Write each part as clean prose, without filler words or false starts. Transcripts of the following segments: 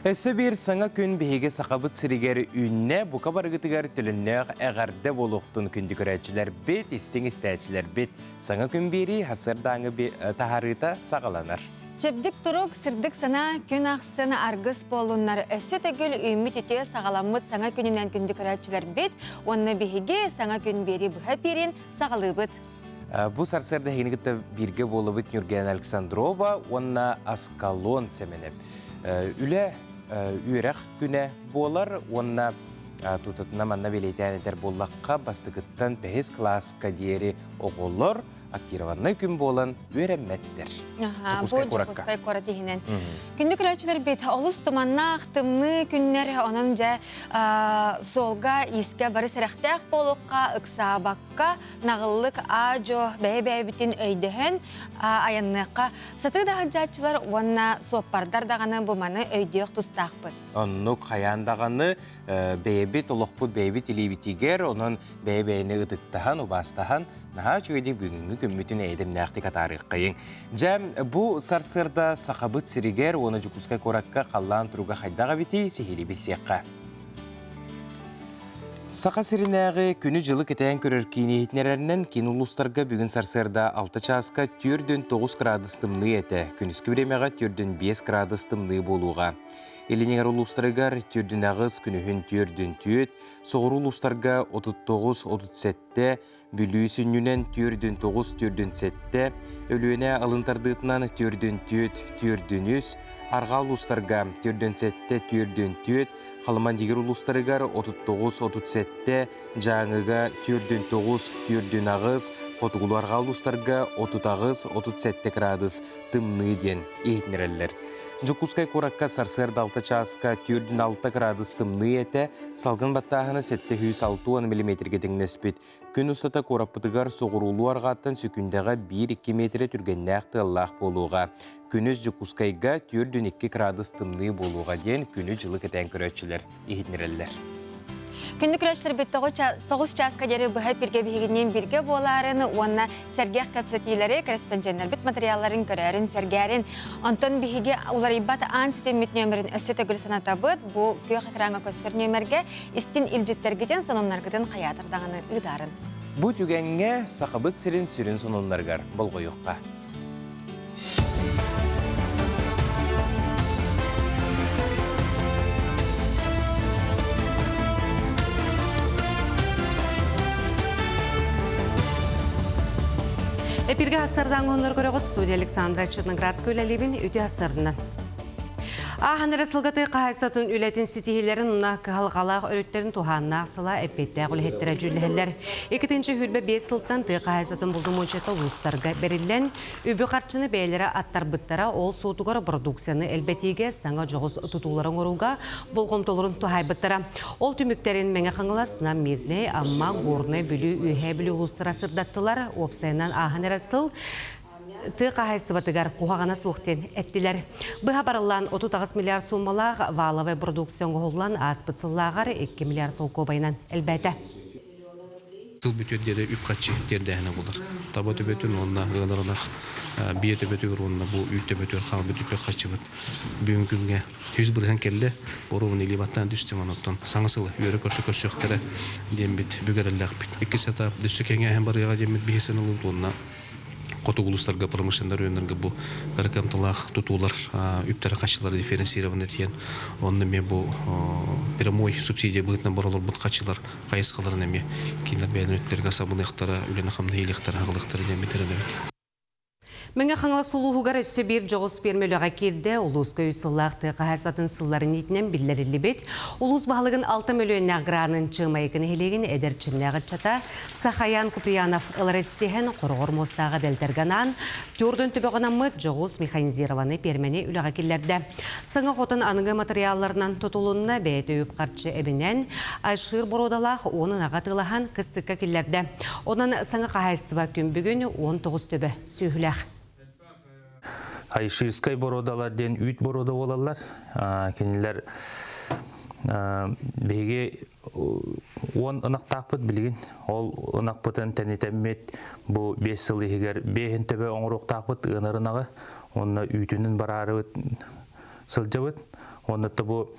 Өссө биир саҥа күн биһиги Сахабыт сиригэр үүннэ, бука барыгытыгар төлөннөөх эҕэрдэ буолуохтун күндү көрөөччүлэрбит, истиҥ истээччилэрбит. Саҥа күн биэрии сарсыардааҥы таһаарыыта саҕаланар. Чэбдик турук, сырдык санаа күн ахсын аргыс буоллуннар. Өссө төгүл үүммүт үтүө саҕаламмыт саҥа күнүнэн күндү көрөөччүлэрбит уонна биһиги саҥа күн биэрии быһа эпиирин саҕалыыбыт. Бу сарсыарда эһигини кытта бииргэ буолабыт Нюргена Александрова уонна Аскалон Сэмэнэп. Үлэ үөрэх күнэ буолар уонна тутатына манна бэлиэтээн этэр буоллахха, бастакыттан бэһис кылааска диэри оҕолор актированнай күн буолан үөрэммэттэр. Дьокуускай куоракка. Дьокуускай куорат иһинэн. Күндү көрөөччүлэрбит, олус туманнаах, тымныы күннэр, онон дьэ суолга, иискэ бары сэрэхтээх буолуохха, ыксаабакка, наҕыллык аа-дьуо бэйэ-бэйэбитин өйдөһөн айанныахха сатыы да сылдьааччылар уонна суоппардар даҕаны бу маны өйдүөх тустаахпыт. Оннук хайаан даҕаны бэйэбит олохпут бэйэбит илиибитигэр, онон бэйэ-бэйэни ытыктаһан, убаастаһан наһаа үчүгэйдик бүгүҥҥү күммүтүн эйэдэмнээхтик атаарыаххайыҥ. Дьэ, бу сарсыарда Сахабыт сиригэр уонна Дьокуускай куоракка халлаан туруга хайдах эбитий сиһилии билсиэххэ. Саха сиринээҕи күнү-дьылы кэтээн көрөр киин иһитиннэрэринэн киин улуустарга бүгүн сарсыарда 6 чааска 4-9 градус тымныы этэ, күнүскү бириэмэҕэ 4-5 градус тымныы буолуоҕа. Илиниҥэр улуустарыгар 4-8, күнүһүн 4-4, соҕуруу улуустарга 39-37, Бүлүү сүнньүнэн 4-9, 4-7, Өлүөнэ алын тардыытынан 4-4, 4-3, Арҕаа улуустарга 4-7, 4-4, Халыма-Дигир улуустарыгар 39-37, Дьааҥыга 4-9, 4-8, Хотугулуу-Арҕаа улуустарга 38-37 градус тымныы диэн иһитиннэрэллэр. Дьокуускай куоракка сарсыарда 6 чааска 4-6 градус тымныы этэ, салгын баттааһына 760 миллиметргэ тэҥнэспит. Күн устата куораппытыгар соҕуруулуу арҕааттан сөкүүндэҕэ 1-2 миэтэрэ түргэннээх тыаллаах буолуоҕа. Күнүс Дьокуускайга 4-2 градус тымныы буолуоҕа диэн күнү-дьылы кэтээн көрөөччүлэр иһитиннэрэллэр. Күндү көрөөччүлэрбит 9 чааска диэри быһа эпиргэ биһигинниин бииргэ буолаарын уонна сэргэх кэпсэтиилэри, корреспонденнарбыт материалларын көрөөрүн, сэргээрин. Онтон биһиги уларыйбат аан ситиммит нүөмэрин өссө төгүл санатабыт. Бу күөх экраҥҥа көстөр нүөмэргэ истин илдьиттэргитин, сонуннаргытын хайаатар даҕаны ыытаарын. Бу түгэҥҥэ Сахабыт сирин сүрүн сонуннарыгар болҕойуохха. Эпирге ассардан оннор көрөҕүт студия Александра Черноградская үлэлиибин үтүө ассардынан. Ааһан эрэ сылга тыа хаһаайыстыбатын үлэтин ситиһиилэрин уонна кыһалҕалаах өрүттэрин туһааннаах сыла эппиэттээх үлэһиттэрэ дьүүллэһэллэр. 2-25 сылтан тыа хаһаайыстыбатын булдумуочата улуустарга бэриллэн, үбү-харчыны бэйэлэрэ аттарбыттара, ол суотугар продукцияны элбэтиигэ саҥа дьоҕус тутуулары оҥорууга болҕомтолорун туһаайбыттара. Ол түмүктэрин Мэҥэ Хаҥалас, Нам, Мирнэй, Амма, Горнай, Бүлүү, Үөһээ Бүлүү улуустара сырдаттылар. Уопсайынан ааһан эрэ сыл тыа хаһаайыстыбатыгар куһаҕана суох диэн эттилэр. Быһа барыллаан 38 миллиард суумалаах валовай продукция оҥоһуллан ааспыт сыллааҕар 2 миллиард солкуобайынан элбээтэ. Сыл бүтүөр диэри үп-харчы тиэрдээһинэ буолар. Таба төбөтүн уонна ыанар ынах биэ төбөтүгэр уонна бу үүт төбөтүгэр хаалбыт үппүт-харчыбыт бүгүн күҥҥэ 100% кэллэ. Боруобун илии баттаан түстүм онуттан саҥа сылы үөрэ-көтө көрсүөхтэрэ диэммит бүк эрэллээхпит. Иккис этап өссө кэҥээһин барыаҕа диэммит биһи сыаналыыбыт уонна хотугу улуустарга промышленнай районнарга бу кыра кыамталаах тутуулар үптэрэ-харчылара дифференцированный диэн онно эмиэ бу прямой субсидия быһыытынан бара олорбут харчылар хайысхаларын эмиэ кинилэр бэйэлэрин өттүлэригэр сабыныахтара, үлэни-хамнаһы иилиэхтэрэ, аҕалыахтара диэн эрэнэбит. Мэҥэ Хаҥалас улууһугар өссө биир дьоҕус пиэрмэ үлэҕэ киирдэ. Улууска үс сыллаах тыа хаһаайыстыбатын сылларын иитинэн биллэриллибит. Улуус баһылыгын 6 мөлүйүөннээх гранын Чыамайыкы нэһилиэгин эдэр чимнээх ыччата Сахаян Куприянов ылар истиһэн хороҕор муостааҕы дэлтэргэ анаан Тюрдун төбөҕүнаммыт дьоҕус механизированный пиэрмэни үлэҕэ киллэрдэ. Саҥа хотон аныгы матырыйаалларынан тутулунна, бэйэтэ үп-харчы эбинэн, айшыыр боруодалаах уон ынаҕа атыылаһан кыстыкка киллэрдэ. Онон саҥа хаһаайыстыба күн бүгүн 19 төбө сүөһүлээх. Айширскай боруодалар диэн үүт боруода буолаллар. Кинилэр биһиги уон ынахтаахпыт билигин. Ол ынахпытын тэнитэммит бу 5 сыл иһигэр биэһин төбө оҥоруохтаахпыт ыанар ынаҕы. Онно үүтүнүн бараарыбыт сылдьабыт. Онно бу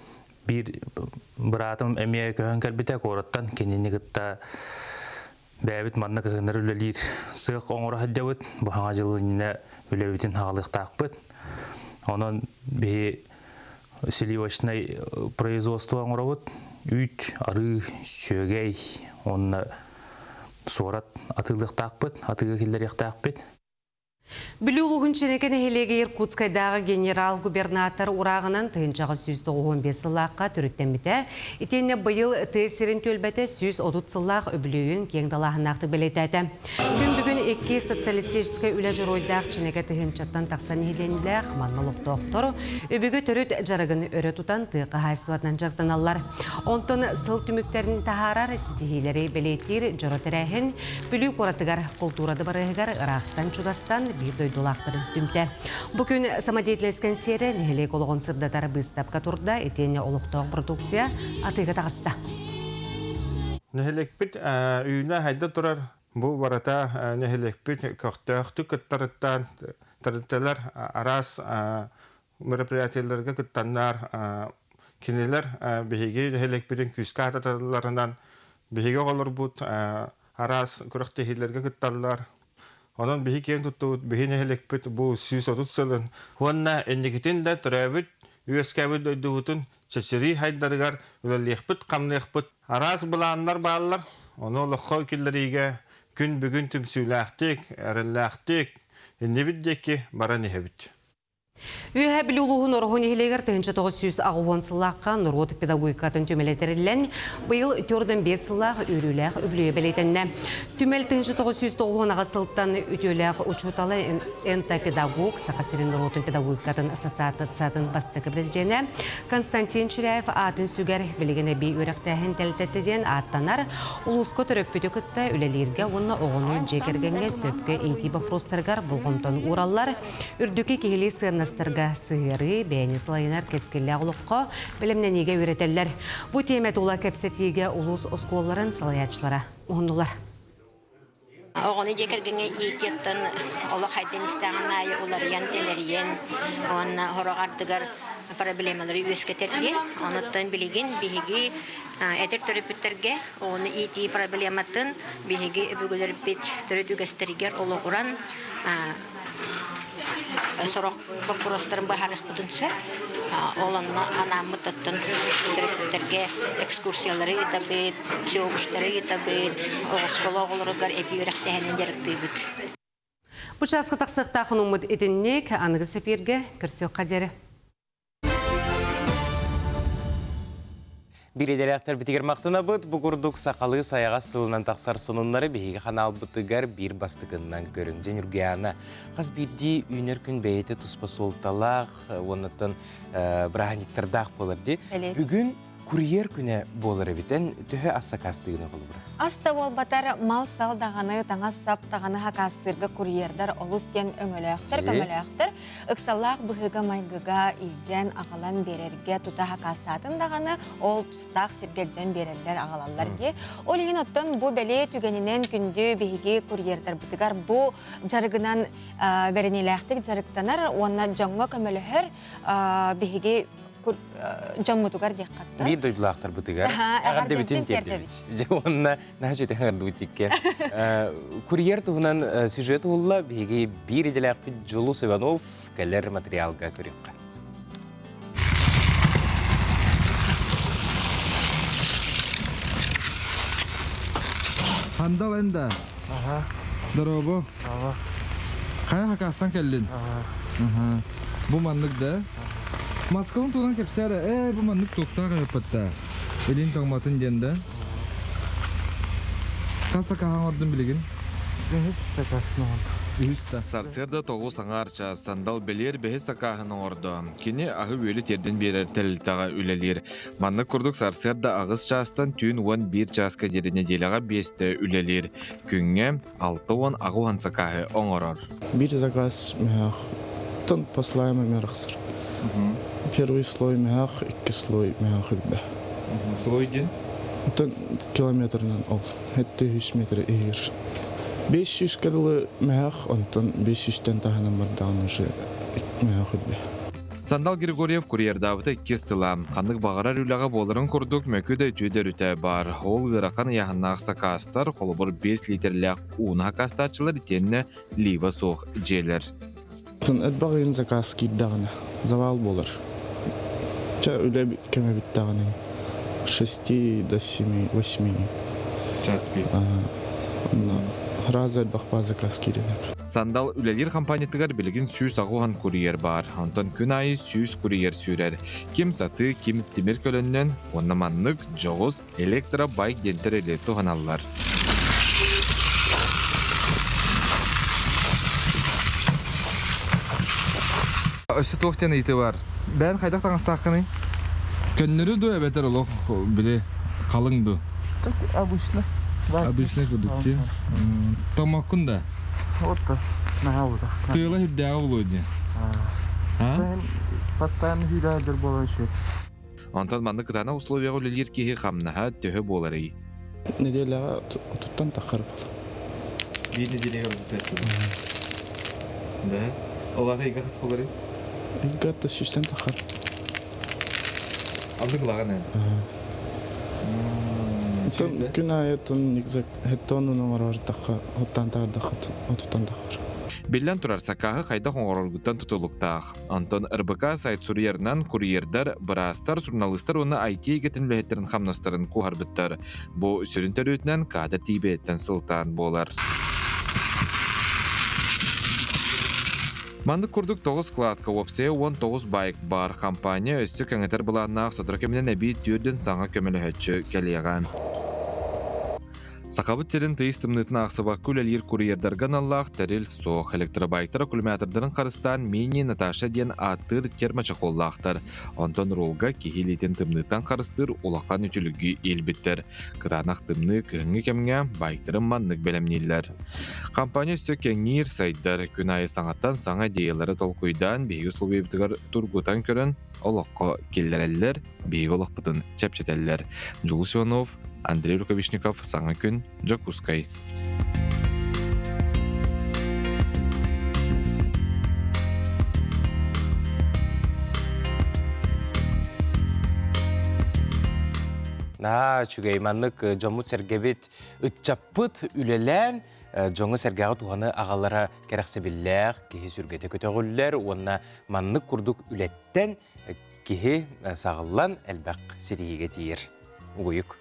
биир быраатым эмиэ көһөн кэлбитэ куораттан кинини кытта бэйэбит манна кыһыннары үлэлиир сыах оҥоро сылдьабыт. Бу хаҥа дьыл иннинэ үлэбитин хаалыахтаахпыт. Онон биһи сливочнай производство оҥоробут. Үүт, арыы, сүөгэй уонна суорат атыылыахтаахпыт, атыыга киллэриэхтээхпит. Бүлүү улууһун Чинэкэ нэһилиэгэ Иркутскайдааҕы генерал-губернатор урааҕынан 1995 сыллаахха төрүттэммитэ. Итиэннэ быйыл тыа сирин түөлбэтэ 130 сыллаах үбүлүөйүн киэҥ далааһыннаахтык бэлиэтээтэ. Күн бүгүн икки социалистическай үлэ дьоруойдаах Чинэкэ тыһыынчаттан тахса нэһилиэнньэлээх манна олохтоохтор өбүгэ төрүт дьарыгын өрө тутан тыа хаһаайыстыбатынан дьарыктаналлар. Онтон сыл түмүктэрин таһаарар ситиһиилэри бэлиэтиир дьоро тэрээһин Бүлүү куоратыгар култуура дыбарыаһыгар ыраахтан-чугастан биир дойдулаахтарын түмтэ. Бу күн самодеятельность кэнсиэрэ нэһилиэк олоҕун сырдатар быыстапка турда, итиэннэ олохтоох продукция атыыга таҕыста. Нэһилиэкпит үүнэ хайда турар бу барыта нэһилиэкпит көхтөөхтүк кыттарыттан тэрилтэлэр араас мероприятиеларга кыттаннар кинилэр биһиги нэһилиэкпитин күүскэ аататалларынан биһиги оҕолорбут араас күрэхтэһиилэргэ кытталлар. Онон биһи киэн туттубут биһи нэһилиэкпит бу 130 сылын уонна инникитин да төрөөбүт үөскээбит дойдубутун чэчирии хайдарыгар үлэлиэхпит-хамныахпыт. Араас былааннар бааллар. Ону олоххо киллэриигэ күн бүгүн түмсүүлээхтик, эрэллээхтик иннибит диэки баран иһэбит. Үөһээ Бүлүү улууһун Ороһу нэһилиэгэр 1980 сыллаахха норуот педагогикатын түмэлэ тэриллэн, быйыл 45 сыллаах үөрүүлээх үбүлүөйэ бэлиэтэннэ. Түмэл 1998 сылтан үтүөлээх учуутала энтопедагог, Саха сирин норуотун педагогикатын ассоциациятын бастакы президенэ Константин Чиряев аатын сүгэр билигин эбии үөрэхтээһин тэрилтэтэ диэн ааттанар улууска төрөппүтү кытта үлэлииргэ уонна оҕону дьиэ кэргэҥҥэ сөпкө иитии боппуруостарыгар болҕомтону уураллар. Үрдүкү киһилии сыаннастарга сыһыарыы, бэйэни салайынар кэскиллээх олоххо бэлэмнэниигэ үөрэтэллэр. Бу тиэмэ тула кэпсэтиигэ улуус оскуолаларын салайааччылара уһуннулар. Оҕону дьиэ кэргэҥҥэ иитиэттэн олох хайдан истэҕин аайы уларыйан-тэлэрийэн уонна сорох ардыгар проблемалары үөскэтэр диэн. Онуттан билигин биһиги эдэр төрөппүттэргэ оҕону иитии проблематын биһиги өбүгэлэрбит төрүт үгэстэригэр олоҕуран сорох боппуруостарын быһаарыахпытын сөп. Ол онно анааммыт оттон төрөппүттэргэ экскурсиялары ыытабыт, всеобуштары ыытабыт, оскуола оҕолоругар эбии үөрэхтээһинин дьарыктыыбыт. Бу чааска тахсыахтаах хонуммут итинник аныгы сэпиэргэ көрсүөххэ диэри. Биир идэлээхтэрбитигэр махтанабыт. Бу курдук сахалыы сайаҕас тылынан тахсар сонуннары биһиги ханаалбытыгар биир бастакыннан көрүҥ. Дьэ, Ньургуйаана, хас биирдии үүнэр күн бэйэтэ туспа суолталаах уоннаттан бырааһынньыктардаах буолар дии. Бүгүн курьер күнэ буолар эбит. Эн төһө ас сакаастыыгын холобура? Ас да буолбатар, мал-сал даҕаны, таҥас-сап даҕаны хакаастыырга курьердар олус диэн өҥөлөөхтөр, көмөлөөхтөр. Ыксаллаах быһыыга-майгыга илдьэн, аҕалан биэрэргэ тута хакаастаатын даҕаны, ол тустаах сиргэ илдьэн биэрэллэр, аҕалаллар дии. Ол иһин оттон бу бэлиэ түгэнинэн күндү биһиги курьердарбытыгар бу дьарыгынан бэриниилээхтик дьарыктанар уонна дьоҥҥо көмөлөһөр биһиги дьоммутугар диэххэ Биир дойдулаахтарбытыгар эҕэрдэбитин тиэрдэбит. Дьэ уонна наһаа үчүгэй эҕэрдибит икки. Курьер туһунан сюжет уһулла биһиги биир идэлээхпит Дьулус Иванов кэлэр материалга көрүөххэ. Хандал энда. Ага. Дорообо. Ага. Хайа хакастан кэллин? Ага. Бу маннык да? Москваны туһунан кэпсээ ээ бу маннык туохтаах ыһыппытта. Илин тоҥмотун диэн да. Хас сакааһын оҥордун билигин? Үһүс сакаасын оҥордум. Үһүс да. Сарсыарда тоҕус аҥаар чаас Сандал бэлиэр бэһис сакааһын оҥордо. Кини аһы-үөлү тиэрдэн биэрэр тэрилтэҕэ үлэлиир. Маннык курдук сарсыарда аҕыс чаастан түүн 11 чааска диэри нэдиэлэҕэ биэстэ үлэлиир. Күҥҥэ 68 сакааһы оҥорор. Биир заказ мөһөөхтөн послаема мэрахсыр. Первый слой мөһөөх, икки слой мөһөөх үрдэ. Слой диэн? Оттон километрынан ол. Хэттэ үс метр иһигэр. 500 дылы мөһөөх, онтон 500-тэн таһынан бардаҕын уже мөһөөх үрдэ. Сандал Григорьев курьердаабыта иккис сыла. Ханнык баҕарар үлэҕэ буоларын курдук мөкү да үтүө да өрүтэ баар. Ол ыарахан ыйааһыннаах сакаастар, холобур 5 литрэлээх ууну сакаастааччылар итиэннэ лива суох дьиэлэр. Элбэх заказ киирдэҕинэ завал буолар. Чэ үлэ кэмэ бүттэҕинэ шести до семи, восьми. Час пик. Раза элбэх баа заказ киирэр. Сандал үлэлиир компаниятыгар билигин 180 курьер баар. Онтон күн аайы 100 курьер сүүрэр. Ким сатыы, ким тимир көлөннөн уонна маннык дьоҕус электробайк диэн тэрили туһаналлар. Өссө туох диэн ыйытыы бар? Бэйэн хайдах таҥастааххыный? Көннөрү дуу эбэтэр олох били халыҥ дуу? Как обычно. Обычный курдук дии. Томмоккун да? Вот да. Наһаа бута. Тыала үрдээҕи булуо дии. А? Постоянно хүйдэ дьэр буолан үчүгэй. Онтон маннык кытаанах условияҕа үлэлиир киһи хамнаһа төһө буоларый? Неделяҕа туттан таххар буолар. Биир неделяҕа отуттан Да. Ол аата ыйга хас буоларый? Ыйга сүүстэн таххар. Андык ылаҕын эн? Күн аайы хеттон оҥорор тахха, оттан таардахха, отуттан таххар. Биллэн турар, сакааһы хайдах оҥороргуттан тутулуктаах. Онтон РБК сайт суруйарынан курьердар, быраастар, суруналыыстар уонна IT эйгэтин үлэһиттэрин хамнастарын куоһарбыттар. Бу сүрүн төрүөтүнэн каадыр тиийбэтиттэн сылтаан буолар. Маннык курдук 9 складка уопсайа 19 байк баар компания өссө кэҥэтэр былааннаах сотору кэминэн эбии түөрдүн саҥа көмөлөһөөччү кэлиэҕэ. Сахабыт сирин тыйыс тымныытын аахсыбакка үлэлиир курьердарга аналлаах тэрил суох. Электробайктар аккумулятордарын харыстаан Мини Наташа диэн ааттыыр термочехоллаахтар. Онтон рулга киһи илиитин тымныыттан харыстыыр улахан үтүлүгү иилбиттэр. Кытаанах тымныы кыһыҥҥы кэмҥэ байктарын маннык бэлэмнииллэр. Компания өссө кэҥиир, сайдар. Күн аайы саҥаттан саҥа идеялары толкуйдаан биһиги условиябытыгар тургутан көрөн олоххо киллэрэллэр, биһиги олохпутун чэпчэтэллэр. Дьулус Иванов, Андрей Рукавишников, Саҥа күн, Дьокуускай. Наһаа үчүгэй маннык дьоммут-сэргэбит ыччаппыт үлэлээн дьоҥҥо-сэргэҕэ туһаны аҕалара кэрэхсэбиллээх, киһи сүргэтэ көтөҕүллэр уонна маннык курдук үлэттэн киһи саҕыллан элбэх ситиһиигэ тиийэр. Угуйук.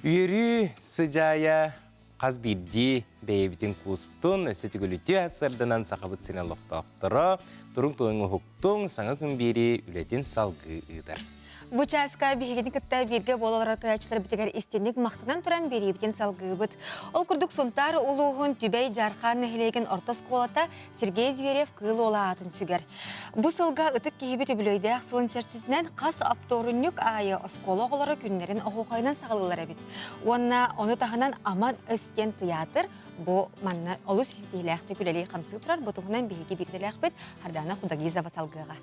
Үөрүү сыдьаайа хас биирдии бэйэбитин куустун, өссө түгүлүтүө сырдынан Сахабыт сирин олохтоохторо туруҥ туйуҥ уһуктуҥ, саҥа күн биэрии үлэтин салгыы ыытар. Бу чааска биһигини кытта бииргэ буола олорор көрөөччүлэрбитигэр истинник махтанан туран биэриибитин салгыыбыт. Ол курдук Сунтаар улууһун Түбэй Дьаархаан нэһилиэгин орто оскуолата Сергей Зверев Кыыл Уола аатын сүгэр. Бу сылга ытык киһибит үбүлүөйдээх сылын чэрчитинэн хас оптуорунньук аайы оскуола оҕолоро күннэрин оһуохайынан саҕалыыллар эбит. Уонна ону таһынан Аман өс диэн тыйаатыр бу манна олус ситиһиилээхтик үлэлии-хамсыы турар. Бу туһунан биһиги биирдэлээхпит Хардана Худагизова салгыаҕа.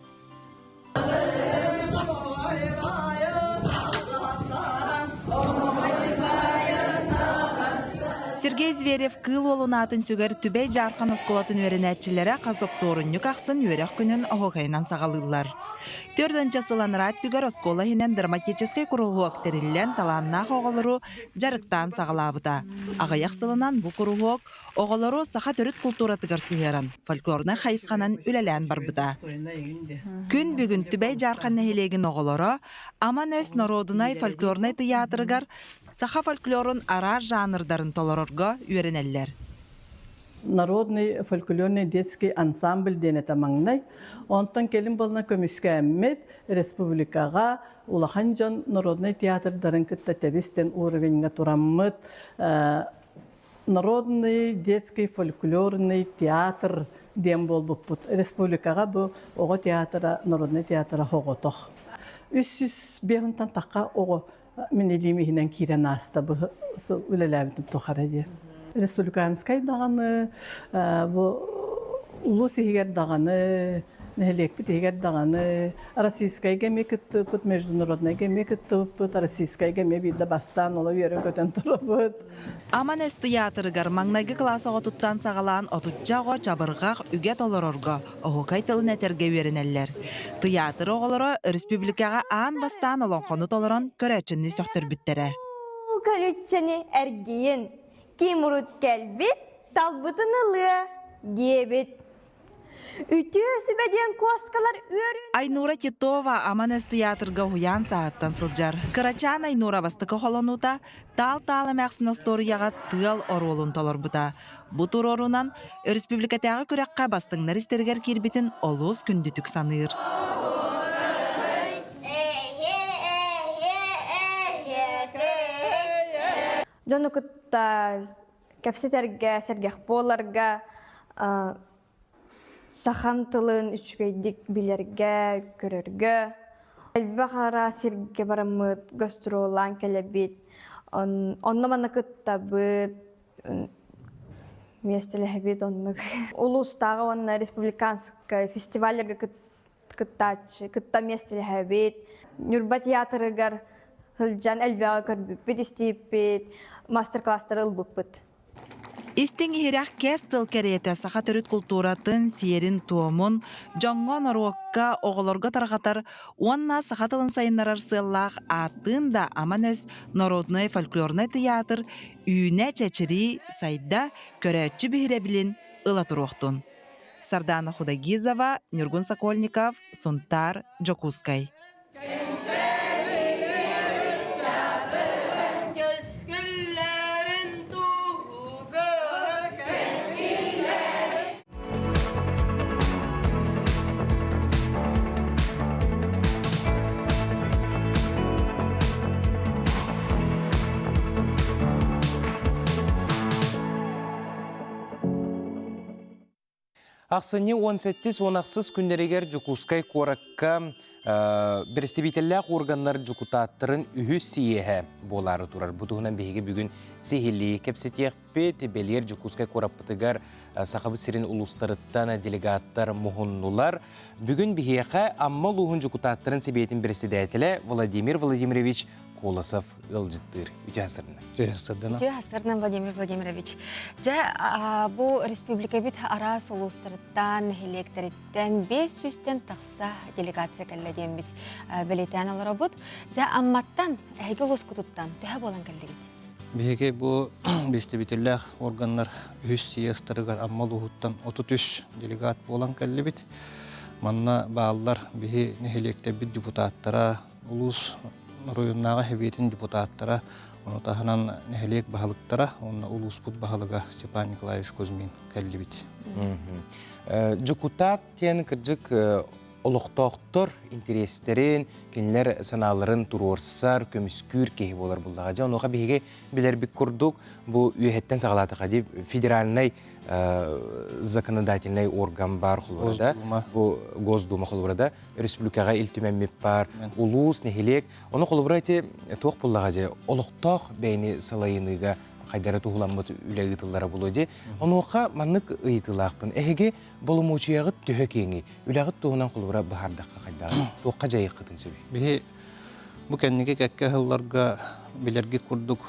Сергей Зверев Кыыл уолун аатын сүгэр Түбэй Дьаархан оскуолатын үөрэнээччилэрэ хас оптуорунньук ахсын үөрэх күнүн оһуохайынан саҕалыыллар. Төрдөнчө сыл анараа өттүгэр оскуола иһинэн драматическай куруһуок тэриллэн талааннаах оҕолору дьарыктаан саҕалаабыта. Аҕыйах сылынан бу куруһуок Оҕолору саха төрүт култууратыгар сыһыаран, фольклорнай хайысханан үлэлээн барбыта. Күн бүгүн Түбэй Дьаархан нэһилиэгин оҕолоро Аман өс норуодунай фольклорнай тыйаатырыгар саха фольклорун араас жанрдарын толорорго үөрэнэллэр. Народный фольклорный детский ансамбль диэн этэ маҥнай. Онтон кэлин буолна көмүскээммит республикаҕа улахан дьон народнай театрдарын кытта тэбистэн уровеньҥа тураммыт Народный детский фольклорный театр диэн буолбуппут. Республикаҕа бу оҕо театра, народный театра оҕотох. 305 тахха оҕо мин илиим иһинэн киирэн ааста бу сыл үлэлээбитим тухары диye. Республиканскай даҕаны, бу улуус иһигэр даҕаны. Нэһилиэкпит иһигэр даҕаны Российскайга эмиэ кыттыбыппыт, международнайга эмиэ кыттыбыппыт, Российскайга эмиэ биирдэ бастаан оло үөрэн-көтөн турабыт. Аман өс тыйаатырыгар маҥнайгы кылаас оҕотуттан саҕалаан отучча оҕо чабырҕах үгэ толорорго, оһуокай тылын этэргэ үөрэнэллэр. Тыйаатыр оҕолоро өрөспүүбүлүкэҕэ аан бастаан олоҥхону толорон көрөөччүнү сөхтөрбүттэрэ. Көлүччэни эргийин, ким урут кэлбит, талбытын ылыа, диэбит. Үтүө сүбэ диэн куоскалар үөрүүнү Айнура Титова Аман өс тыйаатырга уһуйаан сааһыттан сылдьар. Кырачаан Айнура бастакы холонуута Таал-таал эмээхсин остуоруйаҕа тыал оруолун толорбута. Бу туруорунан өрөспүүбүлүкэтээҕи күрэххэ бастыҥнар истэригэр киирбитин олус күндүтүк саныыр. Дьону кытта кэпсэтэргэ, сэргэх буоларга, сахам тылын үчүгэйдик билэргэ, көрөргө. Элбэх араас сиргэ бараммыт, гастроллаан кэлэбит, онно-манна кыттабыт, миэстэлэһэбит оннук. Улуустааҕы уонна республиканскай фестивалларга кыттааччы, кытта миэстэлэһэбит. Ньурба театрыгар сылдьан элбэҕи көрбүппүт, истибиппит, мастер-класстары ылбыппыт. Истиҥ иһирэх кэс тыл кэриэтэ саха төрүт култууратын, сиэрин-туомун, дьоҥҥо, норуокка, оҕолорго тарҕатар уонна саха тылын сайыннарар сыаллаах ааттыын да аман өс народнай фольклорнай тыйаатыр үүнэ-чэчирии, сайда, көрөөччү биһирэбилин ыла туруохтун. Сардаана Худогизова, Ньургун Сокольников, Сунтаар, Дьокуускай. Ахсынньы 17-18 күннэригэр Дьокуускай куоракка бэрэстэбиитэллээх органнар дьокутааттарын үһүс сийиэһэ буолаары турар. Бу туһунан биһиги бүгүн сиһилии кэпсэтиэхпит. Бэлиэр Дьокуускай куораппытыгар Сахабыт сирин улуустарыттан делегаттар муһуннулар. Бүгүн биһиэхэ Амма улууһун дьокутааттарын сэбиэтин бэрэссэдээтэлэ Владимир Владимирович Колосов ыалдьыттыыр. Үтүө сырдына. Үтүө сырдына. Үтүө сырдына Владимир Владимирович. Дьэ, бу республикабыт араас улуустарыттан, нэһилиэктэриттэн 500-тэн тахса делегация кэллэ диэммит бэлиэтээн олоробут. Дьэ, Амматтан, эһиги улуускутуттан төһө буолан кэллигит? Биһиги бу представителлээх органнар үһүс съезтарыгар Амма улууһуттан 33 делегат буолан кэллибит. Манна бааллар биһи нэһилиэктэрбит депутаттара, улуус оройуоннааҕы сэбиэтин депутаттара, ону таһынан нэһилиэк баһылыктара уонна улууспут баһылыга Степан Николаевич Кузьмин кэллибит. Дьокутаат диэн кырдьык олохтоохтор интэриэстэрин, кинилэр санааларын туруорсар, көмүскүүр киһи буолар буллаҕа. Дьэ, онуоха биһиги билэрбит курдук, бу үөһэттэн саҕалаатаха дии федеральнай законодательнай орган бар холобура да, бу Госдума холобура да, республикаҕа ил түмэммит бар, улуус, нэһилиэк. Ону холобура ити туох буллаҕа дьэ, олохтоох бэйэни салайыныыга хайдара туһуламмыт үлэ ыытыллара буолуо дии. Онуоха маннык ыйытыылаахпын. Эһиги боломуочуйаҕыт төһө киэҥий? Үлэҕит туһунан холобура быһаардахха хайдаҕый? Туохха дьайыаххытын сөбүй? Биһи бу кэнники кэккэ сылларга билэргит курдук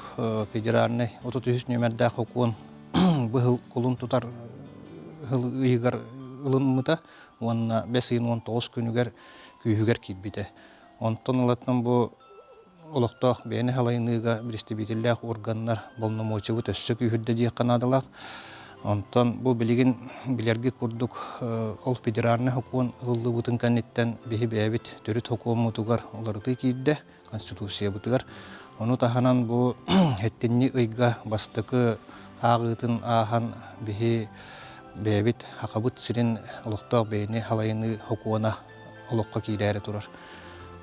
федеральнай 33 нүөмэрдээх сокуон быһыл кулун тутар сыл ыйыгар ылыммыта уонна бэс ыйын 19 күнүгэр күүһүгэр киирбитэ. Онтон ылаттан бу олохтоох бэйэни салайыныыга представителлээх органнар болномуочубут өссө күүһүрдэ диэххэ наадалаах. Онтон бу билигин билэрги курдук ол федеральнай сокуон ылыллыбытын кэнниттэн биһи бэйэбит төрүт сокуоммутугар уларытыы киирдэ Конституциябытыгар. Ону таһынан бу сэттинньи ыйга бастакы ааҕыытын ааһан биһи бэйэбит Сахабыт сирин олохтоох бэйэни салайыныы сокуона олоххо киирээри турар.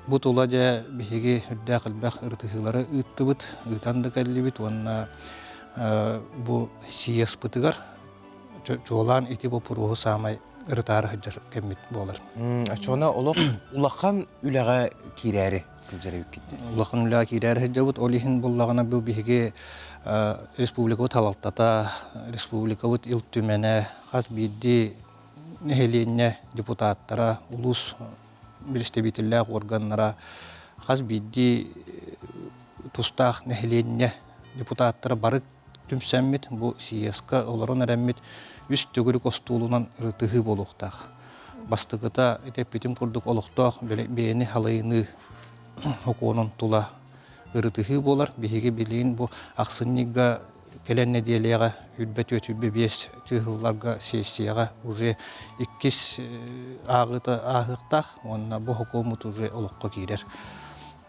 Бу тула дьэ биһиги үрдээх элбэх ырытыһыылары ыыттыбыт, ыытан да кэллибит уонна бу съезпытыгар чуолаан ити боппуруоһу саамай ырытаары сылдьар кэммит буолар. Оччоҕуна олох улахан үлэҕэ киирээри сылдьар эбиккит. Улахан үлэҕэ киирээри сылдьабыт. Ол иһин буллаҕына бу биһиги республикабыт салалтата, республикабыт Ил Түмэнэ хас биирдии нэһилиэнньэ депутаттара, улуус представителлээх органнара хас биирдии тустаах нэһилиэнньэ депутаттара бары түмсэммит, бу съезка олорон эрэммит үс төгүрүк остуолунан ырытыһыы буолуохтаах. Бастакыта эппитим курдук олохтоох бэйэни халайыныы сокуонун тула ырытыһыы буолар. Биһиги билигин бу ахсынньыга кэлэн нэдиэлэҕэ 24-25 чыыһылларга сессияҕа уже иккис ааҕыыта ааһыахтаах уонна бу сокуоммут уже олоххо киирэр.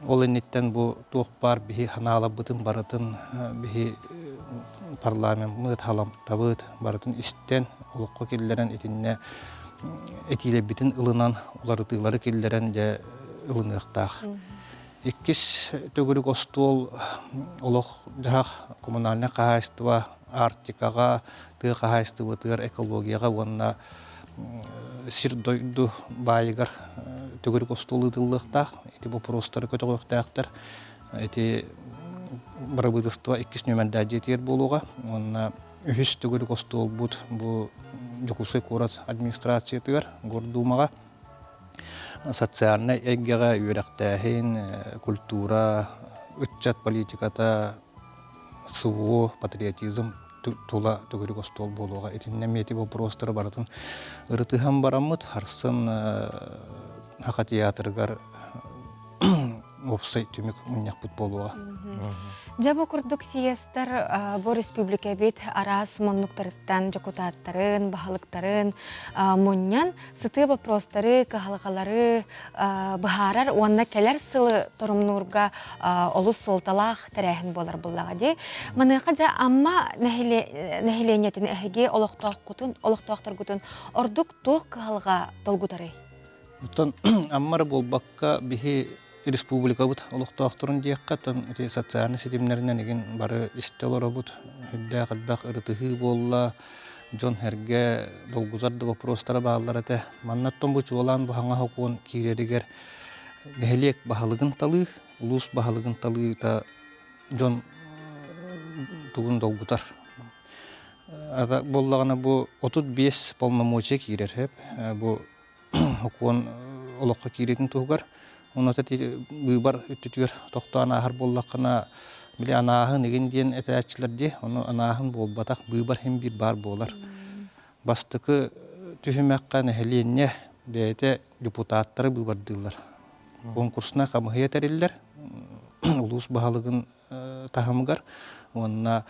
Ол инниттэн бу туох баар биһи ханааларбытын барытын биһи парламеммыт, халамтабыт барытын истэн олоххо киллэрэн итиннэ этиилэрбитин ылынан уларытыылары киллэрэн дьэ ылыныахтаах. Иккис төгүрүк остуол олох-дьаһах коммунальнай хаһаайыстыба Арктикаҕа, тыа хаһаайыстыбатыгар, экологияҕа уонна сир-дойду баайыгар төгүрүк остуол ыытыллыахтаах. Ити боппуруостары көтөҕүөхтээхтэр. Ити бырабыыталыстыба иккис нүөмэрдээх дьиэтигэр буолуоҕа. Уонна үһүс төгүрүк остуолбут бу Дьокуускай куорат администрациятыгар, Гордумаҕа социальнай эйгэҕэ үөрэхтээһин, культура, ыччат политиката, СВО, патриотизм тула төгүрүк остуол буолуоҕа. Итиннэ эмиэ ити боппуруостары барытын ырытыһан бараммыт, харсын Саха театрыгар уопсай түмүк мунньахпыт буолуоҕа. Дьэ бу курдук съезтэр бу республикабит араас муннуктарыттан дьокутааттарын, баһылыктарын мунньан сытыы боппуруостары, кыһалҕалары быһаарар уонна кэлэр сылы торумнуурга олус суолталаах тэрээһин буолар буоллаҕа дии. Маныаха дьэ Амма нэһилиэнньэтин эһиги олохтооххутун, олохтоохторгутун ордук туох кыһалҕа долгутарый? Оттон Амма эрэ буолбакка биһи республикабыт олохтоохторун диэххэ, оттон ити социальнай ситимнэринэн игин бары истэ олоробут. Үрдээх элбэх ырытыһыы буолла, дьон-сэргэ долгутар да боппуруостара бааллар этэ. Манна оттон бу чуолаан бу хаҥа сокуон киирэригэр нэһилиэк баһылыгын талыы, улуус баһылыгын талыыта дьон тугун долгутар. Ата буоллаҕына бу 35 полномочия киирэр сөп. Бу сокуон олоххо кииритин туһугар онно быыбар өттүтүгэр тохтоон ааһар буоллаххына били анааһын игин диэн этээччилэр дии ону анааһын буолбатах быыбар иһин биир баар буолар бастакы түһүмэххэ нэһилиэнньэ бэйэтэ депутаттары быыбардыыллар конкурсна хамыһыйа тэриллэр улуус баһылыгын таһымыгар уонна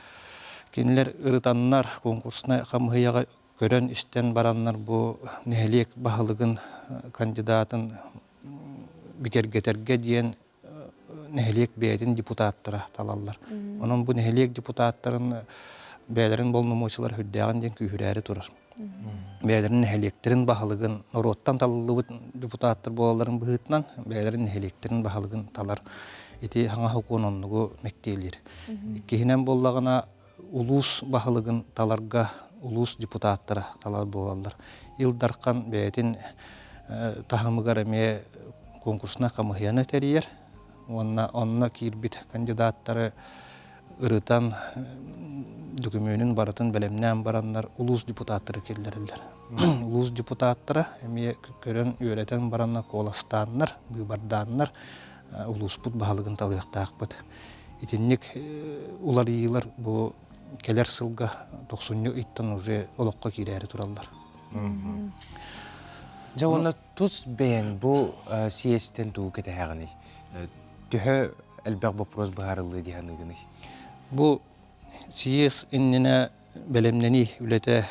кинилэр ырытаннар конкурснай хамыһыйаҕа көрөн-истэн бараннар бу нэһилиэк баһылыгын кандидатын бигэргэтэргэ диэн нэһилиэк бэйэтин депутаттара талаллар. Онон бу нэһилиэк депутаттарын бэйэлэрин болномуочалар үрдээҕин диэн күүһүрээри турар. Бэйэлэрин нэһилиэктэрин баһылыгын норуоттан талыллыбыт депутаттар буолалларын быһыытынан бэйэлэрин нэһилиэктэрин баһылыгын талар ити хаҥа сокуон оннугу мэктиэлиир. Иккиһинэн буоллаҕына улуус баһылыгын таларга улуус депутаттара талар буолаллар. Ил Дархан бэйэтин таһымыгар эмиэ конкурснай хамыһыйаны тэрийэр уонна онно киирбит кандидаттары ырытан докумуонун барытын бэлэмнээн бараннар улуус депутаттара киллэрэллэр. Улуус депутаттара эмиэ көрөн үөрэтэн бараннар куоластааннар, быыбардааннар улууспут баһылыгын талыахтаахпыт. Итинник уларыйыылар бу кэлэр сылга тохсунньу ыйтан уже олоххо киирээри тураллар. Дьэ уонна тус бэйэҥ бу съезтэн тугу кэтэһэҕиний? Төһө элбэх боппуруос быһаарыллыа дии саныыгыный? Бу съезд иннинэ бэлэмнэнии үлэтэ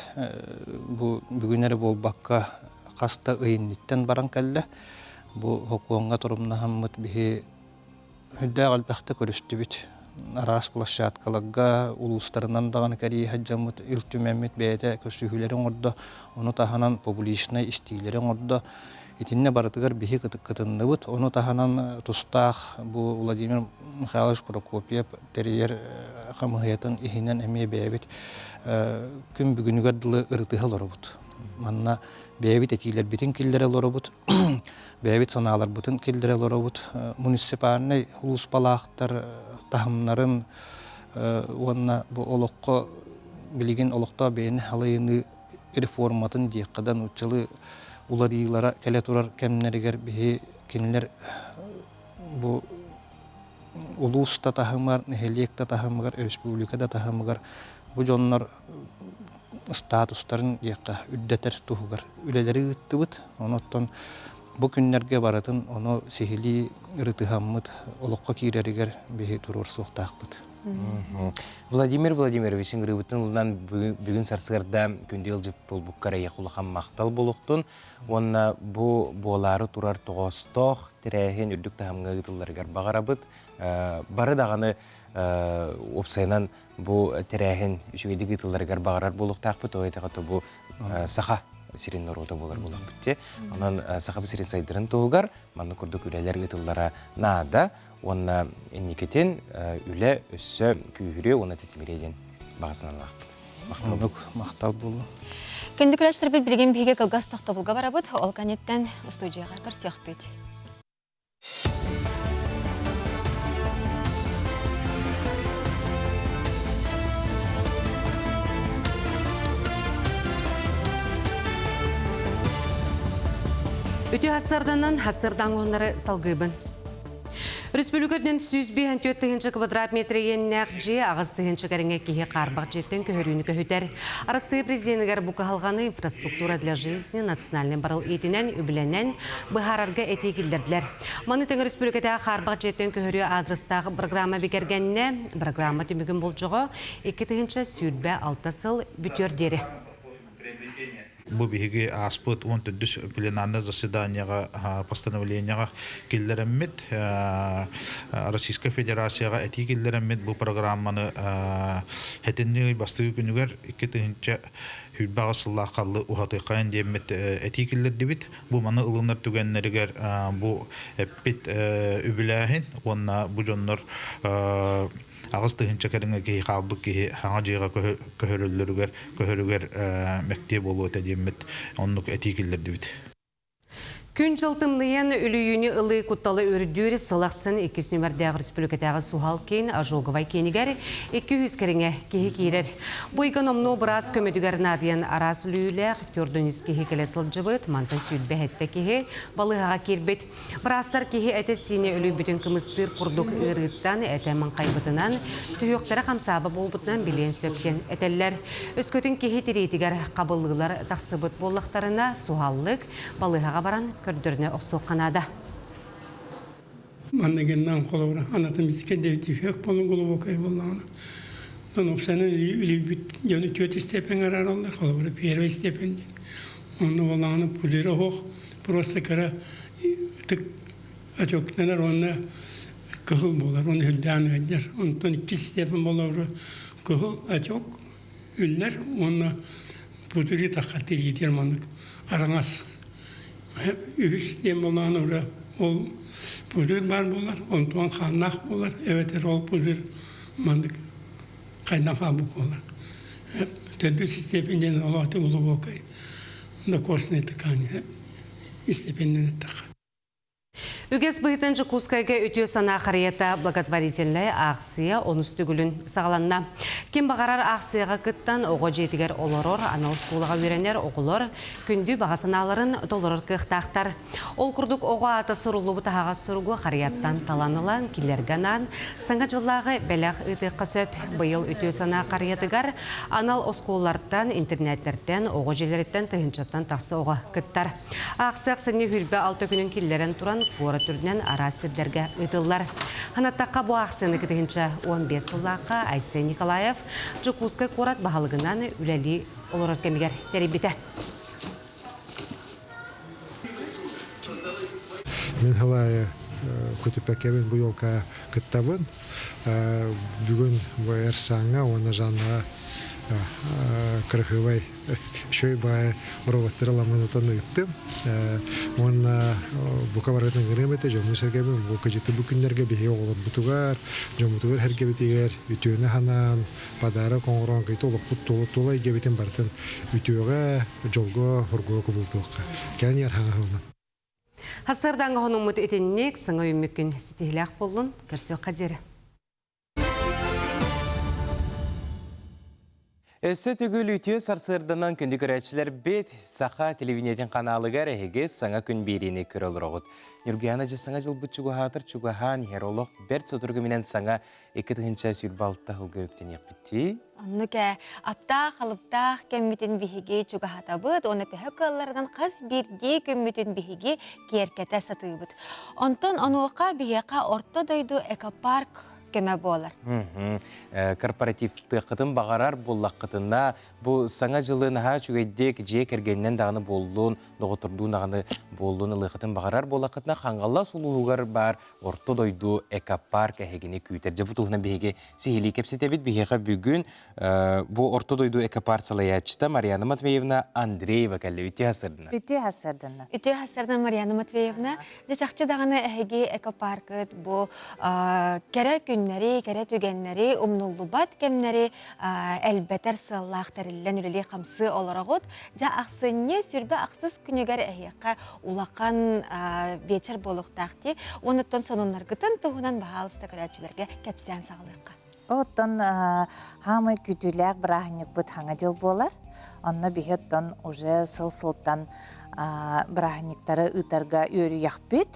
бу бүгүн эрэ буолбакка хас да ый инниттэн баран кэллэ. Бу сокуоҥҥа торумнаһаммыт биһи Үрдээх элбэхтэ көрүстүбүт. Араас площадкаларга, улуустарынан даҕаны кэрийэ сылдьаммыт, Ил Түмэммит бэйэтэ көрсүһүүлэри оҥордо, ону таһынан публичнай истиилэри оҥордо. Итиннэ барытыгар биһи кытынныбыт. Ону таһынан тустаах бу Владимир Михайлович Прокопьев тэрийэр хамыыһыйатын иһинэн эмиэ бэйэбит күн бүгүнүгэр дылы ырытыһа олоробут. Манна бэйэбит этиилэрбитин киллэрэ олоробут. Бэйэбит санааларбытын киллэрэ олоробут. Муниципальнай улууспалаахтар таһымнарын уонна бу олоххо билигин олохтоох бэйэни халайыныы реформатын диэххэ да нууччалыы уларыйыылара кэлэ турар кэмнэригэр биһи кинилэр бу улуус да таһымыгар, нэһилиэк да таһымыгар, республика да таһымыгар бу дьоннор статустарын диэххэ үрдэтэр туһугар үлэлэри ыыттыбыт. Онон бу күннэргэ барытын ону сиһилии ырытыһаммыт олоххо киирэригэр биһи туруорсуохтаахпыт. Владимир Владимирович ыҥырыыбытын ылынан бүгүн сарсыарда күндү ыалдьыт буолбуккар эйиэхэ улахан махтал буолуохтун уонна бу буолаары турар тоҕоостоох тэрээһин үрдүк таһымҥа ыытылларыгар баҕарабыт. Бары даҕаны уопсайынан бу тэрээһин үчүгэйдик ыытылларыгар баҕарар буолуохтаахпыт. Ол этэҕэ бу саха сирин норуота буолар буолахпыт дии. Онон саха сирин сайдарын туһугар маннык курдук үлэлэр ыытыллара наада уонна инникитин үлэ өссө күүһүрүө уонна тэтимириэ диэн баҕа санаалаахпыт. Махтал. Махтал буолуо. Күндү көрөөччүлэрбит билигин биһиги кылгас тохтобулга барабыт. Ол кэнниттэн студияҕа көрсүөхпүт. Үтүө хассарданан хассардаҥ уоннары салгыыбын. Республика үрдүнэн 154 тыһыынча квадрат метр иэннээх дьиэ аҕыс тыһыынча кэриҥэ киһи хаарбах дьиэттэн көһөрүүнү көһүтэр. Арассыыйа президенигэр бу кыһалҕаны инфраструктура для жизни национальнай барыл иитинэн үбүлэнэн быһаарарга этии киллэрдилэр. Маны тэҥэ республикатааҕы хаарбах дьиэттэн көһөрүү аадырыстаах программа бигэргэннэ. Программа түмүгүн болдьоҕо 2026 сыл бүтүөр диэри. Бу биһиги ааспыт 14 пленарнай заседанияҕа постановлениеҕа киллэрэммит Российскай Федерацияҕа этии киллэрэммит бу программаны хэтинни ый бастакы күнүгэр 2028 сыллаах халлы уһатыаххайын диэммит этии киллэрдибит. Бу маны ылынар түгэннэригэр бу эппит үбүлээһин уонна бу дьоннор 8000 кэриҥэ киһи хаалбыт киһи саҥа дьиэҕэ көһөрөллөрүгэр көһөрүгэр мэктиэ буолуо этэ диэммит оннук этии киллэрдибит. Күн-дьыл тымныйан үлүйүүнү ылыы кутталы үрдүүр сыл ахсын иккис нүмердээх республикатааҕы суһал киин ожоговай киинигэр 200 кэриҥэ киһи киирэр. Бу ыйга номнуо быраас көмөтүгэр наадыйан араас үлүйүүлээх 400 киһи кэлэ сылдьыбыт, мантан 27 киһи балыыһаҕа киирбит. Быраастар киһи этэ-сиинэ өлүйбүтүн кымыстыыр курдук ыарыыттан этэ маҥхайбытынан, сүһүөхтэрэ хамсааба буолбутунан билиэн сөп диэн этэллэр. Өскөтүн киһи тириитигэр хабыллыылар тахсыбыт буоллахтарына, суһаллык балыыһаҕа баран көрдөрүнэ охсуохха наада. Манныгынан холобура анатомическай дефект буолан глубокай буоллаҕына, онон уопсайынан үлүйбүт дьону түөрт степень араараллар, холобура первый степень диэн. Онно буоллаҕына пузырь оһох Просто кыра ытык отектанар уонна кыһыл буолар, уонна үрдээн ыалдьар. Онтон иккис степень болоору кыһыл отек үллэр уонна пузыри тахха тириитигэр маннык араҥас үһүс диэн буоллаҕына уже ол пузырь баар буолар, онтон хааннаах буолар, эбэтэр ол пузырь маннык хайдан хаалбыт буолар. Төрдүс степень диэн ол глубокой костной ткани степеннен эттэххэ. Үгэс быһыытын Дьокуускайга үтүө санаа харыйата благотворительнай аахсыйа онус төгүлүн саҕаланна. Ким баҕарар аахсыйаҕа кыттан оҕо дьиэтигэр олорор, анал оскуолаҕа үөрэнэр оҕолор күндү баҕа санааларын толорор кыахтаахтар. Ол курдук оҕо аата суруллубут аһаҕас суругу харыйаттан талан ылан, кинилэргэ анаан Саҥа дьыллааҕы бэлэх ыытыахха сөп. Быйыл үтүө санаа харыйатыгар анал оскуолалартан, интернеттэртэн, оҕо дьиэлэриттэн тыһыынчаттан тахса оҕо кыттар. Аахсыах сэнни 26 күнүн киллэрэн туран, куорат үрдүнэн араас сирдэргэ ыытыллар. Санаттахха, бу аахсыйаны 1015 сыллаахха Айсен Николаев Дьокуускай куорат баһылыгынан үлэлии олорор кэмигэр тэрийбитэ. Мин халайы көтүппэккэбин бу елка кыттабын. Бүгүн бу Эрсаҥҥа уонна Жаннаҕа кырахыыбай үчүгэй баайы роботтары ламмын отон ыыттым. Уонна бука барытын ыҥырыам этэ, дьоммун-сэргэбин бу кыдьыты бу күннэргэ биһиги оҕолорбутугар, дьоммутугар сэргэбитигэр үтүөнү санаан, подарок оҥорон кыйта олохпут тула эйгэбитин барытын үтүөҕэ, дьолго, хоргуга кубулутуохха. Кэлин иһэр хаҥа сылынан. Хасырдаҥ оһонуммут итинник саҥа үүммүккүн ситиһилээх буоллун, көрсүөххэ диэри. Өссө төгүл үтүө сарсыарданан күндү көрөөччүлэрбит Саха телевидениетин каналыгар эһиги саҥа күн биэриини көрө олороҕут. Ньургуйаана дьэ саҥа дьылбыт чугаһаатар чугаһаан иһэр олох бэрт сотору кэминэн саҥа 2026 сылга үктэниэхпит. Оннук ээ, аптаах, алыптаах кэммитин биһиги чугаһатабыт уонна төһө кыалларынан хас биирдии күммүтүн биһиги киэркэтэ сатыыбыт. Онтон онуоха биһиэхэ Орто дойду экопарк көмө буолар. Корпоративтыаххытын баҕарар буоллаххытына, бу саҥа дьылы наһаа үчүгэйдик дьиэ кэргэнинэн даҕаны буоллун, доҕоттордуун даҕаны буоллун ылыаххытын баҕарар буоллаххытына, Хаҥалас улууһугар баар Орто дойду экопарк эһигини күүтэр. Дьэ бу туһунан биһиги сиһилии кэпсэтэбит. Биһиэхэ бүгүн бу Орто дойду экопарк салайааччыта Марьяна Матвеевна Андреева кэллэ. Үтүө сарсыарданна. Үтүө сарсыарданна. Үтүө сарсыарданна Марьяна Матвеевна. Дьэ чахчы даҕаны эһиги экопаркыт бу кэрэ күннэри, кэрэ түгэннэри, умнуллубат кэмнэри элбэтэр сыаллаах тэриллэн үлэлии-хамсыы олороҕут. Дьэ ахсынньы сүрбэ ахсыс күнүгэр эһиэхэ улахан биэчэр буолуохтаах дии. Онуттан сонуннаргытын туһунан баһаалыста көрөөччүлэргэ кэпсээн саҕалыахха. Оттон хаамай күтүүлээх бырааһынньыкпыт хаҥа дьыл буолар. Онно биһи оттон уже сыл-сылтан бырааһынньыктары ыытарга үөрүйэхпит.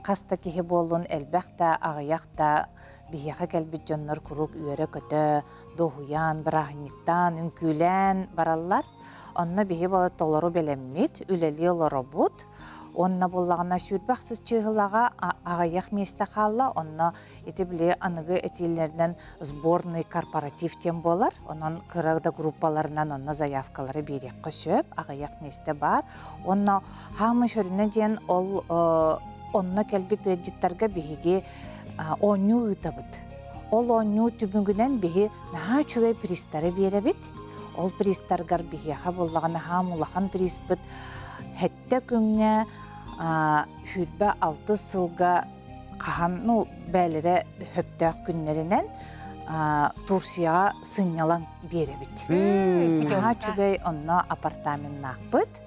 Хас да киһи буоллун элбэх да, аҕыйах да биһиэхэ кэлбит дьоннор куруук үөрэ-көтө, дуоһуйан, бырааһынньыктаан, үҥкүүлээн бараллар. Онно биһи толору бэлэммит, үлэлии олоробут. Уонна буоллаҕына сүүрбэ ахсыс чыыһылаҕа аҕыйах миэстэ хаалла, онно Ити били аныгы этиилэринэн сборный корпоратив диэн буолар. Онон кыра да группаларынан онно заявкалары биэриэххэ сөп, аҕыйах миэстэ баар. Уонна хаамай сөрүнэ диэн ол онно кэлбит ыалдьыттарга биһиги оонньуу ыытабыт. Ол оонньуу түмүгүнэн биһи наһаа үчүгэй призтары биэрэбит. Ол призтаргар биһиэхэ буоллаҕына хаам улахан призпыт сэттэ күҥҥэ сүүрбэ алтыс сылга хаһан ну бээлэрэ хөптөөх күннэринэн Турцияҕа сынньалаҥ биэрэбит. Наһаа үчүгэй онно апартаменнаахпыт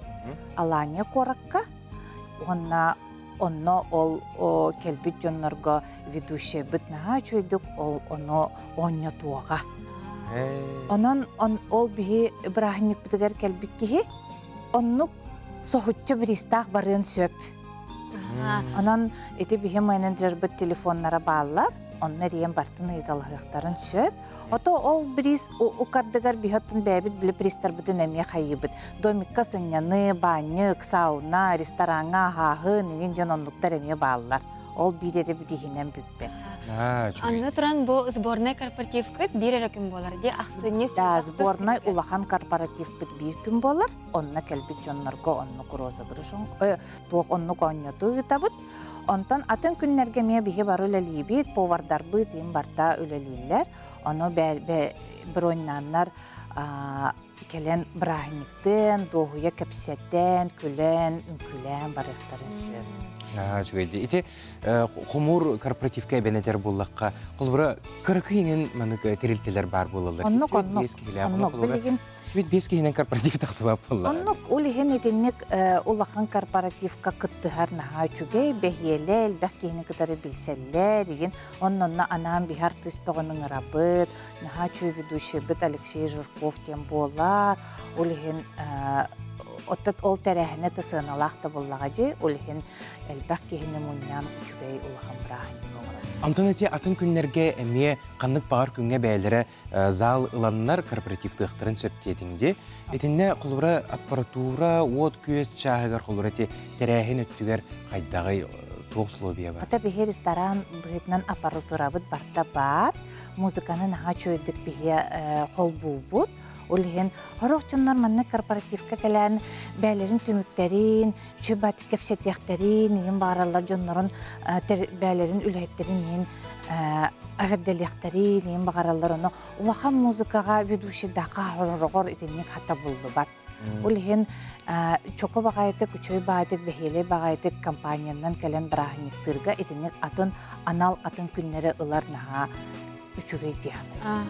Алания куоракка уонна онно ол кэлбит дьоннорго ведущайбыт наһаа үчүгэйдик ол ону оонньотуоҕа. Онон ол биһи бырааһынньыкпытыгар кэлбит киһи оннук соһуччу бириистээх барыан сөп. Онон ити биһи менеджербит телефоннара бааллар, онно эрийэн бартын ыйыталаһыахтарын сөп. Ото ол бириис укардыгар биһи оттон бэйэбит били приистарбытын эмиэ хайыыбыт. Домикка сынньаныы, баанньык, сауна, рестораҥҥа аһааһын, иҥин диэн оннуктар эмиэ бааллар. Ол биир эрэ бирииһинэн бүппэт. Анны туран бу сборнай корпоративкыт биир эрэ күн буолар дии ахсынньы Да, сборнай улахан корпоративпыт биир күн буолар. Онно кэлбит дьоннорго оннук розыгрыш туох оннук оонньотуу ыытабыт. Онтон атын күннэргэ эмиэ биһи бары үлэлиибит, повардарбыт им барта үлэлииллэр. Ону броньнааннар кэлэн бырааһынньыктыан, дуоһуйа кэпсэтэн, күлэн, үҥкүүлээн барыахтарын сөп. Үчүгэй дии. Ити хомуур корпоративка эбэн этэр буоллахха, холобура, кыракый иҥин маннык тэрилтэлэр баар буолаллар. Оннук, оннук. Оннук. Билигин Бүт биэс киһинэн корпоратив тахсыбат буолла. Оннук, ол иһин итинник улахан корпоративка кыттыһар наһаа үчүгэй, бэһиэлэ, элбэх киһини кытары билсэллэр, игин оннонно анаан биһи артыыс бөҕөнү ыҥырабыт, наһаа үчүгэй ведущийбыт Алексей Жирков диэн буолар. Ол иһин оттон ол тэрээһинэ да сыаналаах да буоллаҕа дии, ол иһин элбэх киһини мунньан үчүгэй улахан бырааһынньык оҥоробут. Онтон ити атын күннэргэ эмиэ ханнык баҕар күҥҥэ бэйэлэрэ зал ыланнар корпоративтыахтарын сөп диэтиҥ дии. Итиннэ холобура аппаратура, уот-күөс чааһыгар холобура ити тэрээһин өттүгэр хайдаҕый туох условия бар? Ата биһи ресторан быһыытынан аппаратурабыт барта баар. Музыканы наһаа үчүгэйдик биһи холбуубут. Ол иһин сорох дьоннор маннык корпоративка кэлэн бээлэрин түмүктэрин, үчүгэй баатык кэпсэтиэхтэрин, иһин баҕараллар дьоннорун бээлэрин үлэһиттэрин иһин эҕэрдэлиэхтэрин иһин баҕараллар ону улахан музыкаҕа ведущийдаахха хоророҕор итинник хата буллубат. Ол иһин чоко баҕайытык, үчүгэй баҕайытык, бэһиэлэй баҕайытык компаниянан кэлэн бырааһынньыктыырга итинник атын анал атын күннэри ылар наһаа үчүгэй дии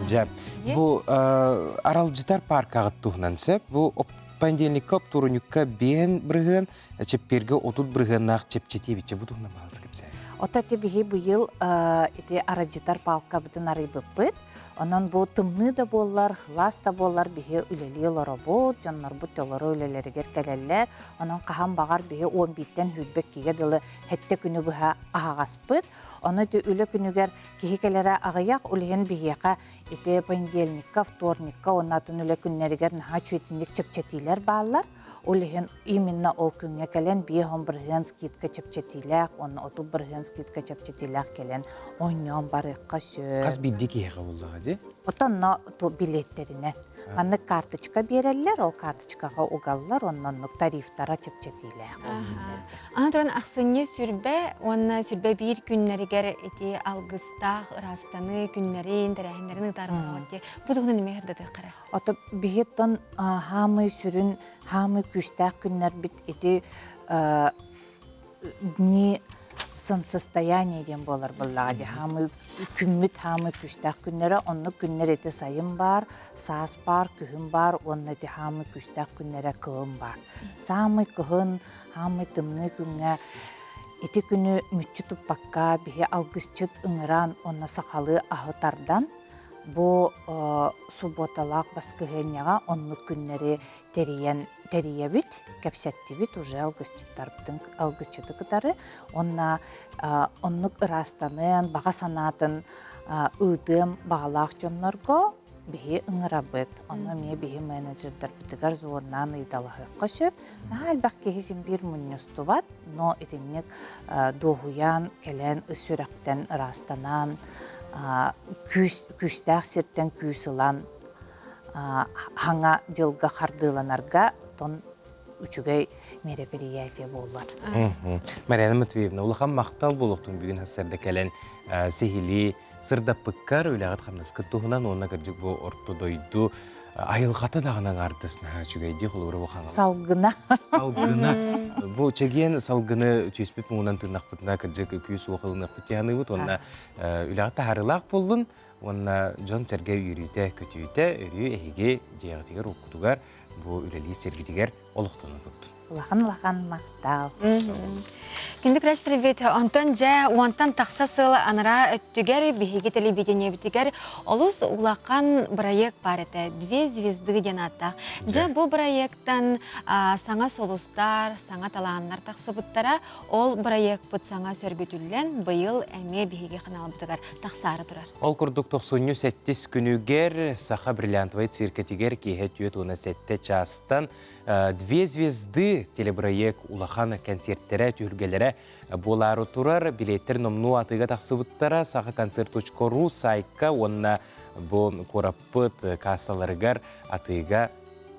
Дьэ, бу аралдьытар паркаҕыт туһунан сөп. Бу Понедельникка оптуорунньукка 5 бырыһыан, чэппиэргэ 30 бырыһыаннаах чэпчэтии эбитчэ. Бу туһунан баһаалыста кэпсээ. Ото ити биһи быйыл ити арадьытар палкабытын арыйбыппыт. Онон бу тымныы да буоллар, сылаас да буоллар биһи үлэлии олоробут, дьоннорбут толору үлэлэригэр кэлэллэр. Онон хаһан баҕар биһи 11-тэн 22-гэ дылы сэттэ күнү быһа аһаҕаспыт. Ону ити үлэ күнүгэр киһи кэлэрэ аҕыйах, ол иһин биһиэхэ ити понедельникка, вторникка уонна атын үлэ күннэригэр наһаа үчүгэтинник чэпчэтиилэр бааллар. Ол иһин именно ол күҥҥэ кэлэн 50% скидка чэпчэтиилээх уонна 30% скидка чэпчэтиилээх кэлэн оонньоон барыахха сөп. Хас биирдии киһиэхэ буоллаҕа дии? Отонно билиэттэринэн. Маннык карточка биэрэллэр, ол карточкаҕа угаллар, онно оннук тарифтара чэпчэтиилээх. Аны туран ахсынньы сүрбэ уонна сүрбэ биир күннэригэр ити алгыстаах ыраастаныы күннэрин, тэрээһиннэрин ыытаарыллаҕыт дии. Бу туһунан эмиэ сырдатыахха эрэ. Ото биһиттон хаамый сүрүн, хаамый күүстээх күннэрбит ити дни солнцестояния диэн буолар буоллаҕа дии. Хаамый күммүт хаамый күүстээх күннэрэ, оннук күннэр ити сайын баар, саас баар, күһүн баар уонна ити хаамый күүстээх күннэрэ кыһын баар. Саамай кыһын, хаамый тымныы күҥҥэ ити күнү мүччү туппакка биһи алгысчыт ыҥыран уонна сахалыы аһы тардан бу субботалаах баскыһыанньаҕа оннук күннэри тэрийэн тэрийэбит, кэпсэттибит уже алгысчыттарбытын алгысчыты кытары уонна оннук ыраастаныан, баҕа санаатын ыытыам баҕалаах дьоннорго биһи ыҥырабыт. Онно эмиэ биһи менеджердарбытыгар звоннаан ыйыталаһыахха сөп. Наһаа элбэх киһи син биир мунньустубат, но итинник дуоһуйан кэлэн ыс сүрэхтэн ыраастанан күүс күүстээх сиртэн күүс ылан хаҥа дьылга хардыыланарга тон үчүгэй мероприятие буолар. Марьяна Матвеевна, улахан махтал буолуохтун бүгүн сарсыарда кэлэн сиһилии сырдаппыккар, үлэҕит-хамнаскыт туһунан уонна кырдьык бу орто дойду айылҕата даҕаны аҥаардас наһаа үчүгэйдии холобура бу хаҥалас. Салгына. Салгына. Бу чэгиэн салгыны түспүт муҥунан тыыннахпытына кырдьык күүс уох ылыныахпыт дии саныыбыт уонна үлэҕит таһаарыылаах буоллун уонна дьон-сэргэ үөрүүтэ, көтүүтэ өрүү эһиги дьиэҕитигэр, уоккутугар бу үлэлиир сиргитигэр олохтоно турдун. Улахан-улахан махтал. Күндү көрөөччүлэрбит, онтон дьэ уонтан тахса сыл анараа өттүгэр биһиги телевидениебитигэр олус улахан бырайыак баар этэ. Две звезды диэн ааттаах. Дьэ бу бырайыактан саҥа сулустар, саҥа талааннар тахсыбыттара. Ол бырайыакпыт саҥа сөргүтүллэн, быйыл эмиэ биһиги ханаалбытыгар тахсаары турар. Ол курдук тохсунньу сэттис күнүгэр Саха бриллиантовай циркэтигэр киэһэ 47 чаастан Две звезды телебырайыак улахан кэнсиэртэрэ, түһүлгэлэрэ буолаары турар. Билиэттэр номнуо атыыга тахсыбыттара сахаконцерт.ру сайтка уонна бу куораппыт кассаларыгар атыыга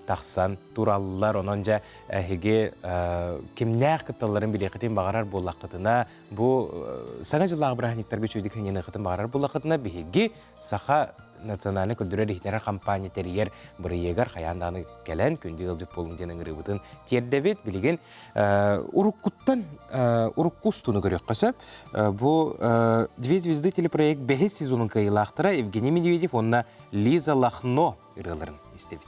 тахсан тураллар. Онон дьэ эһиги кимнээх кытталларын билиэххитин баҕарар буоллаххытына, бу Саҥа дьыллааҕы бырааһынньыктарга үчүгэйдик сынньаныаххытын баҕарар буоллаххытына, биһиги Саха национальнай көрдөрөр-иһитиннэрэр хампаанньа тэрийэр бырайыагар хайаан даҕаны кэлэн күндү ыалдьыт буолуҥ диэн ыҥырыыбытын тиэрдэбит. Билигин уруккуттан урукку устууну көрүөххэ сөп. Бу «Две звезды» телепроект бэһис сезонун кыайыылаахтара Евгений Медведев уонна Лиза Лахно ырыаларын истэбит.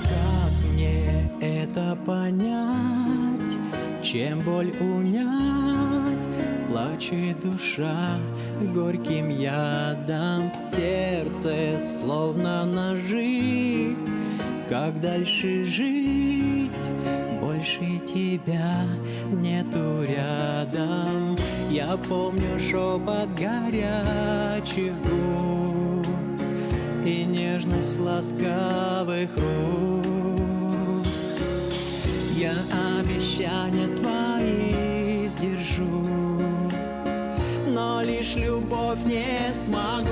Как мне это понять, чем боль унять, плачет душа горьким ядом в сердце, словно ножи. Как дальше жить? Больше тебя нету рядом. Я помню шепот горячих губ и нежность ласковых рук. Я обещания твои сдержу, но лишь любовь не смогу.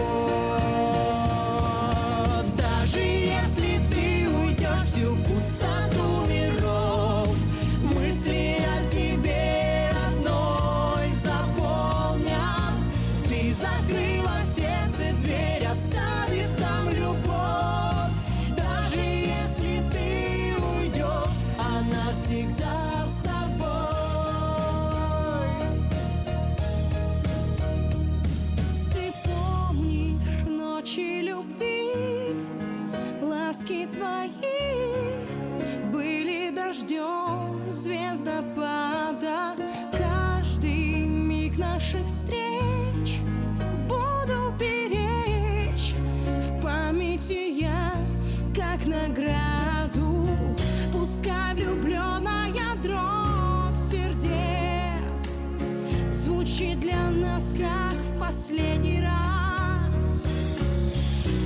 Даже если ты уйдешь всю пустоту миров, мысли о тебе одной заполнят. Ты закрыла в сердце дверь, оставив там всегда с тобой. Ты помнишь ночи любви, ласки твои были дождем звездопада. Каждый миг наших встреч буду беречь в памяти я, как награду. Пускай влюбленная дробь сердец звучит для нас, как в последний раз.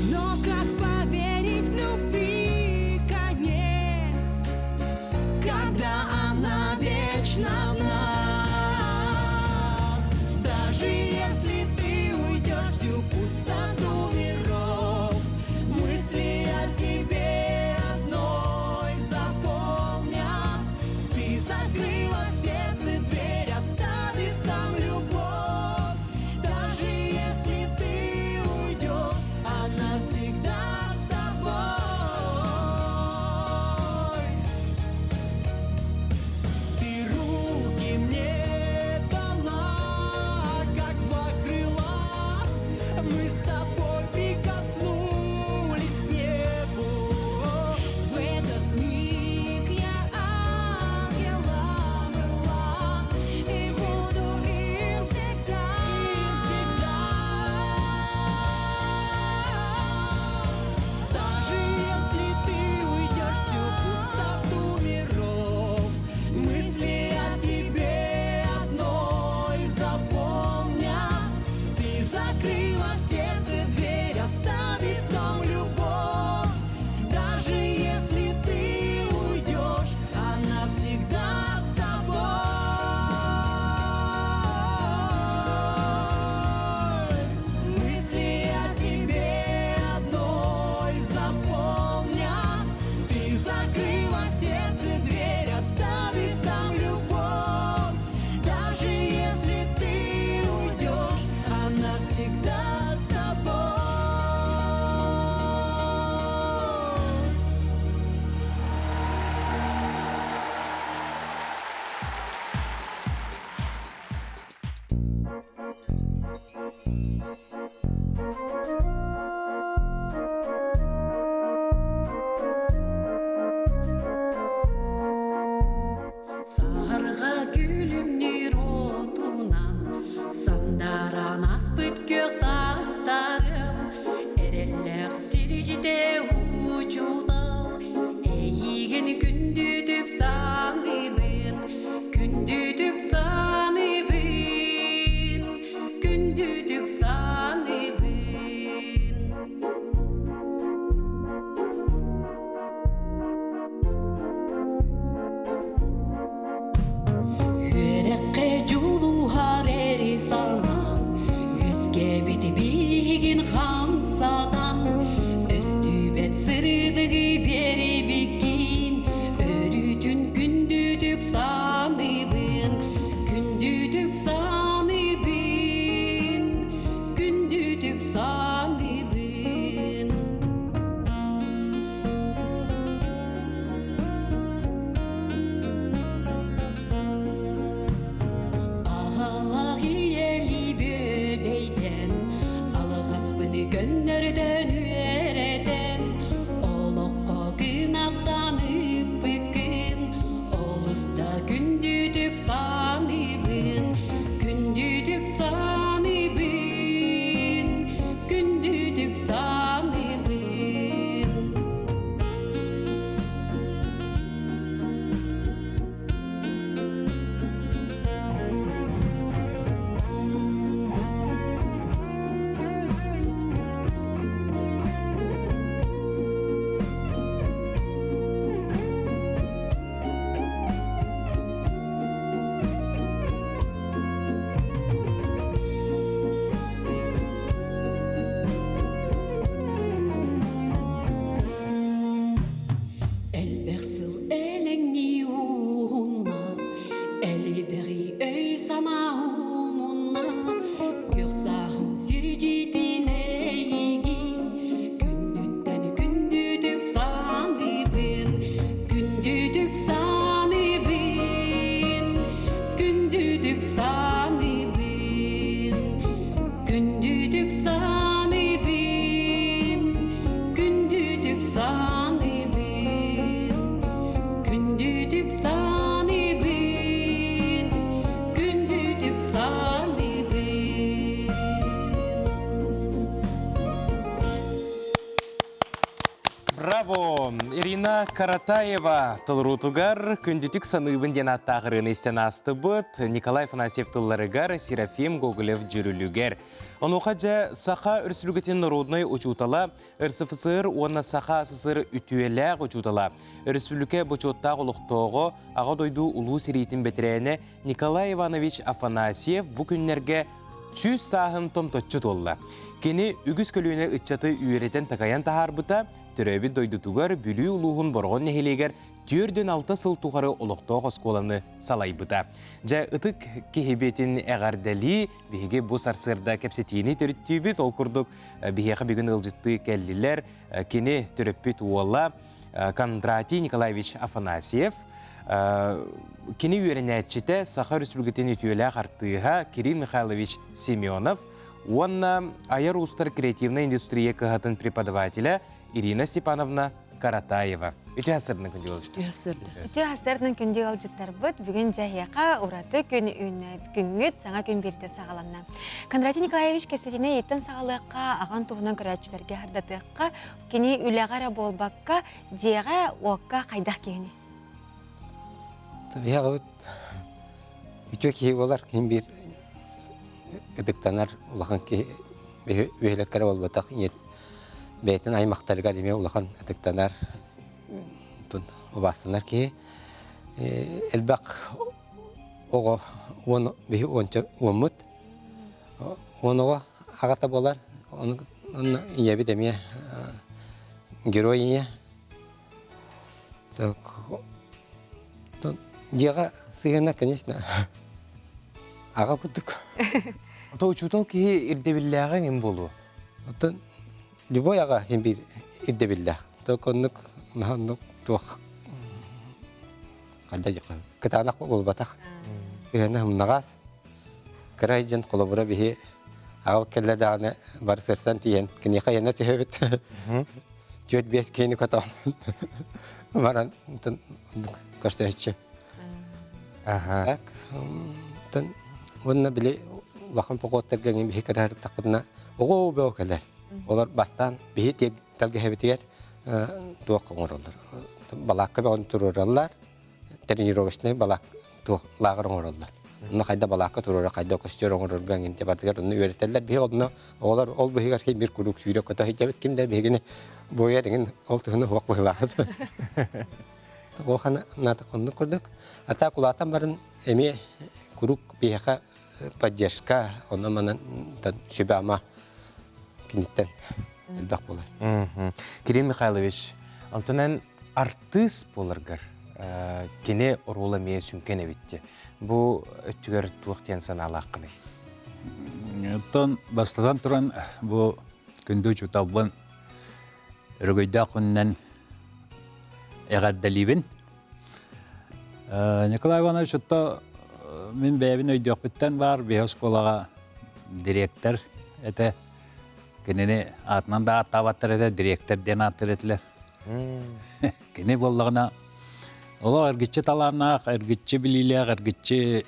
Но как поверить в любви конец, когда она вечно в нас? Даже если ты уйдешь всю пустоту миров, мысли о тебе одной заполнят. Ты закрыла в сердце дверь, оставив там любовь. Даже если ты уйдешь, она всегда с тобой. Ты руки мне Каратаева толоруутугар күндүтүк саныыбын диэн ааттаах ырыаны истэн аастыбыт Николай Афанасьев тылларыгар Серафим Гоголев дьүрүлүгэр. Онуоха дьэ Саха Өрөспүүбүлүкэтин норуодунай учуутала, РСФСР уонна Саха СССР үтүөлээх учуутала, өрөспүүбүлүкэ бочуоттаах олохтооҕо, Аҕа дойду Улуу сэриитин бэтэрээнэ Николай Иванович Афанасьев бу күннэргэ 100 сааһын томточчу туолла. Кини үгүс көлүөнэ ыччаты үөрэтэн-такайан таһаарбыта, төрөөбүт дойдутугар Бүлүү улууһун Бороҕон нэһилиэгэр 46 сыл тухары олохтоох оскуоланы салайбыта. Дьэ, ытык киһибитин эҕэрдэлии биһиги бу сарсыарда кэпсэтиини төрүттүүбүт. Ол курдук биһиэхэ бүгүн ыалдьыттыы кэллилэр. Кини төрөппүт уола Кондратий Николаевич Афанасьев, кини үөрэнээччитэ Саха Өрөспүүбүлүкэтин үтүөлээх артыыһа Кирилл Михайлович Семенов уонна Айар уустар креативнай индустрия кыһатын преподавателэ Ирина Степановна Каратаева. Үтүө сарсыарданан күндү ыалдьыттар. Үтүө сарсыарданан күндү ыалдьыттарбыт. Бүгүн дьэһиэхэ ураты күн үүннэ. Күҥҥүт саҥа күн бииртэн саҕаланна. Кондратий Николаевич кэпсэтиини ыйыттан саҕалыахха, аҕан туһунан көрөөччүлэргэ сырдатыахха, кини үлэҕэ эрэ буолбакка, дьиэҕэ, уокка хайдах киһини? Биһиэхэ үтүө киһи буолар, ким биир ытыктанар улахан киһи үһүлэккэрэ буолбатах бэйэтин аймахтарыгар эмиэ улахан ытыктанар убаастанар киһи элбэх оҕо уон биһи уонча уоммут уон оҕо аҕата буолар онно ийэбит эмиэ герой ийэ Дьиэҕэ сыһыана, конечно, аҕа курдук. Ото учуутал киһи ирдэбиллээҕэ эҥин буолуо. Оттон любой аҕа иһин биир ирдэбиллээх. Только оннук оннук туох хайда кытаанах буолбатах. Сыһыана ымнаҕас. Кыра дьон холобура биһи аҕа кэллэ даҕаны бары сырсан тиийэн киниэхэ айана түһэбит. Түөрт биэс киһини көтөҕөн баран көрсөөччү. Так, уонна били улахан походтарга биһи кыраһартахпытына оҕо бөҕө кэлэр. Олор бастаан биһи тэлгэһэбитигэр туох оҥороллор. Балаакка бөҕөнү туруораллар. Тренировочный балаак туох лааҕыр оҥороллор. Онно хайда балаакка туруора, хайда костер оҥорорго эҥин бардыгар онно үөрэтэллэр. Биһи онно оҕолор ол быһыгар бир куруук сүүрэ көтө сылдьабыт. Ким да биһигини буойар эҥин ол туһуна суох быһыылаах. Охан наата оннук курдук. Ата кулаатан барын эмиэ куруук биһиэхэ поддержка, онно манан сүбэ-ама киниттэн элбэх буолар. Кирилл Михайлович, онтон эн артыыс буоларгар кини оруола эмиэ сүҥкэн эбит Бу өттүгэр туох диэн санаалааххыный? Оттон бастатан туран бу күндү учууталбын өрөгөйдөөх күнүнэн эҕэрдэлиибин. Николай Иванович отто мин бэйэбин өйдүөхпүттэн баар биһи оскуолаҕа дириэктэр этэ. Кинини аатынан да ааттаабаттар этэ, дириэктэр диэн ааттыыр этилэр. Кини буоллаҕына олох эргиччи талааннаах, эргиччи билиилээх, эргиччи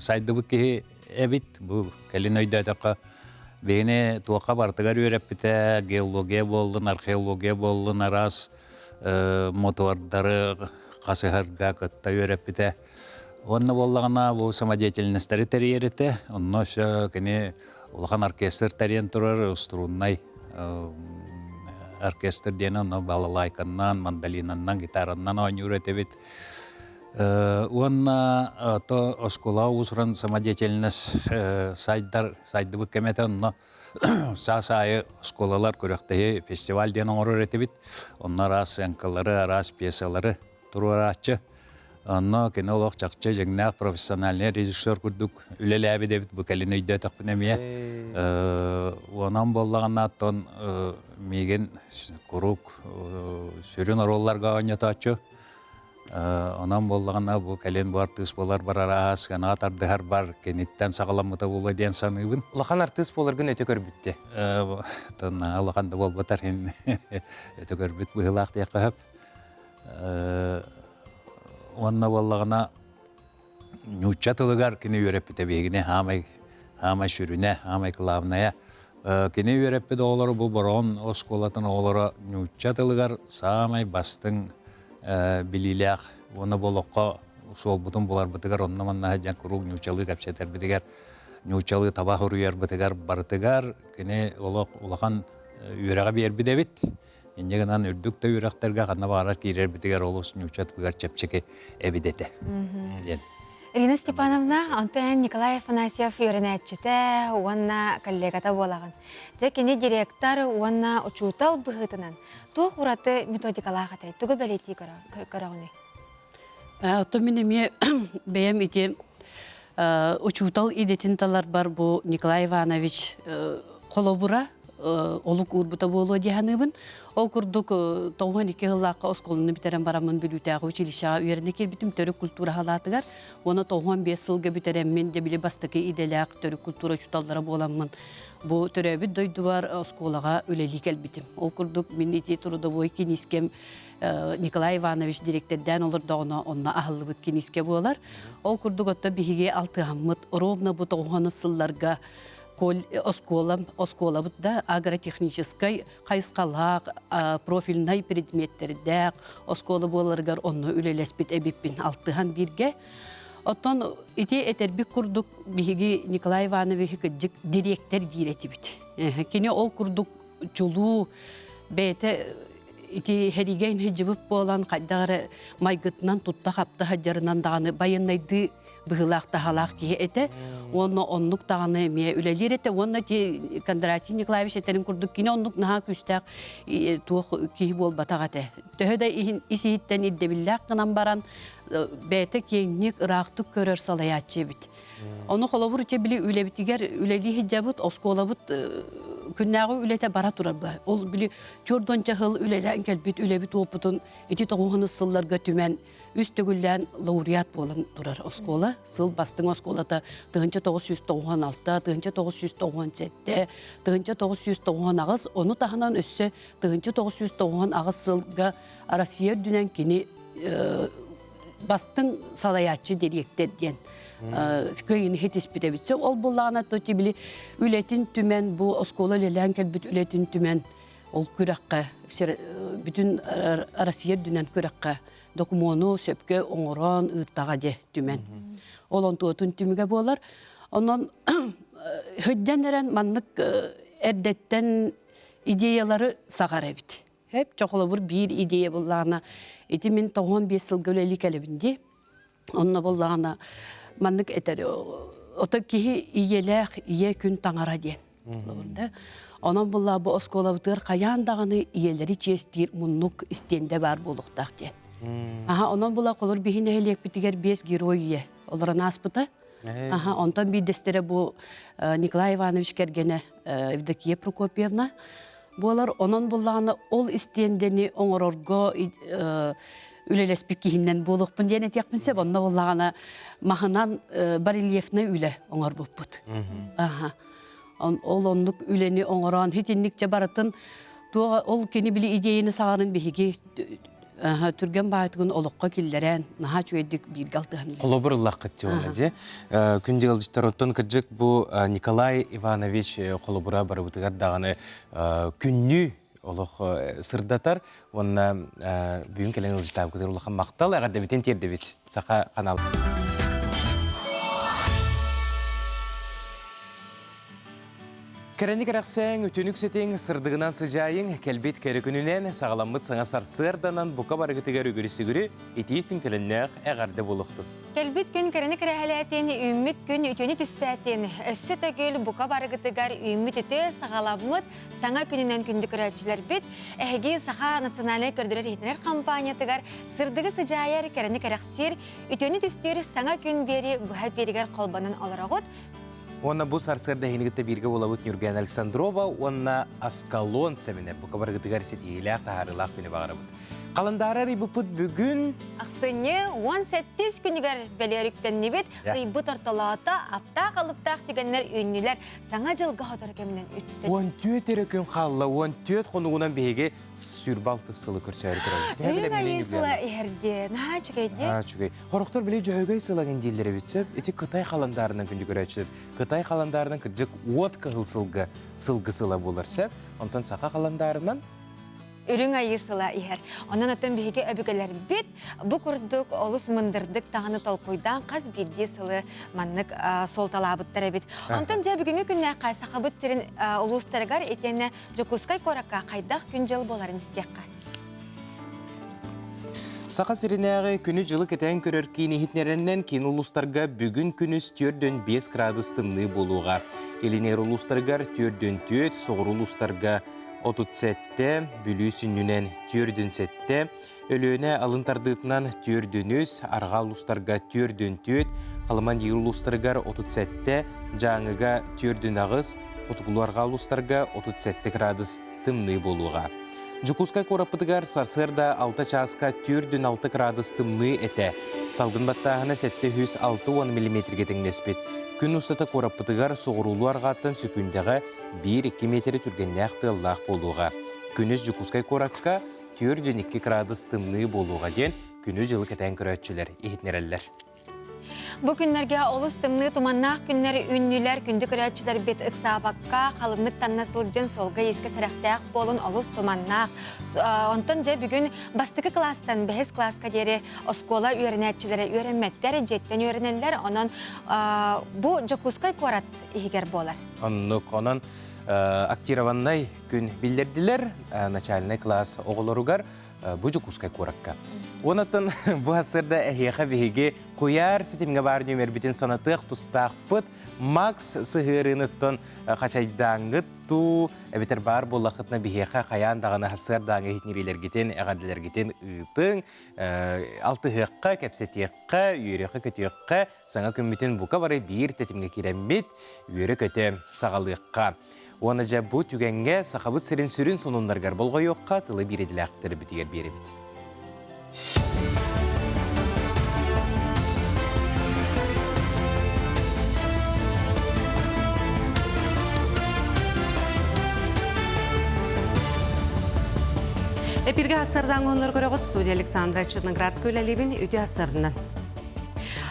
сайдыбыт киһи эбит. Бу кэлин өйдөөтөххө биһини туохха барытыгар үөрэппитэ, геология буоллун, археология буоллун, араас мотуордары хасыһарга кытта үөрэппитэ. Уонна буоллаҕына бу самодеятельностары тэрийэр этэ. Онно өссө кини улахан оркестр тэрийэн турар, струннай оркестр диэн онно балалайканнан, мандолинаннан, гитараннан оонньуур этибит. Уонна то оскуола уус-уран самодеятельность сайдар, сайдыбыт кэмэ этэ онно саас аайы оскуолалар күрэхтэһии фестиваль диэн оҥорор этибит. Онно араас сценкалары, араас пьесалары туруорааччы. Онно кини олох чахчы дьиҥнээх профессиональный режиссер курдук үлэлээбит эбит бу кэлин өйдөөтөхпүнэ эмиэ. Онон буоллаҕына оттон миигин куруук сүрүн оруолларга оонньотооччу. Онон буоллаҕына бу кэлин бу артыыс буолар барар сыанаҕа тардыһар бар киниттэн саҕаламмыта буолуо диэн саныыбын. Улахан артыыс буоларгын өтө көрбүттэ. Оттон улахан да буолбатар иһин өтө көрбүт быһыылаах диэххэ сөп. Уонна буоллаҕына нуучча тылыгар кини үөрэппитэ биһигини хаамай хаамай сүрүнэ, хаамай кылаабынайа. Кини үөрэппит оҕолоро бу Бороҕон оскуолатын оҕолоро нуучча тылыгар саамай бастыҥ. билиилээх уонна бу олоххо суолбутун буларбытыгар онно-манна сылдьан куруук ньуучалыы кэпсэтэрбитигэр, ньуучалыы таба суруйарбытыгар барытыгар кини олох улахан үөрэҕи биэрбит эбит. Инньэ гынан үрдүк да үөрэхтэргэ ханна баҕарар киирэрбитигэр олус ньууча тылыгар чэпчэки эбит этэ диэн. Ирина Степановна, онтон Николай Афанасьев үөрэнээччитэ уонна коллегата буолаҕын. Дьэ, кини директор уонна учуутал быһыытынан туох ураты методикалаах этэй? Тугу бэлиэтии көрөҕүнүй? Оттон мин эмиэ бэйэм ити учуутал идэтин таларбар бу Николай Иванович холобура олук уурбута буолуо дии саныыбын. Ол курдук 92 сыллаахха оскуоланы бүтэрэн бараммын Бүлүүтээҕи училищеҕа үөрэнэ киирбитим төрүт культура салаатыгар. Уонна 95 сылга бүтэрэммин дьэ били бастакы идэлээх төрүт культура учууталлара буоламмын бу төрөөбүт дойдубар оскуолаҕа үлэлии кэлбитим. Ол курдук мин ити трудовой киниискэм Николай Иванович дириэктэрдээн олордоҕуна онно аһыллыбыт киниискэ буолар. Ол курдук отто биһиги алтыһаммыт ровно бу тоҕуһаны сылларга оскуола оскуолабыт да агротехническай хайысхалаах профильнай предметтэрдээх оскуола буоларыгар онно үлэлэспит эбиппин алтыһан бииргэ. Оттон ити этэрбит курдук биһиги Николай Ивановиһы кырдьык дириэктэр диир этибит. Кини ол курдук чулуу бэйэтэ ити хэригэ инһидьибит буолан хайдах эрэ майгытынан тутта-хапта сылдьарынан даҕаны байыаннайдыы быһыылаах таһаалаах киһи этэ уонна оннук даҕаны эмиэ үлэлиир этэ уонна ити Кондратий Николаевич этэрин курдук кини оннук наһаа күүстээх туох киһи буолбатах этэ төһө да иһин ис иһиттэн ирдэбиллээх гынан баран бэйэтэ киэҥник ыраахтык көрөр салайааччы эбит Ону холобур ичэ били үлэбитигэр үлэлии сылдьабыт, оскуолабыт күннээҕи үлэтэ бара турар быһа. Ол били чуордуонча сыл үлэлээн кэлбит үлэбит уопутун ити тоҕуһун сылларга түмэн үс төгүллээн лауреат буолан турар оскуола. Сыл бастыҥ оскуолата 1996, 1997, 1998, ону таһынан өссө 1998 сылга Россия үрдүнэн кини бастыҥ салайааччы дириэктэр диэн кыайыыны хитиспит эбит. Ол буллаҕына то били үлэтин түмэн бу оскуола үлэлээн кэлбит үлэтин түмэн ол күрэххэ бүтүн Россия үрдүнэн күрэххэ докумуону сөпкө оҥорон ыыттаҕа дьэ түмэн. Ол онтуотун түмүгэ буолар. Онон сылдьан эрэн маннык эрдэттэн идеялары саҕар эбит. Хөп, чохолобур биир идея буллаҕына, ити мин 95 сылга үлэлии кэлэбин дии. Онно буллаҕына маннык этэр, ото киһи ийэлээх ийэ күн таҥара диэн. Онон булла бу оскуолабытыгар хайаан даҕаны ийэлэри чиэстиир муннук истиэндэ баар буолуохтаах диэн. Аха, онон була холор биһи нэһилиэкпитигэр биэс герой ийэ олорон ааспыта. Аха, онтон биирдэстэрэ бу Николай Иванович кэргэнэ Евдокия Прокопьевна буолар. Онон буллаҕына ол истиэндэни оҥорорго үлэлэспит киһиннэн буолуохпун диэн этиэхпин сөп. Онно буллаҕына маһынан барельефнай үлэ оҥорбуппут. Аха. Ол оннук үлэни оҥорон итинникчэ барытын туох ол кини били идеяны саҕарын биһиги түргэн баайтыгын олоххо киллэрэн наһаа үчүгэйдик бииргэ алтыһан Холобур ыллаххыт дьуона дьэ. Күн дьыалдьыттар оттон кырдьык бу Николай Иванович холобура барыбытыгар даҕаны күннүү олох сырдатар уонна бүгүн кэлэн ыалдьытаабыкытыгар улахан махтал эҕэрдэбитин тиэрдэбит Саха канал. Кэрэни кэрэхсээҥ, үтүнүк ситиҥ, сырдыгынан сыдьаайыҥ, кэлбит кэрэ күнүнэн, саҕаламмыт саҥа сарсыарданан бука барыгытыгар үгүрү-сүгүрү итии сиҥтэлэннээх эҕэрдэ буолуохтун. Кэлбит күн кэрэни кэрэһэлээтин, үүммүт күн үтүөнү түстээтин, өссө төгүл бука барыгытыгар үүммүт үтүө саҕаламмыт саҥа күнүнэн күндү көрөөччүлэрбит, эһиги Саха национальнай көрдөрөр-иһитиннэрэр компаниятыгар сырдыгы сыдьаайар, кэрэни кэрэхсиир, үтүөнү түстүүр саҥа күн биэри быһа эпииригэр холбонон олороҕут. Уонна бу сарсыарда эһини кытта бииргэ буолабыт Ньургуян Александрова уонна Аскалон Сэминэ бука барыгытыгар ситиһиилээх таһаарыылаах күнү баҕарабыт. Халандаары арыйбыппыт бүгүн Ахсынньы 18 күнүгэр бэлиэрүктэннибит, ыйбыт ортолоото аптаах-алыптаах түгэннэр үүннүлэр, саҥа дьылга сотору кэминэн үттэ. 14 эрэ күн хаалла, 14 хонугунан биһиги сүүрбэ алтыс сылы көрсөөрү турабыт. Үрүҥ айыы сыла иһэрдиэ, наһаа үчүгэй дии. Наһаа үчүгэй. Хорохтор били дьөһөгөй сылагын дииллэр эбит сөп. Ити Кытай халандаарынан күндү көрөөччүлэр. Кытай халандаарынан кырдьык уот кыһыл сылгы сылгы сыла буолар сөп. Онтон саха халандаарынан? Үрүҥ айыы сыла иһэр. Онон оттон биһиги өбүгэлэрбит бу курдук олус мындырдык даҕаны толкуйдаан хас биирдии сылы маннык суолталаабыттар эбит. Онтон дьэ бүгүҥҥү күннээххэ Сахабыт сирин улуустарыгар итиэннэ Дьокуускай куоракка хайдах күн-дьыл буоларын истиэххэ. Саха сиринээҕи күнү-дьылы кэтээн көрөр киин иһитиннэрэринэн киин улуустарга бүгүн күнүс 4-5 градус тымныы буолуоҕа. Илин улуустарыгар 4-4, соҕуруу улуустарга 37, Бүлүү сүнньүнэн 4-7, Өлүөнэ алын тардыытынан 4-3, арҕаа улуустарга 4-4, Халыман диир улуустарыгар 37, Дьааҥыга 4-8, Хотугулуу-арҕаа улуустарга 37 градус тымныы буолуоҕа. Дьокуускай куораппытыгар сарсыарда 6 чааска 4-6 градус тымныы этэ. Салгын баттааһына 760 миллиметргэ тэҥнэспит. Күн устата куораппытыгар соҕуруулуу-арҕааттан сөкүүндэҕэ 1-2 миэтэрэ түргэннээх тыаллаах буолуоҕа. Күнүс Дьокуускай куоракка 4-2 градус тымныы буолуоҕа диэн күнү-дьылы кэтээн көрөөччүлэр иһитиннэрэллэр. Бу күннэргэ олус тымныы туманнаах күннэр үүннүлэр. Күндү көрөөччүлэрбит ыксаабакка, халыҥнык танна сылдьын, суолга-иискэ сэрэхтээх буолун олус туманнаах. Онтон дьэ бүгүн бастакы кылаастан бэһис кылааска диэри оскуола үөрэнээччилэрэ үөрэммэттэр, дьиэттэн үөрэнэллэр. Онон бу Дьокуускай куорат иһигэр буолар. Оннук. Онон актированнай күн биллэрдилэр начальнай класс оҕолоругар бу Дьокуускай куоракка. Онон бу сарсыарда эһиэхэ биһиги куйаар ситимҥэ баар нүөмэрбитин санатыах тустаахпыт. Макс сыһыарыыныттан хачайдааҥҥыт туу, эбэтэр баар буоллаххытына биһиэхэ хайаан даҕаны сарсыардааҥы иһитиннэриилэргитин, эҕэрдэлэргитин ыытыҥ, алтыһыахха, кэпсэтиэххэ, үөрүөххэ-көтүөххэ, саҥа күммүтүн бука бары биир тэтимҥэ киирэммит, үөрэ-көтө саҕалыахха. Уонна дьэ бу түгэҥҥэ Сахабыт сирин сүрүн сонуннарыгар болҕойуохха тылы биир идэлээхтэрбитигэр биэрэбит. Эпиргэ ассардаан оннор көрөҕүт студия Александра Черноградская үлэлиибин үтүө ассардынан.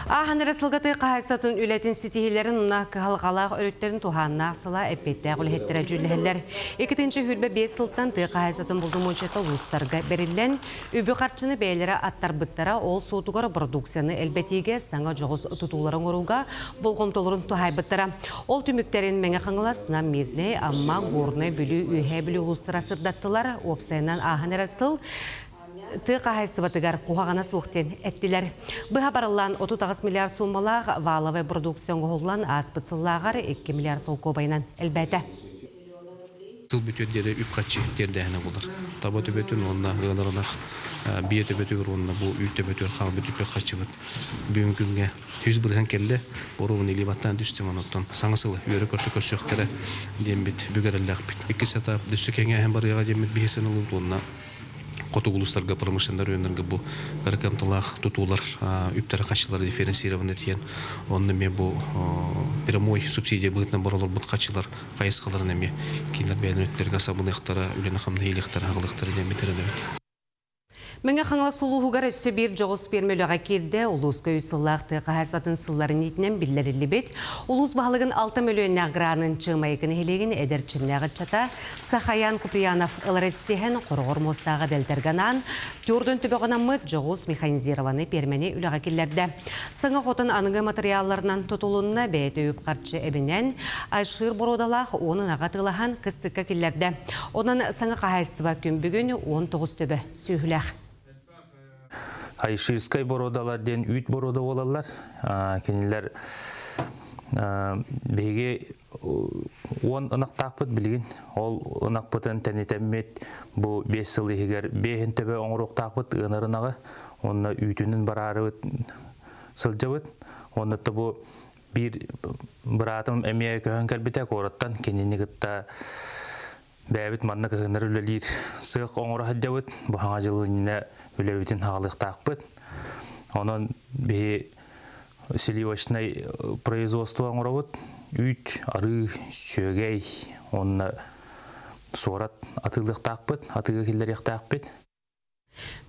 Ааһан эрэ сылгаты хаһаайыстыбатын үлэтин ситиһиилэрин уонна кыһалҕалаах өрүттэрин туһааннаах сыла эппиэттээх үлэһиттэрэ дьүүллэһэллэр. 2025 сылтан тыа хаһаайыстыбатын булдумуочата улуустарга бэриллэн, үбү-харчыны бэйэлэрэ аттарбыттара, ол суотугар продукцияны элбэтиигэ саҥа дьоҕус тутуулары оҥорууга болҕомтолорун туһаайбыттара. Ол түмүктэрин Мэҥэ Хаҥалас, Нам, Мирнэй, Амма, Горнай, Бүлүү, Үөһээ Бүлүү улуустара сырдаттылар. Уопсайынан ааһан эрэр сыл тыа хаһаайыстыбатыгар куһаҕана суох диэн эттилэр. Быһа барыллаан 38 миллиард суумалаах валовай продукция оҥоһуллан ааспыт сыллааҕар 2 миллиард солкуобайынан элбээтэ. Сыл бүтүөр диэри үп-харчы тиэрдээһинэ буолар. Таба төбөтүн уонна ыанар ынах биэ төбөтүгэр уонна бу үүт төбөтүгэр хаалбыт үп-харчыбыт бүгүн күҥҥэ 100% кэллэ. Боруобун илии баттаан түстүм онуттан саҥа сылы үөрэ-көтө көрсүөхтэрэ диэммит бүк эрэллээхпит. Иккис этап өссө кэҥээһин барыаҕа диэммит биһи сыаналыыбыт уонна хотугу улуустарга промышленнай районнарга бу кыра кыамталаах тутуулар үптэрэ-харчылара дифференцированный диэн онно эмиэ бу прямой субсидия быһыытынан бара олорбут харчылар хайысхаларын эмиэ кинилэр бэйэлэрин өттүлэригэр сабыныахтара, үлэни-хамнаһы иилиэхтэрэ, аҕалыахтара диэн эрэнэбит. Мэҥэ Хаҥалас улууһугар өссө биир дьоҕус пиэрмэ үлэҕэ киирдэ. Улууска үс сыллаах тыа хаһаайыстыбатын сылларын иитинэн биллэриллибит. Улуус баһылыгын 6 мөлүйүөннээх гранын Чыамайыкы нэһилиэгин эдэр чимнээх ыччата Сахаян Куприянов ылар истиһэн хороҕор муостааҕы дэлтэргэ анаан, түөрдүн төбөҕүнаммыт дьоҕус механизированный пиэрмэни үлэҕэ киллэрдэ. Саҥа хотон аныгы матырыйаалларынан тутулунна, бэйэтэ үп-харчы эбинэн, айшыыр боруодалаах уон ынаҕы атыылаһан кыстыкка киллэрдэ. Онон саҥа хаһаайыстыба күн бүгүн 19 төбө сүөһүлээх. Айширскай боруодалар диэн үүт боруода буолаллар. Кинилэр биһиги уон ынахтаахпыт билигин. Ол ынахпытын тэнитэммит бу 5 сыл иһигэр биэһин төбө оҥоруохтаахпыт ыанар ынаҕы. Онно үүтүнүн бараарыбыт сылдьабыт. Онно бу биир быраатым эмиэ көһөн кэлбитэ куораттан кинини кытта бэйэбит манна кыһыннар үлэлиир сыах оҥоро сылдьабыт. Бу хаҥа дьыл иннинэ үлэбитин хаалыахтаахпыт. Онон биһи сливочнай производство оҥоробут. Үүт, арыы, сүөгэй уонна суорат атыылыахтаахпыт, атыыга киллэриэхтээхпит.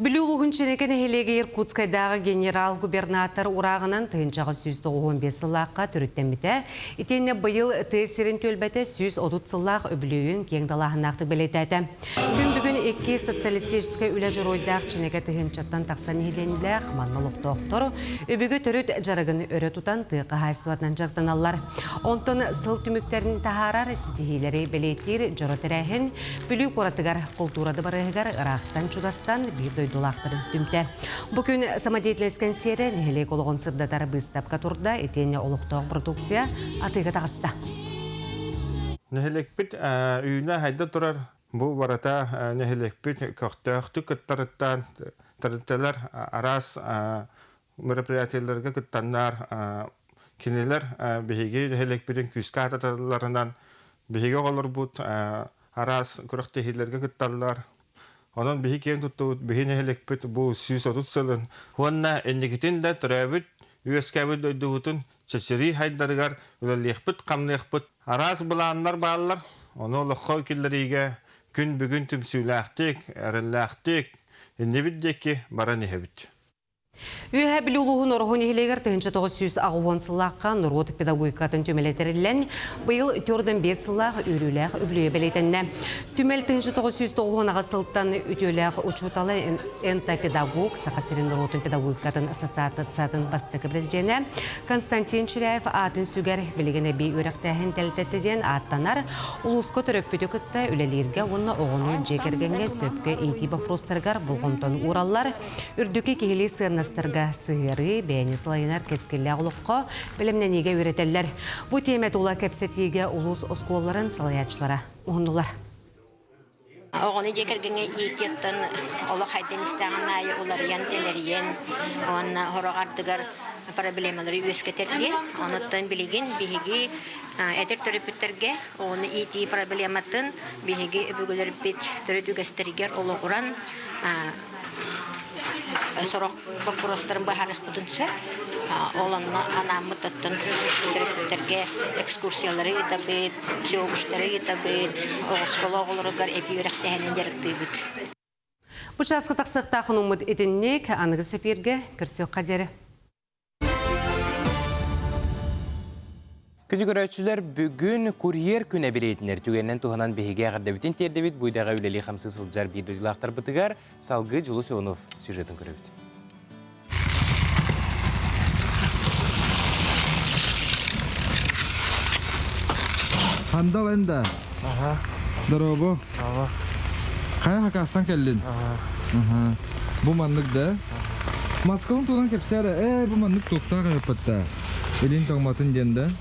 Бүлүү улууһун Чинэкэ нэһилиэгэ Иркутскайдааҕы генерал-губернатор урааҕынан тыһыынчаҕа 195 сыллаахха төрүттэммитэ. Итиэннэ быйыл тыа сирин түөлбэтэ 130 сыллаах үбүлүөйүн киэҥ далааһыннаахтык бэлиэтээтэ. Күн бүгүн 42 социалистическай үлэ дьоруойдаах Чинэкэ тыһыынчаттан тахса нэһилиэнньэлээх манна олохтоохтор өбүгэ төрүт дьарыгын өрө тутан тыа хаһаайыстыбатынан дьарыктаналлар. Онтон сыл түмүктэрин таһаарар ситиһиилэри бэлиэтиир дьоро тэрээһин Бүлүү куоратыгар култуура дыбарыаһыгар ыраахтан-чугастан биир дойдулаахтарын түмтэ. Бу күн самодеятельность кэнсиэрэ нэһилиэк олоҕун сырдатар быыстапка турда, итиэннэ олохтоох продукция атыыга таҕыста. Нэһилиэкпит үүнэ-хайда турар бу барыта нэһилиэкпит көхтөөхтүк кыттарыттан тэрилтэлэр араас мероприятиеларга кыттаннар кинилэр биһиги нэһилиэкпитин күүскэ аататалларынан биһиги оҕолорбут араас күрэхтэһиилэргэ кытталлар. Онон биһи киэн туттубут биһи нэһилиэкпит бу 130 сылын уонна инникитин да төрөөбүт үөскээбит дойдубутун чэчирии хайдарыгар үлэлиэхпит-хамныахпыт. Араас былааннар бааллар, ону олоххо киллэриигэ күн бүгүн түмсүүлээхтик, эрэллээхтик иннибит диэки баран иһэбит. Үөһээ Бүлүү улууһун Ороһу нэһилиэгэр 1980 сыллаахха норуот педагогикатын түмэлэ тэриллэн, быйыл 45 сыллаах үөрүүлээх үбүлүөйэ бэлиэтэннэ. Түмэл 1998 сылтан үтүөлээх учуутала энтопедагог, Саха сирин норуотун педагогикатын ассоциациятын бастакы президенэ Константин Чиряев аатын сүгэр билигин эбии үөрэхтээһин тэрилтэтэ диэн ааттанар улууска төрөппүтү кытта үлэлииргэ уонна оҕону дьиэ кэргэҥҥэ сөпкө иитии боппуруостарыгар болҕомтону уураллар. Үрдүкү киһилии сыаннастарга сыһыарыы, бэйэни салайынар кэскиллээх олоххо бэлэмнэниигэ үөрэтэллэр. Бу тиэмэ тула кэпсэтиигэ улуус оскуолаларын салайааччылара уһуннулар. Оҕону дьиэ кэргэҥҥэ иитиэттэн олох хайдан истэҕин аайы уларыйан-тэлэрийэн уонна сорох ардыгар проблемалары үөскэтэр диэн. Онуттан билигин биһиги эдэр төрөппүттэргэ оҕону иитии проблематын биһиги өбүгэлэрбит төрүт үгэстэригэр олоҕуран сорох боппуруостарын быһаарыахпытын сөп. Ол онно анааммыт оттон төрөппүттэргэ экскурсиялары ыытабыт, всеобуштары ыытабыт, оскуола оҕолоругар эбии үөрэхтээһинин дьарыктыыбыт. Бу чааска тахсыахтаах хонуммут итинник аныгы сэпиэргэ көрсүөххэ диэри. Күнү көрөөччүлэр бүгүн курьер күнэ билиэтинэр түгэнинэн туһанан биһиги эҕэрдэбитин тиэрдэбит бу идэҕэ үлэлии хамсыы сылдьар биир дойдулаахтарбытыгар салгыы Дьулус Иванов сюжетын көрөбүт. Хандал энда. Ага. Дорообо. Ага. Хайа хакастан кэллин? Ага. Бу маннык да? Маскалын туһунан кэпсээ ээ бу маннык туохтаах эбиппит Илин тоҥмотун диэн да.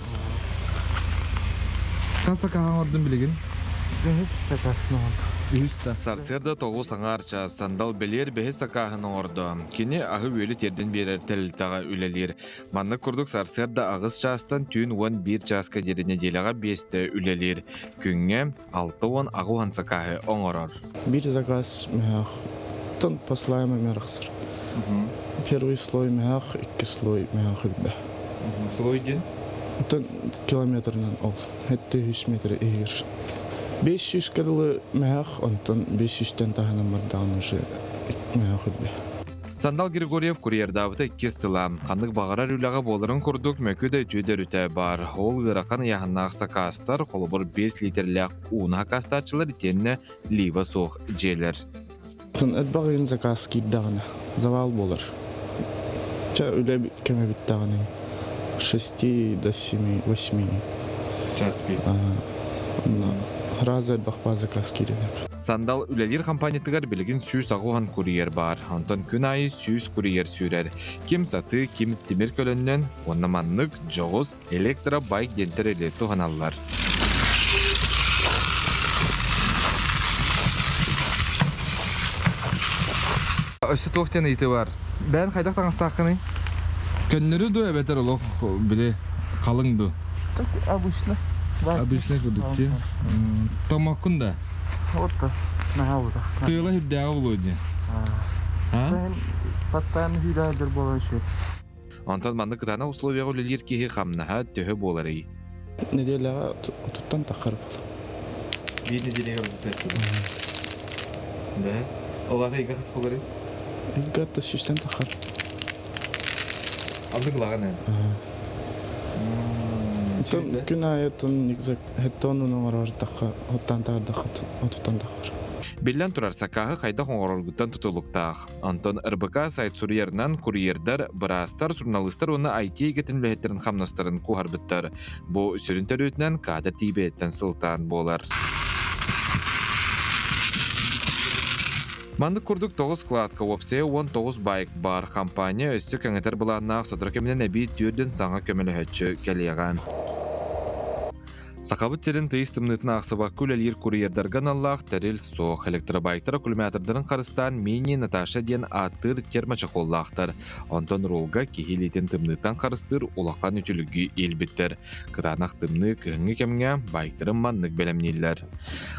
Хас сакааһын оҥордун билигин? Үһүс сакаасын оҥордум. Үһүс да. Сарсыарда тоҕус аҥаар чаас Сандал бэлиэр бэһис сакааһын оҥордо. Кини аһы-үөлү тиэрдэн биэрэр тэрилтэҕэ үлэлиир. Маннык курдук сарсыарда аҕыс чаастан түүн 11 чааска диэри нэдиэлэҕэ биэстэ үлэлиир. Күҥҥэ 68 сакааһы оҥорор. Биир заказ мөһөөх послаема мэрахсыр. Первый слой мөһөөх, икки слой мөһөөх үрбэ. Слой диэн? Оттон километрынан ол. Хетте 100 метр иһигэр. 500 кылы мөһөөх, онтон 500-тэн таһынан бардаҕын уже мөһөөх үрбэ. Сандал Григорьев курьердаабыта иккис сыла. Ханнык баҕарар үлэҕэ буоларын курдук мөкү да үтүө да өрүтэ баар. Ол ыарахан ыйааһыннаах сакаастар, холобур 5 литрэлээх ууну сакаастааччылар итиэннэ лива суох дьиэлэр. Элбэх заказ киирдэҕинэ завал буолар. Чэ үлэ кэмэ бүттэҕинэ 6 до 7, 8. Час пик. Раза элбэх заказ киирэр. Сандал үлэлиир компаниятыгар билигин 180 курьер баар. Онтон күн аайы 100 курьер сүүрэр. Ким сатыы, ким тимир көлөннөн уонна маннык дьоҕус электробайк диэн тэрили туһаналлар. Өссө туох диэн ыйытыы бар. Бэйэн хайдах таҥастааххыный? Көннөрү дуу эбэтэр олох били халыҥ дуу? Как обычно. Обычный курдук дии. Томмоккун да? Вот да. Наһаа бута. Тыала үрдээҕи булуо дии. А? Постоянно хүйдэ дьэр буолан үчүгэй. Онтон маннык кытаанах условияҕа үлэлиир киһи хамнаһа төһө буоларый? Неделяҕа туттан таххар буолар. Биир неделяҕа бүтэр Да. Ол аата ыйга хас буоларый? Ыйга сүүстэн таххар. Андык ылаҕын эн? Күн аайы тон оҥорор тахха, оттан таардахха, отуттан таххар. Биллэн турар, сакааһы хайдах оҥороргуттан тутулуктаах. Онтон РБК сайт суруйарынан курьердар, быраастар, суруналыыстар уонна IT эйгэтин үлэһиттэрин хамнастарын куоһарбыттар. Бу сүрүн төрүөтүнэн каадыр тиийбэтиттэн сылтаан буолар. Маннык курдук 9 складка уопсайа 19 байк баар компания өссө кэҥэтэр былааннаах сотору кэминэн эбии түөрдүн саҥа көмөлөһөөччү кэлиэҕэ. Сахабыт сирин тыйыс тымныытын аахсыбакка үлэлиир курьердарга аналлаах тэрил суох. Электробайктар аккумулятордарын харыстаан Мини Наташа диэн ааттыыр термочехоллаахтар. Онтон рулга киһи илиитин тымныыттан харыстыыр улахан үтүлүгү иилбиттэр. Кытаанах тымныы кыһыҥҥы кэмҥэ байктарын маннык бэлэмнииллэр.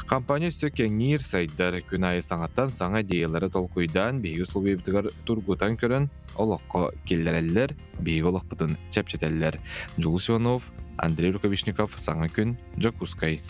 Компания өссө кэҥиир, сайдар. Күн аайы саҥаттан саҥа идеялары толкуйдаан биһиги условиябытыгар тургутан көрөн олоххо киллэрэллэр, биһиги олохпутун чэпчэтэллэр. Дьулус Иванов, Андрей Рукавишников, Саҥа күн, Дьокуускай.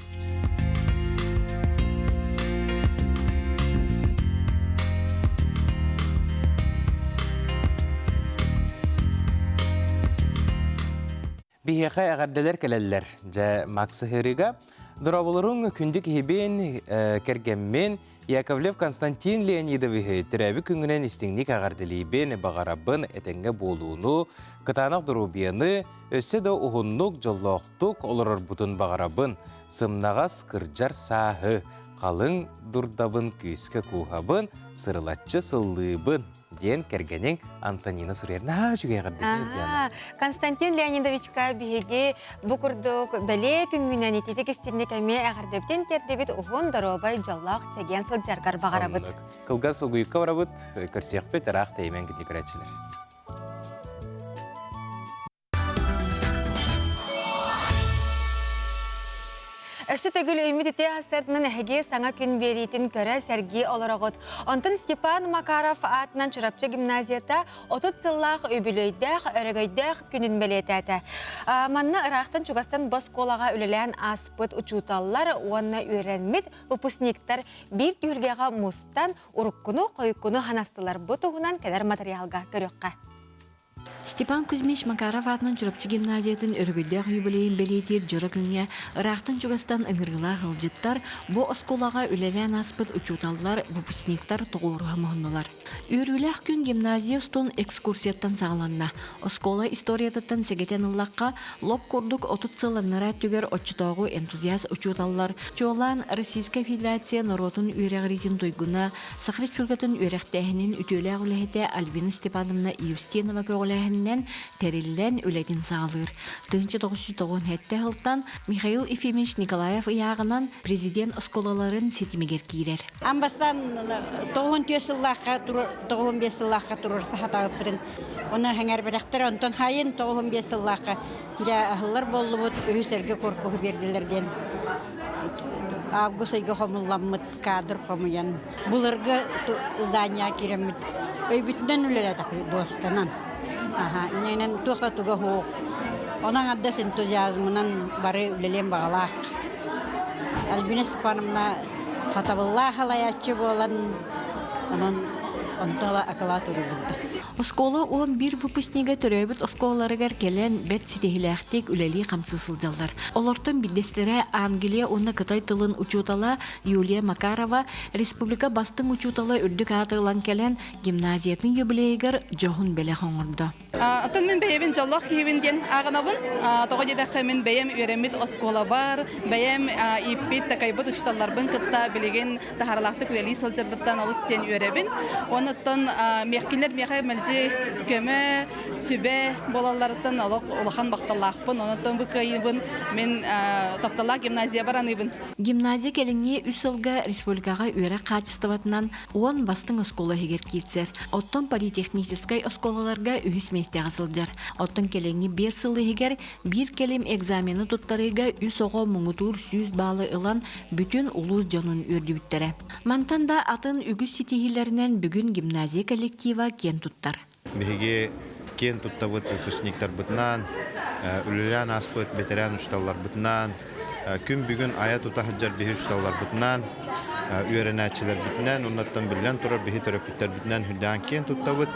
Биһиэхэ эҕэрдэлэр кэлэллэр. Дьэ, Макс Сыһыарыга Дорооболоруҥ күндү киһибин, кэргэммин Яковлев Константин Леонидовиһы төрөөбүт күҥҥүнэн истиҥник эҕэрдэлиибин, баҕарабын этэҥҥэ буолууну, кытаанах доруобуйаны, өссө да уһуннук, дьоллоохтук олорорбутун баҕарабын. Сымнаҕас кырдьар сааһы, халыҥ дурдабын күүскэ кууһабын, сырылаччы сыллыыбын. диэн кэргэниҥ Антонина суруйар. Наһаа үчүгэй эҕэрдэтин Константин Леонидовичка биһиги бу курдук бэлиэ күҥҥүнэн ититик истинник эмиэ эҕэрдэбитин тиэрдибит уһун доруобай дьоллоох чэгиэн сылдьаргар баҕарабыт. Кылгас угуйукка барабыт, көрсүөхпүт, ыраах тэйимэн күндү көрөөччүлэр. Өссө төгүл өймүт үтүө сарсыарданан эһиги саҥа күн биэриитин көрө, сэргии олороҕут. Онтон Степан Макаров аатынан Чурапчы гимназията 30 сыллаах үбүлүөйдээх, өрөгөйдөөх күнүн бэлиэтээтэ. Манна ыраахтан-чугастан бу оскуолаҕа үлэлээн ааспыт учууталлар уонна үөрэммит выпускниктар биир түһүлгэҕэ мустан уруккуну-хойуккуну ханастылар. Бу туһунан кэлэр матырыйаалга көрүөххэ. Степан Кузьмич Макаров аатынан Чурапчы гимназиятын өрөгөйдөөх юбилейын бэлиэтиир дьоро күҥҥэ ыраахтан-чугастан ыҥырыылаах ыалдьыттар, бу оскуолаҕа үлэлээн ааспыт учууталлар, выпускниктар тоҕуоруһа муһуннулар. Үөрүүлээх күн гимназия устун экскурсияттан саҕаланна. Оскуола историятыттан сэгэтэн ыллахха, лоп курдук 30 сыл анараа өттүгэр оччотооҕу энтузиаст учууталлар, чуолаан Российскай Федерация норуотун үөрэҕириитин туйгуна Саха Республикатын үөрэхтээһинин үтүөлээх үлэһитэ Альбина Степановна Иустинова көҕүлээһининэн тэриллэн үлэтин саҕалыыр. 1997 сылтан Михаил Ефимович Николаев ыйааҕынан президент оскуолаларын ситимигэр киирэр. Аан бастаан 94 сыллаахха 95 сыллаахха туруорса сатаабыппытын оны хэҥэрбэтэхтэр онтон хайын 95 сыллаахха дьэ аһыллар буоллубут үһүс эргэ корпуһу биэрдилэр диэн август ыйга хомулламмыт кадр хомуйан былыргы здание киирэммит өйбүтүнэн үлэлээтэхпит дуостанан аха инньэнэн туох да туга суох онон аддас энтузиазмынан бары үлэлиэн баҕалаах Альбина Степановна хатабыллаах халайааччы буолан онон онто акылаат ууруллубута Оскуола 11 выпускнига төрөөбүт оскуолаларыгар кэлэн бэрт ситиһилээхтик үлэлии-хамсыы сылдьаллар. Олортон биирдэстэрэ Англия уонна Кытай тылын учуутала Юлия Макарова республика бастыҥ учуутала үрдүк ааты ылан кэлэн гимназиятын юбилейыгар дьоһун бэлэх оҥордо. Оттон мин бэйэбин дьоллоох киһибин диэн ааҕынабын. Тоҕо диэтэххэ мин бэйэм үөрэммит оскуолабар, бэйэм ииппит, такайбыт учууталларбын кытта билигин таһааралаахтык үлэлии сылдьарбыттан олус диэн үөрэбин. Онуттан миэхкиннэр миэхэ мэлдьи көмө, сүбэ буолалларыттан олох улахан махталлаахпын. Онуттан бу кыайыыбын мин тапталлаах гимназиябар аныыбын. Гимназия кэлиҥҥи үс сылга республикаҕа үөрэх хаачыстыбатынан 10 бастыҥ оскуола иһигэр киирсэр. Оттон политехническай оскуолаларга үһүс миэстэҕэ сылдьар. Оттон кэлиҥҥи биэс сыл иһигэр Биир кэлим экзамены туттарыыга үс оҕо муҥутуур 100 баалы ылан, бүтүн улуус дьонун үөрдүбүттэрэ. Мантан да атын үгүс ситиһиилэринэн бүгүн гимназия коллектива киэн туттар. Биһиги киэн туттабыт выпускниктарбытынан, үлэлээн ааспыт бэтэрээн учууталларбытынан, күн бүгүн айа-тута сылдьар биһи учууталларбытынан, үөрэнээччилэрбитинэн, оннуттан биллэн турар биһи төрөппүттэрбитинэн үрдээн киэн туттабыт.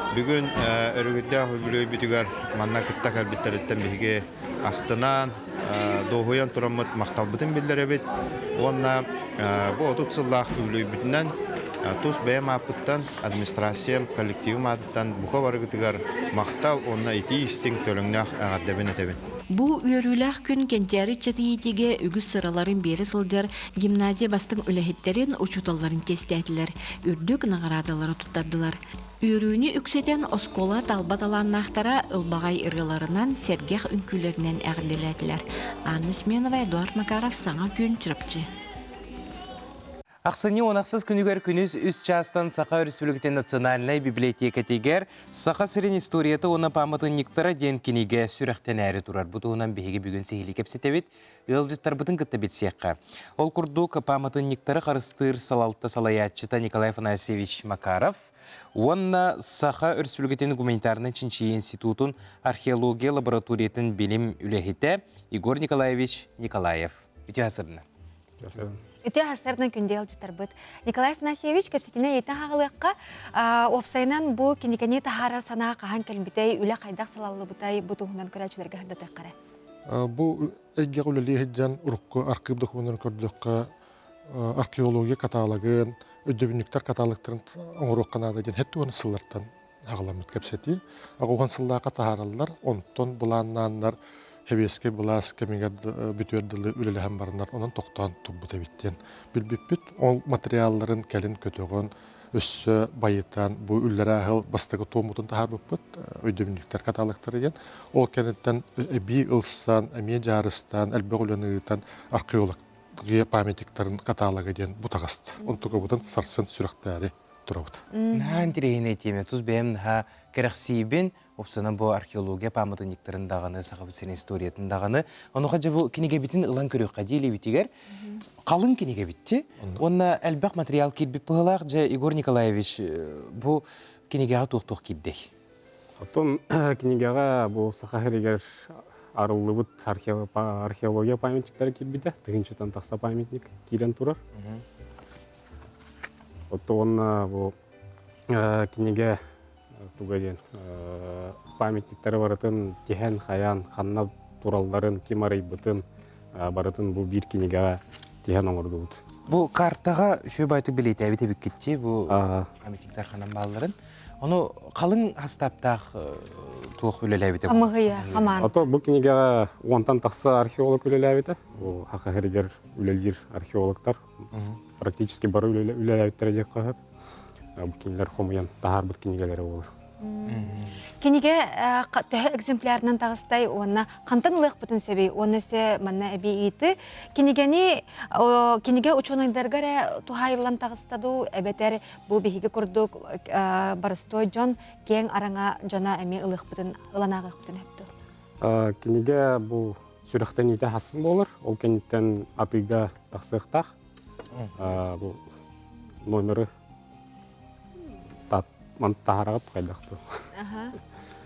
Бүгүн өрөгөйдөөх үбүлүөйбүтүгэр манна кытта кэлбиттэриттэн биһиги астынан, дуоһуйан тураммыт махталбытын биллэрэбит уонна Бу 30 сыллаах үбүлүөйбүтүнэн тус бэйэм ааппыттан, администрациям, коллективым аатыттан бука барыгытыгар махтал уонна итии-истиҥ төлөҥнөөх эҕэрдэбин этэбин. Бу үөрүүлээх күн Кэнчээри ыччатыйыытыга үгүс сыраларын биэрэ сылдьар гимназия бастыҥ үлэһиттэрин, учууталларын чиэстээтилэр, үрдүк наҕараадалары туттардылар. Үөрүүнү үксэтэн оскуола талба талааннаахтара ылбаҕай ырыаларынан, сэргэх үҥкүүлэринэн эҕэрдэлээтилэр. Анна Сменова, Эдуард Макаров, Саҥа күн, Чурапчы. Ахсынньы 16 күнүгэр күнүс үс чаастан Саха Өрөспүүбүлүкэтин национальнай библиотекатыгар Саха сирин историята уонна пааматынньыктара диэн кинигэ сүрэхтэнээри турар. Бу туһунан биһиги бүгүн сиһилии кэпсэтэбит. Ыалдьыттарбытын кытта билсиэххэ. Ол курдук, пааматынньыктары харыстыыр салалта салайааччыта Николай Афанасьевич Макаров уонна Саха Өрөспүүбүлүкэтин гуманитарнай чинчийии институтун археология лабораториятын билим үлэһитэ Егор Николаевич Николаев. Үтүө сырдына. Үтүө сарсыардан күндү ыалдьыттарбыт. Николай Афанасьевич кэпсэтинэ ыйытан хаалыахха, уопсайынан бу кинигэни таһаарар санаа хаһан кэлбитэй, үлэ хайдах салаллыбытай, бу туһунан көрөөччүлэргэ сырдатыахха эрэ. Бу эйгэҕэ үлэлии сылдьан урукку архыып докумуоннарын көрдөххө, археология каталогын, өйдөбүнньүктэр каталогтарын оҥоруохха наада диэн 70 сыллартан аҕаламмыт кэпсэтии. Аҕуһан сыллаахха таһаараллар, онтон былааннааннар Сэбиэскэй былаас кэмигэр бүтүөр дылы үлэлэһэн бараннар, онон тохтоон турбут эбит диэн билбиппит. Ол материалларын кэлин көтөҕөн, өссө байытан, бу үллэрээ аһыл бастакы туоммутун таһаарбыппыт, өйдөбүнньүктэр каталогтара диэн. Ол кэнниттэн эбии ылсан, эмиэ дьаарыстаан, элбэх үлэни ыытан археолог памятниктарын каталога диэн бу таҕыста. Онтукабытын сарсын сүрэхтээри турабыт. Наһаа интэриэһинэй тиэмэ. Тус бэйэм наһаа кэрэхсиибин. Опсанан бу археология пааматынньыктарын даҕаны, Сахабыт сирин историятын даҕаны. Онуоха дьэ бу кинигэбитин ылан көрүөххэ диэлибитигэр халыҥ кинигэбитти. Уонна элбэх материал киирбит быһыылаах. Дьэ, Егор Николаевич, бу кинигэҕэ туох-туох киирдэй? Оттон кинигэҕэ бу Саха сиригэр арыллыбыт археология памятниктара киирбитэ. Тыһыынчаттан тахса памятник киирэн турар. Оттон уонна бу кинигэ туга диэн памятниктары барытын тиһэн хайаан ханна туралларын ким арыйбытын барытын бу биир кинигэҕэ тиһэн оҥордубут. Бу картаҕа үчүгэй баайтык бэлиэтээбит эбиккитчи бу памятниктар ханан баалларын. Ону халыҥ хастааптаах туох үлэлээбитэ? Хамыһыйа, хамаан. Ото бу кинигэҕэ уонтан тахса археолог үлэлээбитэ. Бу Саха сиригэр үлэлиир археологтар практически бары үлэлээбиттэрэ диэххэ сөп. Бу кинилэр хомуйан таһаарбыт кинигэлэрэ буолар. Кинигэ төһө экземплярынан таҕыстай уонна хантан ылыахпытын сөбүй уонна өссө манна эбии ыйытыы кинигэни кинигэ учуонайдарга эрэ туһаайыллан таҕыста дуу эбэтэр бу биһиги курдук боростуой дьон киэҥ араҥа дьоно эмиэ ылыахпытын ылан ааҕыахпытын сөп дуо? Кинигэ бу сүрэхтэниитэ хассын буолар. Ол кэнниттэн атыыга тахсыахтаах. Бу номеры таһараҕыт хайдах дуу?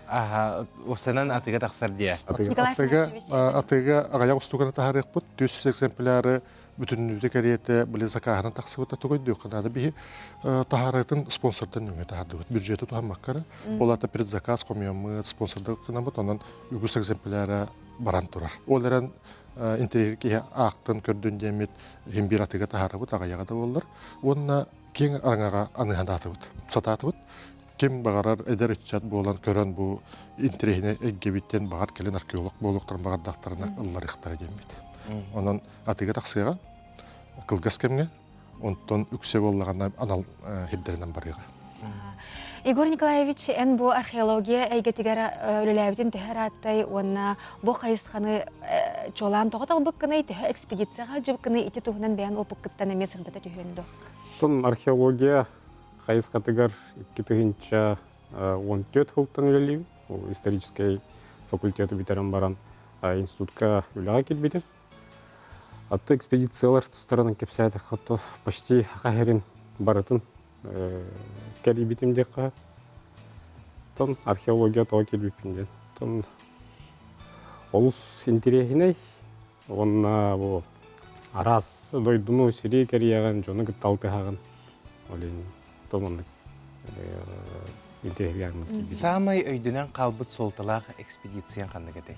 Аха, уопсанан атыга тахсар диэ. Атыга атыга аҕыйах устуганы таһаарыахпыт. 400 экземпляры бүтүннүүтэ кэриэтэ били закаһынан тахсыбыта тугу өйдүөххэ наада. Биһи таһаарытын спонсордан нөҥүө таһаардыбыт. Бюджеты туһаммаккара. Ол аата предзаказ хомуйаммыт, спонсордар гынабыт, онон үгүс экземпляра баран турар. Ол эрэн интэриэһир киһи аахтын көрдүн диэммит иһин биир атыга таһаарабыт, аҕыйаҕа да буоллар. Уонна киэҥ араҥаҕа аныһанаатыбыт, сатаатыбыт. Ким баҕарар эдэр ыччат буолан көрөн бу интэриэһинэй эйгэбиттэн баҕар кэлин археолог буолуохтарын баҕардахтарына ылларыахтара диэммит. Онон атыга тахсыаҕа кылгас кэмҥэ онтон үксэ буоллаҕына анал сирдэринэн барыаҕа. Егор Николаевич, эн бу археология эйгэтигэр үлэлээбитин төһө ырааттай уонна бу хайысханы чуолаан тоҕо талбыккыный, төһө экспедицияҕа сылдьыбыккыный ити туһунан бэйэн опыккыттан эмиэ сырдата түһүөн дуо? Оттон археология хайысхатыгар 2014 сылтан үлэлиибин. Ол историческай факультеты бүтэрэн баран институтка үлэҕэ киирбитим. Аты экспедициялар тустарынан кэпсээтэххэ, то почти саха сирин барытын кэрийбитим диэххэ. Тон археология тоҕо киирбиппин диэн. Тон олус интэриэһинэй уонна бу араас дойдуну сири кэрийэҕин, дьону кытта алтыһаҕын. Ол иһин тон оннук интэриэһиргээммин киирбитим. Саамай өйдөнөн хаалбыт суолталаах экспедицияҥ ханнык этэй?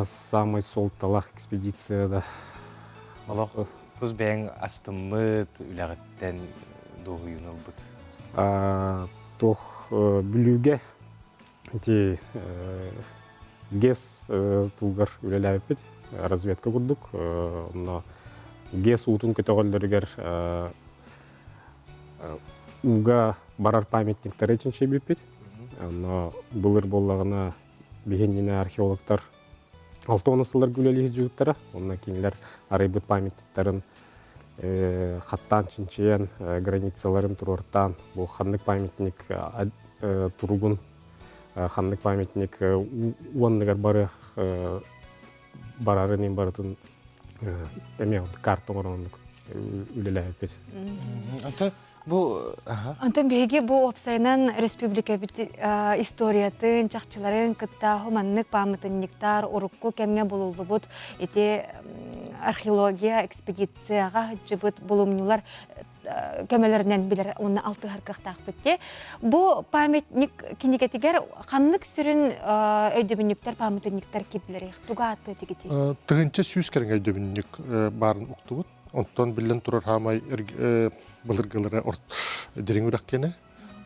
Самый суолталаах экспедицияда Олох. Тус бэйэҥ астыммыт үлэҕиттэн дуоһуйууну ылбыт? Туох Бүлүүгэ ити ГЭС туугар үлэлээбиппит разведка курдук. Онно ГЭС уутун көтөҕөллөрүгэр ууга барар памятниктары чинчийбиппит. Онно былыр буоллаҕына биһинньинэ археологтар 60 сылларга үлэлии сылдьыбыттара. Онно кинилэр арыйбыт памятниктарын хаттаан чинчийэн, границаларын туруортаан, бу ханнык памятник туругун, ханнык памятник уонныгар бары барарын барытын эмиэ карта оҥорон үлэлээбиппит. Онтон бу Онтон биһиги бу уопсайынан республикабыт историятын, чахчыларын кытта маннык пааматынньыктар урукку кэмҥэ булуллубут ити археология экспедицияҕа сылдьыбыт булумньулар көмөлөрүнэн билэр уонна алтыһар кыахтаахпыт дии. Бу памятник кинигэтигэр ханнык сүрүн өйдөбүнньүктэр, пааматынньыктар киирдилэр? Туга ааттыы тигити? 1100 кэриҥэ өйдөбүнньүк баарын уктубут. Онтон биллэн турар хаамай былыргылара дириҥ үрэх киэнэ.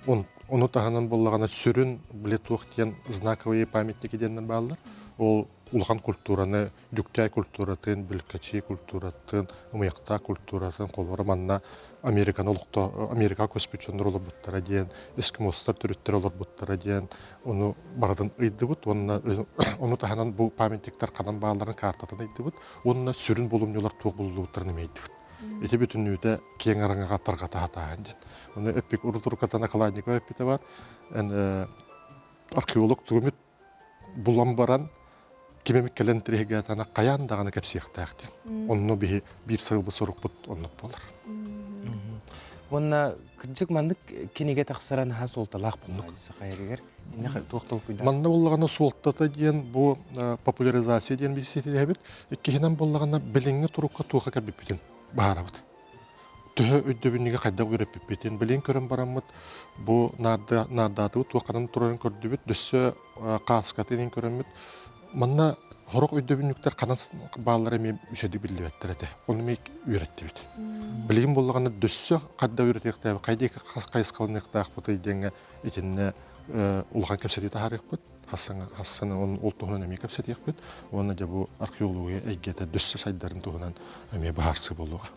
Ону таһынан буоллаҕына сүрүн били туох диэн знаковые памятники диэннэр бааллар. Ол улахан культураны, Дүктээй культуратын, Бүлкэчии культуратын, Ымыйахтаах культуратын, холобура манна Американы олохто Америка көспүт дьоннор олорбуттара диэн, эскимостар төрүттэрэ олорбуттара диэн ону барытын ыйдыбыт уонна ону таһынан бу памятниктар ханан баалларын картатын ыйдыбыт уонна сүрүн булумньулар туох булуллубуттарын эмиэ ыйдыбыт. Ити бүтүннүүтэ киэҥ араҥаҕа тарҕата сатааһын диэн. Ону эппик урут-уруккатан Окладникова эппитэ бар, эн археолог тугумит булан баран ким эмит кэлэн тириһигээтана хайаан даҕаны кэпсиэхтээх диэн. Онно биһи биир сылбыт сорукпут оннук буолар. Уонна кырдьык маннык кинигэ тахсара наһаа суолталаах буолла саха эригэр. Туох толкуйдаах? Манна буоллаҕына суолтата диэн бу популяризация диэн билсиэбит. Иккиһинэн буоллаҕына билиҥҥи турукка туохха кэлбиппитин быһаарабыт. Төһө өйдөбүнньүгэ хайдах үөрэппиппитин билин көрөн бараммыт бу наардаатыбыт туохханан турарын көрдүбүт, дөссө кааскатын көрөммүт. Манна сорох өйдөбүнньүктэр ханан бааллара эмиэ үчүгэйдик биллибэттэр этэ. Ону эмиэ үөрэттибит. Билигин буоллаҕына дөссө хайда үөрэтиэхтээбит, хайда хайысхаланыахтаахпытый диэҥҥэ итиннэ улахан кэпсэтии таһаарыахпыт. Хассана ол туһунан эмиэ кэпсэтиэхпит уонна дьэ бу археология эйгэтэ дөссө сайдарын туһунан эмиэ быһаарсыы буолуоҕа.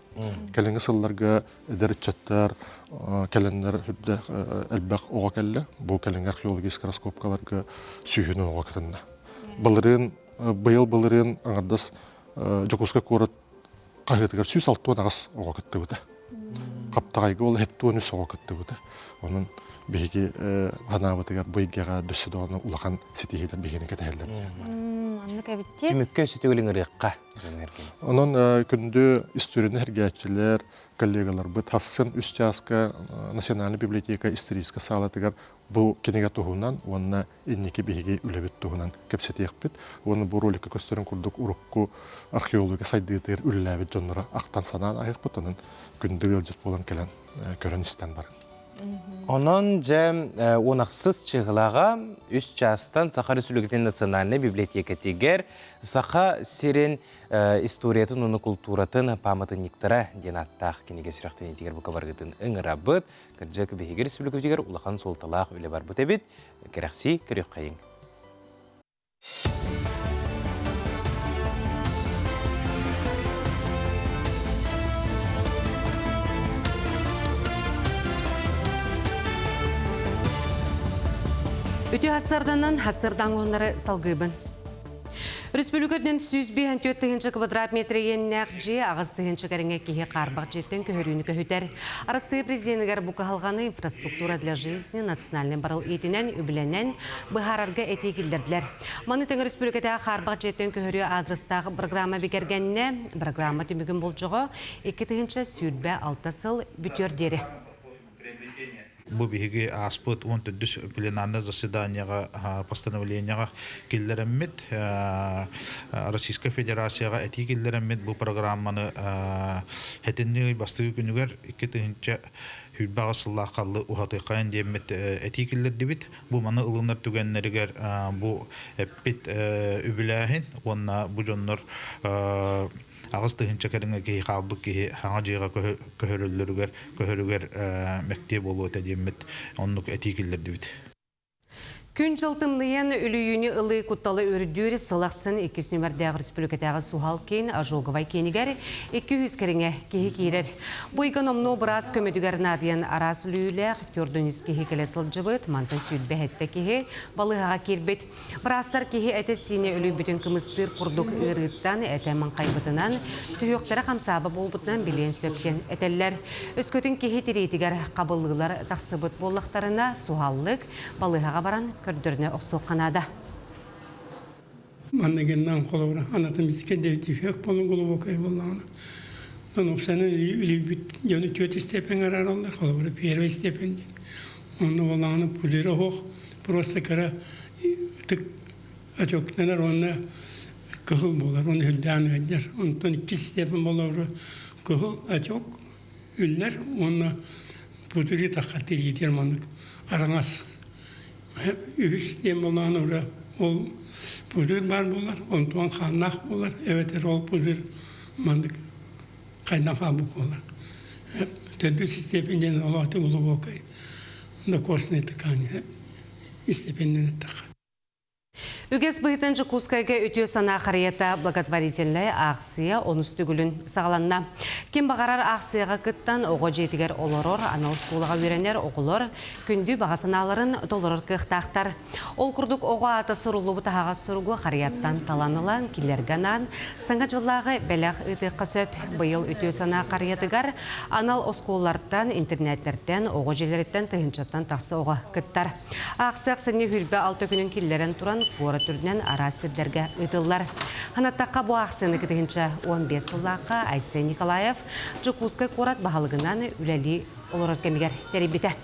Кэлиҥҥи сылларга эдэр ыччаттар кэлэннэр үрдээх элбэх оҕо кэллэ. Бу кэлиҥҥи археологическай раскопкаларга сүүһүнэн оҕо кытынна. Былырыын, быйыл былырыын аҥардас Дьокуускай куорат хаһыатыгар 168 оҕо кыттыбыта. Хаптаҕайга ол 73 оҕо кыттыбыта. Онон биһиги ханаабытыгар бу эйгэҕэ дөссө даҕаны улахан ситиһиилэр биһигини кэтэһэллэр диэн. Оннук эбитти. Түмүккэ сүтүгүлүн ырыахха. Онон күндү историяны эргээччилэр, коллегаларбыт хассын үс чааска Национальная библиотека историческай саалатыгар бу кинигэ туһунан уонна инники биһиги үлэбит туһунан кэпсэтиэхпит. Уонна бу роликка көстөрүн курдук урукку археология сайдыытыгар үлэлээбит дьонноро ахтан-санаан аһыахпыт. Онон күндү ыалдьыт буолан кэлэн көрөн-истэн барыҥ. Онон дьэ уонахсыс чыһылаҕа үс чаастан Саха Республикатын национальнай библиотекатыгар Саха сирин историятын уонна култууратын пааматынньыктара диэн ааттаах кинигэ сүрэхтэниитигэр бука барыгытын ыҥырабыт. Кырдьык биһиги республикабытыгар улахан суолталаах үлэ барбыт эбит. Кэрэхсии көрүөххэйиҥ. Үтүө хассарданан хассардаҥ уоннары салгыыбын. Республика үрдүнэн 154 тыһыынча квадрат метр иэннээх дьиэ 8 тыһыынча кэриҥэ киһи хаарбах дьиэттэн көһөрүүнү көһүтэр. Арассыыйа президенигэр бу кыһалҕаны инфраструктура для жизни национальнай барыл иитинэн үбүлэнэн быһаарарга этии киллэрдилэр. Маны тэҥэ республикатааҕы хаарбах дьиэттэн көһөрүү аадырыстаах программа бигэргэннэ. Программа түмүгүн болдьоҕо 2026 сыл бүтүөр диэри. Бу биһиги ааспыт 14 пленарнай заседанияҕа постановлениеҕа киллэрэммит Российскай Федерацияҕа этии киллэрэммит бу программаны сэтинньи ый бастакы күнүгэр 2028 сыллаах халлы уһатыаххайын диэммит этии киллэрдибит. Бу маны ылынар түгэннэригэр бу эппит үбүлээһин уонна бу дьоннор 8000 кэриҥэ киһи хаалбыт киһи саҥа дьиэҕэ көһөрөллөрүгэр көһөрүгэр мэктиэ буолуо этэ диэммит оннук этии киллэрдибит. Күн-дьыл тымныйан үлүйүүнү ылыы кутталы үрдүүр сыл ахсын иккис нүмердээх республикатааҕы суһал киин ожоговай киинигэр 200 кэриҥэ киһи киирэр. Бу ыйга номнуо быраас көмөтүгэр наадыйан араас үлүйүүлээх 400 киһи кэлэ сылдьыбыт, мантан 27 киһи балыыһаҕа киирбит. Быраастар киһи этэ-сиинэ үлүйбүтүн кымыстыыр курдук ыарыыттан этэ маҥхайбытынан, сүһүөхтэрэ хамсааба буолбутунан билиэн сөп диэн этэллэр. Өскөтүн киһи тириитигэр хабыллыылар тахсыбыт буоллахтарына, суһаллык балыыһаҕа баран көрдөрүнэ охсуохха наада. Манныгынан холобура анатомическай дефект буолан глубокая буоллаҕына, уопсайынан үлүйбүт дьону түөрт степень араараллар, холобура первый степень диэн. Онно буоллаҕына пузырь оһох просто кыра ытык отектанар уонна кыһыл буолар, уонна үрдээн ыалдьар. Онтон иккис степень буолар кыһыл отек үллэр уонна пузыри тахха тириитигэр маннык араҥас үһүс диэн буоллаҕына уже ол пузырь баар буолар, онтуон хааннаах буолар, эбэтэр ол пузырь маннык хайдан хаалбыт буолар. Төрдүс степень диэн олооту глубокой докосной ткани степеннен эттэххэ. Үгэс быһыытын Дьокуускайга үтүө санаа харыйата благотворительнай аахсыйа онус төгүлүн саҕаланна. Ким баҕарар аахсыйаҕа кыттан оҕо дьиэтигэр олорор, анал оскуолаҕа үөрэнэр оҕолор күндү баҕа санааларын толорор кыахтаахтар. Ол курдук оҕо аата суруллубут аһаҕас суругу харыйаттан талан ылан, кинилэргэ анаан Саҥа дьыллааҕы бэлэх ыытыахха сөп. Быйыл үтүө санаа харыйатыгар анал оскуолалартан, интернеттэртэн, оҕо дьиэлэриттэн тыһыынчаттан тахса оҕо кыттар. Аахсыах сэнни 26 күнүн киллэрэн туран, куорат үрдүнэн араас сирдэргэ ыытыллар. Санаттахха, бу аахсыйаны 1015 сыллаахха Айсен Николаев Дьокуускай куорат баһылыгынан үлэлии олорор кэмигэр тэрийбитэ.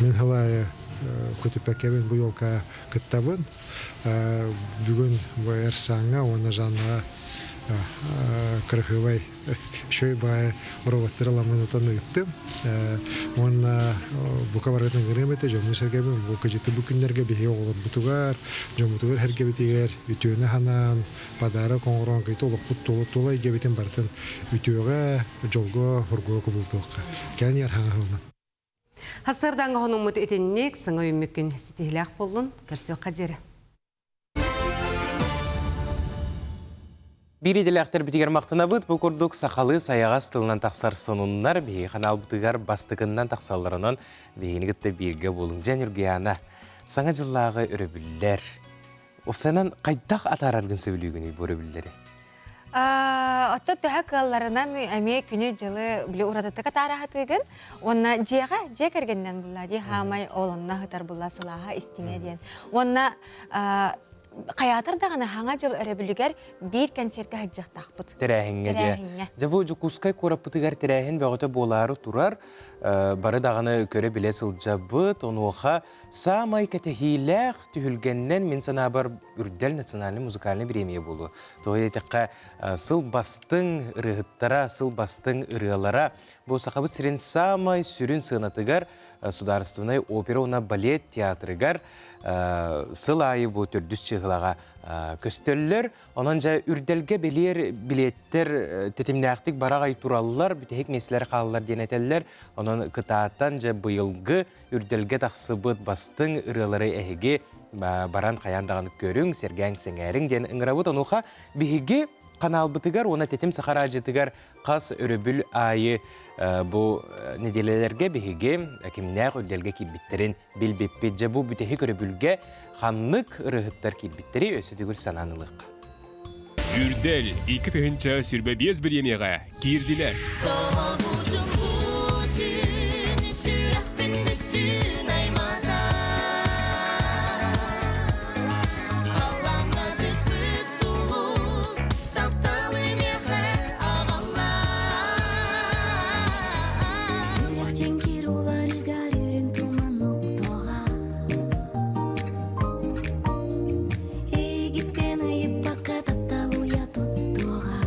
Мин халайы көтүппэккэбин бу елка кыттабын. Бүгүн бу Эрсаҥҥа уонна Жаннаҕа кырыһыыбай үчүгэй баайы роботтары ламмын отон ыыттым. Уонна бука барытын ыҥырыам этэ, дьоммун-сэргэбин бу кыдьыты бу күннэргэ биһиги оҕолорбутугар, дьоммутугар сэргэбитигэр үтүөнү санаан, подарок оҥорон кыйта олохпут тула тула эйгэбитин барытын үтүөҕэ, дьолго, хоргуга кубулутуохха. Кэлин иһэр хаҥа сылынан. Сарсыардааҥҥы хонуммут итинник саҥа үүммүккүн ситиһилээх буоллун, көрсүөххэ диэри. Биир идэлээхтэрбитигэр махтанабыт. Бу курдук сахалыы сайаҕас тылынан тахсар сонуннар биһиги ханаалбытыгар бастакыннан тахсалларынан биһигини кытта бииргэ буолуҥ. Дьэ, Ньургуйаана, Саҥа дьыллааҕы өрөбүллэр. Уопсайынан хайдах атаараргын сөбүлүүгүнүй бу өрөбүллэри? Оттон төһө кыалларынан эмиэ күнү-дьылы били уратытык атаараһатыыгын уонна дьиэҕэ дьиэ кэргэнинэн булла дии хаамай ол онно сытар булла сылааһа истиҥэ диэн. Уонна хайаатар даҕаны хаҥа дьыл өрөбүлүгэр биир концертка сылдьыахтаахпыт. Тэрээһиҥҥэ дии. Дьэ бу Дьокуускай куораппытыгар тэрээһин бөҕөтө буолаары турар. Бары даҕаны көрө-билэ сылдьабыт. Онуоха Саамай кэтэһиилээх түһүлгэннэн мин санаабар Үрдэл национальнай музыкальнай бириэмийэ буолуо. Тоҕо диэтэххэ, сыл бастыҥ ырыаһыттара, сыл бастыҥ ырыалара бу Сахабыт сирин саамай сүрүн сыанатыгар Судаарыстыбаннай опера уонна балет театрыгар сыл аайы бу төрдүс чыыһылаҕа көстөллөр. Онон дьэ үрдэлгэ бэлиэр билиэттэр тэтимнээхтик бараҕай тураллар, бүтэһик миэстэлэр хааллар диэн этэллэр. Онон кытаатан дьэ быйылгы үрдэлгэ тахсыбыт бастыҥ ырыалары эһиги баран хайаан даҕаны көрүҥ, сэргээҥ, сэҥээриҥ диэн ыҥырабыт. Онуоха биһиги ханаалбытыгар уонна Тэтим Саха араадьыйатыгар хас өрөбүл аайы бу нэдиэлэлэргэ биһиги кимнээх үрдэлгэ киирбиттэрин билбиппит. Дьэ бу бүтэһик өрөбүлгэ ханнык ырыаһыттар киирбиттэри өссө төгүл санаан ылыахха. Үрдэл 2025 бириэмийэҕэ киирдилэр. Эйигиттэн ыйыппакка таптал уйа туттуоҕа.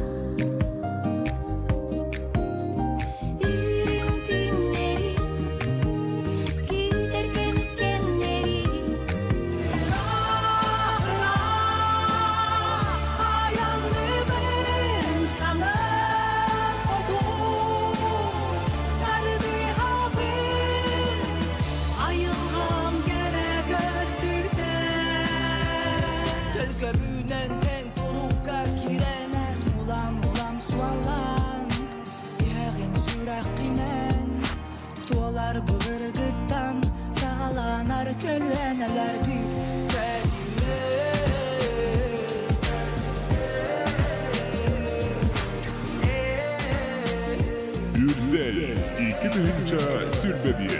Үрдэл 2021.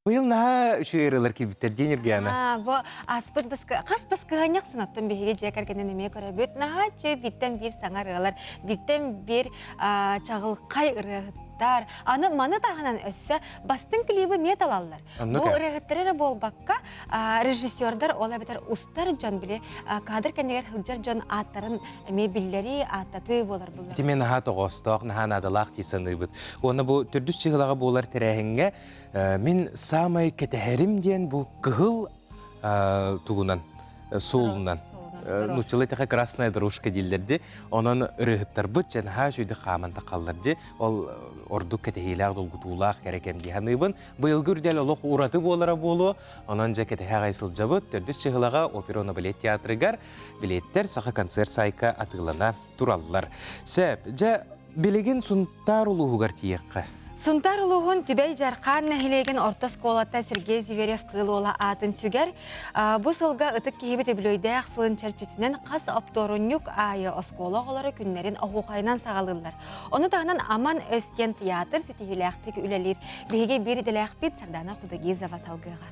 Быйыл наһаа үчүгэй ырыалар киирбиттэр диэн Иргиана. Бу аспыт хас баскыһанньах сыноттон биһиги дьиэ кэргэнин эмиэ көрөбүт. Наһаа үчүгэй бииртэн биир саҥа ырыалар, бииртэн биир чаҕылхай ырыаһыттар. Аны маны таһынан өссө бастыҥ клибы эмиэ талаллар. Бу ырыаһыттар эрэ буолбакка, режиссердар ол эбэтэр устар дьон били кадр кэннигэр сылдьар дьон ааттарын эмиэ биллэрии, ааттатыы буолар буллар. Ити мен наһаа тоҕоостоох, наһаа наадалаах дии саныыбыт. Уонна бу төрдүс чыһылаҕа буолар тэрээһиҥҥэ Мин саамай кэтэһэрим диэн бу кыһыл тугунан суолунан нууччалыы тэхэ красная дорожка дииллэр ди онон ырыһыттарбыт дьэ наһаа үчүгэй хааман тахаллар ди ол ордук кэтэһиилээх долгутуулаах кэрэ кэм дии саныыбын быйылгы үрдэл олох ураты буолара буолуо онон дьэ кэтэһэ аҕай сылдьабыт төрдүс чыһылаҕа опера уонна балет театрыгар билиэттэр саха концерт сайка атыылана тураллар сеп дьэ Билигин Сунтаар улууһугар тиийиэххэ. Сунтаар улууһун Түбэй Дьархаан нэһилиэгин орто оскуолата Сергей Зверев-Кыыл Уола аатын сүгэр. Бу сылга ытык киһибит үбүлүөйдээх сылын чэрчитинэн хас оптуорунньук аайы оскуола оҕолоро күннэрин оһуохайынан саҕалыыллар. Ону таһынан Аман өс диэн театр ситиһиилээхтик үлэлиир. Биһиги биир идэлээхпит Сардана Худогизова салгыаҕа.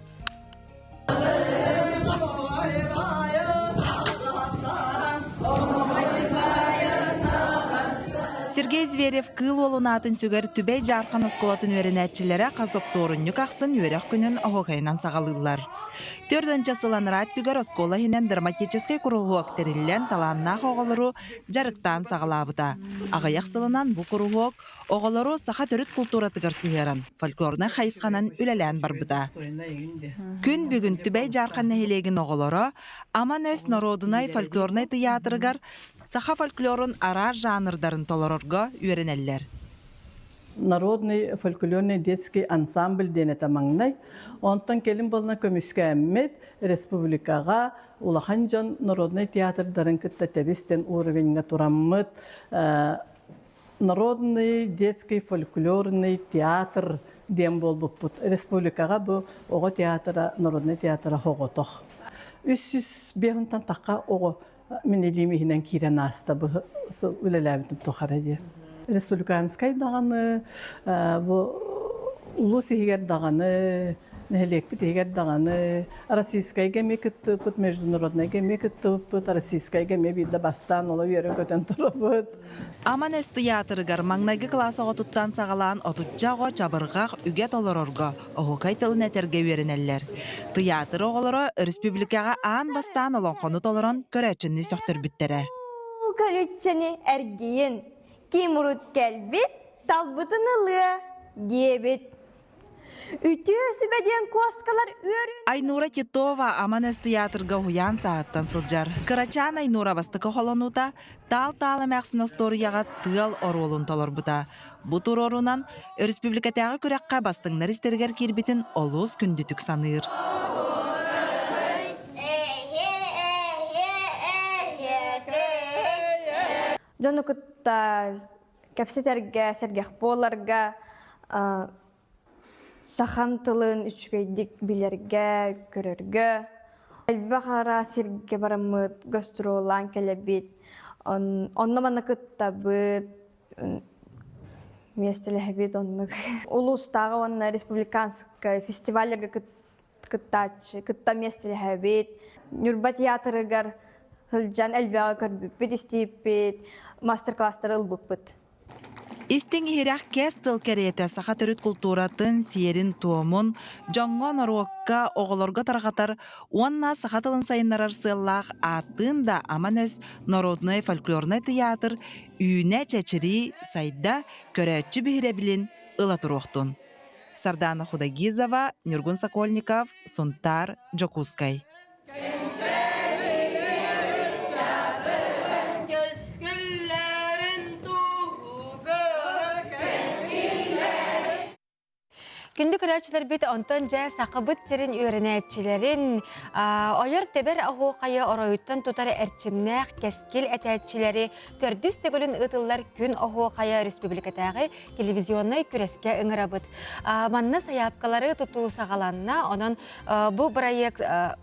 Сергей Зверев Кыыл Уолун аатын сүгэр Түбэй Дьаархан оскуолатын үөрэнээччилэрэ хас оптуорунньук ахсын үөрэх күнүн оһуохайынан саҕалыыллар. Төрдөнчө сыл анараа өттүгэр оскуола иһинэн драматическай куруһуок тэриллэн талааннаах оҕолору дьарыктаан саҕалаабыта. Аҕыйах сылынан бу куруһуок Оҕолору саха төрүт култууратыгар сыһыаран, фольклорнай хайысханан үлэлээн барбыта. Күн бүгүн Түбэй Дьаархан нэһилиэгин оҕолоро Аман Өс норуодунай фольклорнай тыйаатырыгар саха фольклорун араас жанрдарын толорорго үөрэнэллэр. Народный фольклорный детский ансамбль диэн этэ маҥнай. Онтон кэлин буолна көмүскээммит республикаҕа улахан дьон народнай театрдарын кытта тэбистэн уровеньҥа тураммыт Народный детский фольклорный театр диэн буолбуппут. Республикаҕа бу оҕо театра, народный театра хоҕотох. 305 тахха оҕо мин илиим иһинэн киирэн ааста бу сыл үлэлээбитим тухары диye. Республиканскай даҕаны бу улуус иһигэр даҕаны нэһилиэкпит иһигэр даҕаны российскайга эмиэ кыттыбыппыт, международнайга эмиэ кыттыбыппыт, российскайга эмиэ биирдэ бастаан ола үөрэн-көтөн турабыт. Аман өс тыйаатырыгар маҥнайгы кылаас оҕотуттан саҕалаан отучча оҕо чабырҕах үгэ толорорго, оһуокай тылын этэргэ үөрэнэллэр. Тыйаатыр оҕолоро өрөспүүбүлүкэҕэ аан бастаан олоҥхону толорон көрөөччүнү сөхтөрбүттэрэ. Көлүччэни эргийин, ким урут кэлбит, талбытын ылыа, диэбит. Үтүө сүбэ диэн куоскалар үөрүүнү Айнура Титова Аман өс тыйаатырга уһуйаан сааһыттан сылдьар. Кырачаан Айнура бастакы холонуута Таал-таал эмээхсин остуоруйаҕа тыал оруолун толорбута. Бу туруорунан өрөспүүбүлүкэтээҕи күрэххэ бастыҥнар истэригэр киирбитин олус күндүтүк саныыр. Дьону кытта кэпсэтэргэ, сэргэх буоларга, сахам тылын үчүгэйдик билэргэ, көрөргө. Элбэх араас сиргэ бараммыт, гастроллаан кэлэбит, онно-манна кыттабыт, миэстэлэһэбит оннук. Улуустааҕы уонна республиканскай фестивалларга кыттааччы, кытта миэстэлэһэбит. Ньурба театрыгар сылдьан элбэҕи көрбүппүт, истибиппит, мастер-класстары ылбыппыт. Истиҥ иһирэх кэс тыл кэриэтэ саха төрүт култууратын, сиэрин-туомун, дьоҥҥо, норуокка, оҕолорго тарҕатар уонна саха тылын сайыннарар сыаллаах ааттыын да аман өс народнай фольклорнай тыйаатыр үүнэ-чэчирии сайда, көрөөччү биһирэбилин ыла туруохтун. Сардана Худогизова, Ньургун Сокольников, Сунтаар, Дьокуускай. Күндү көрөөччүлэрбит, онтон дьэ Сахабыт сирин үөрэнээччилэрин ойор-тэбэр оһуохайы оройуттан тутар эрчимнээх кэскил этээччилэри төрдүс төгүлүн ыытыллар Күн оһуохайа республикатааҕы телевизионнай күрэскэ ыҥырабыт. Манна сайаапкалары тутуу саҕаланна, онон бу бырайыак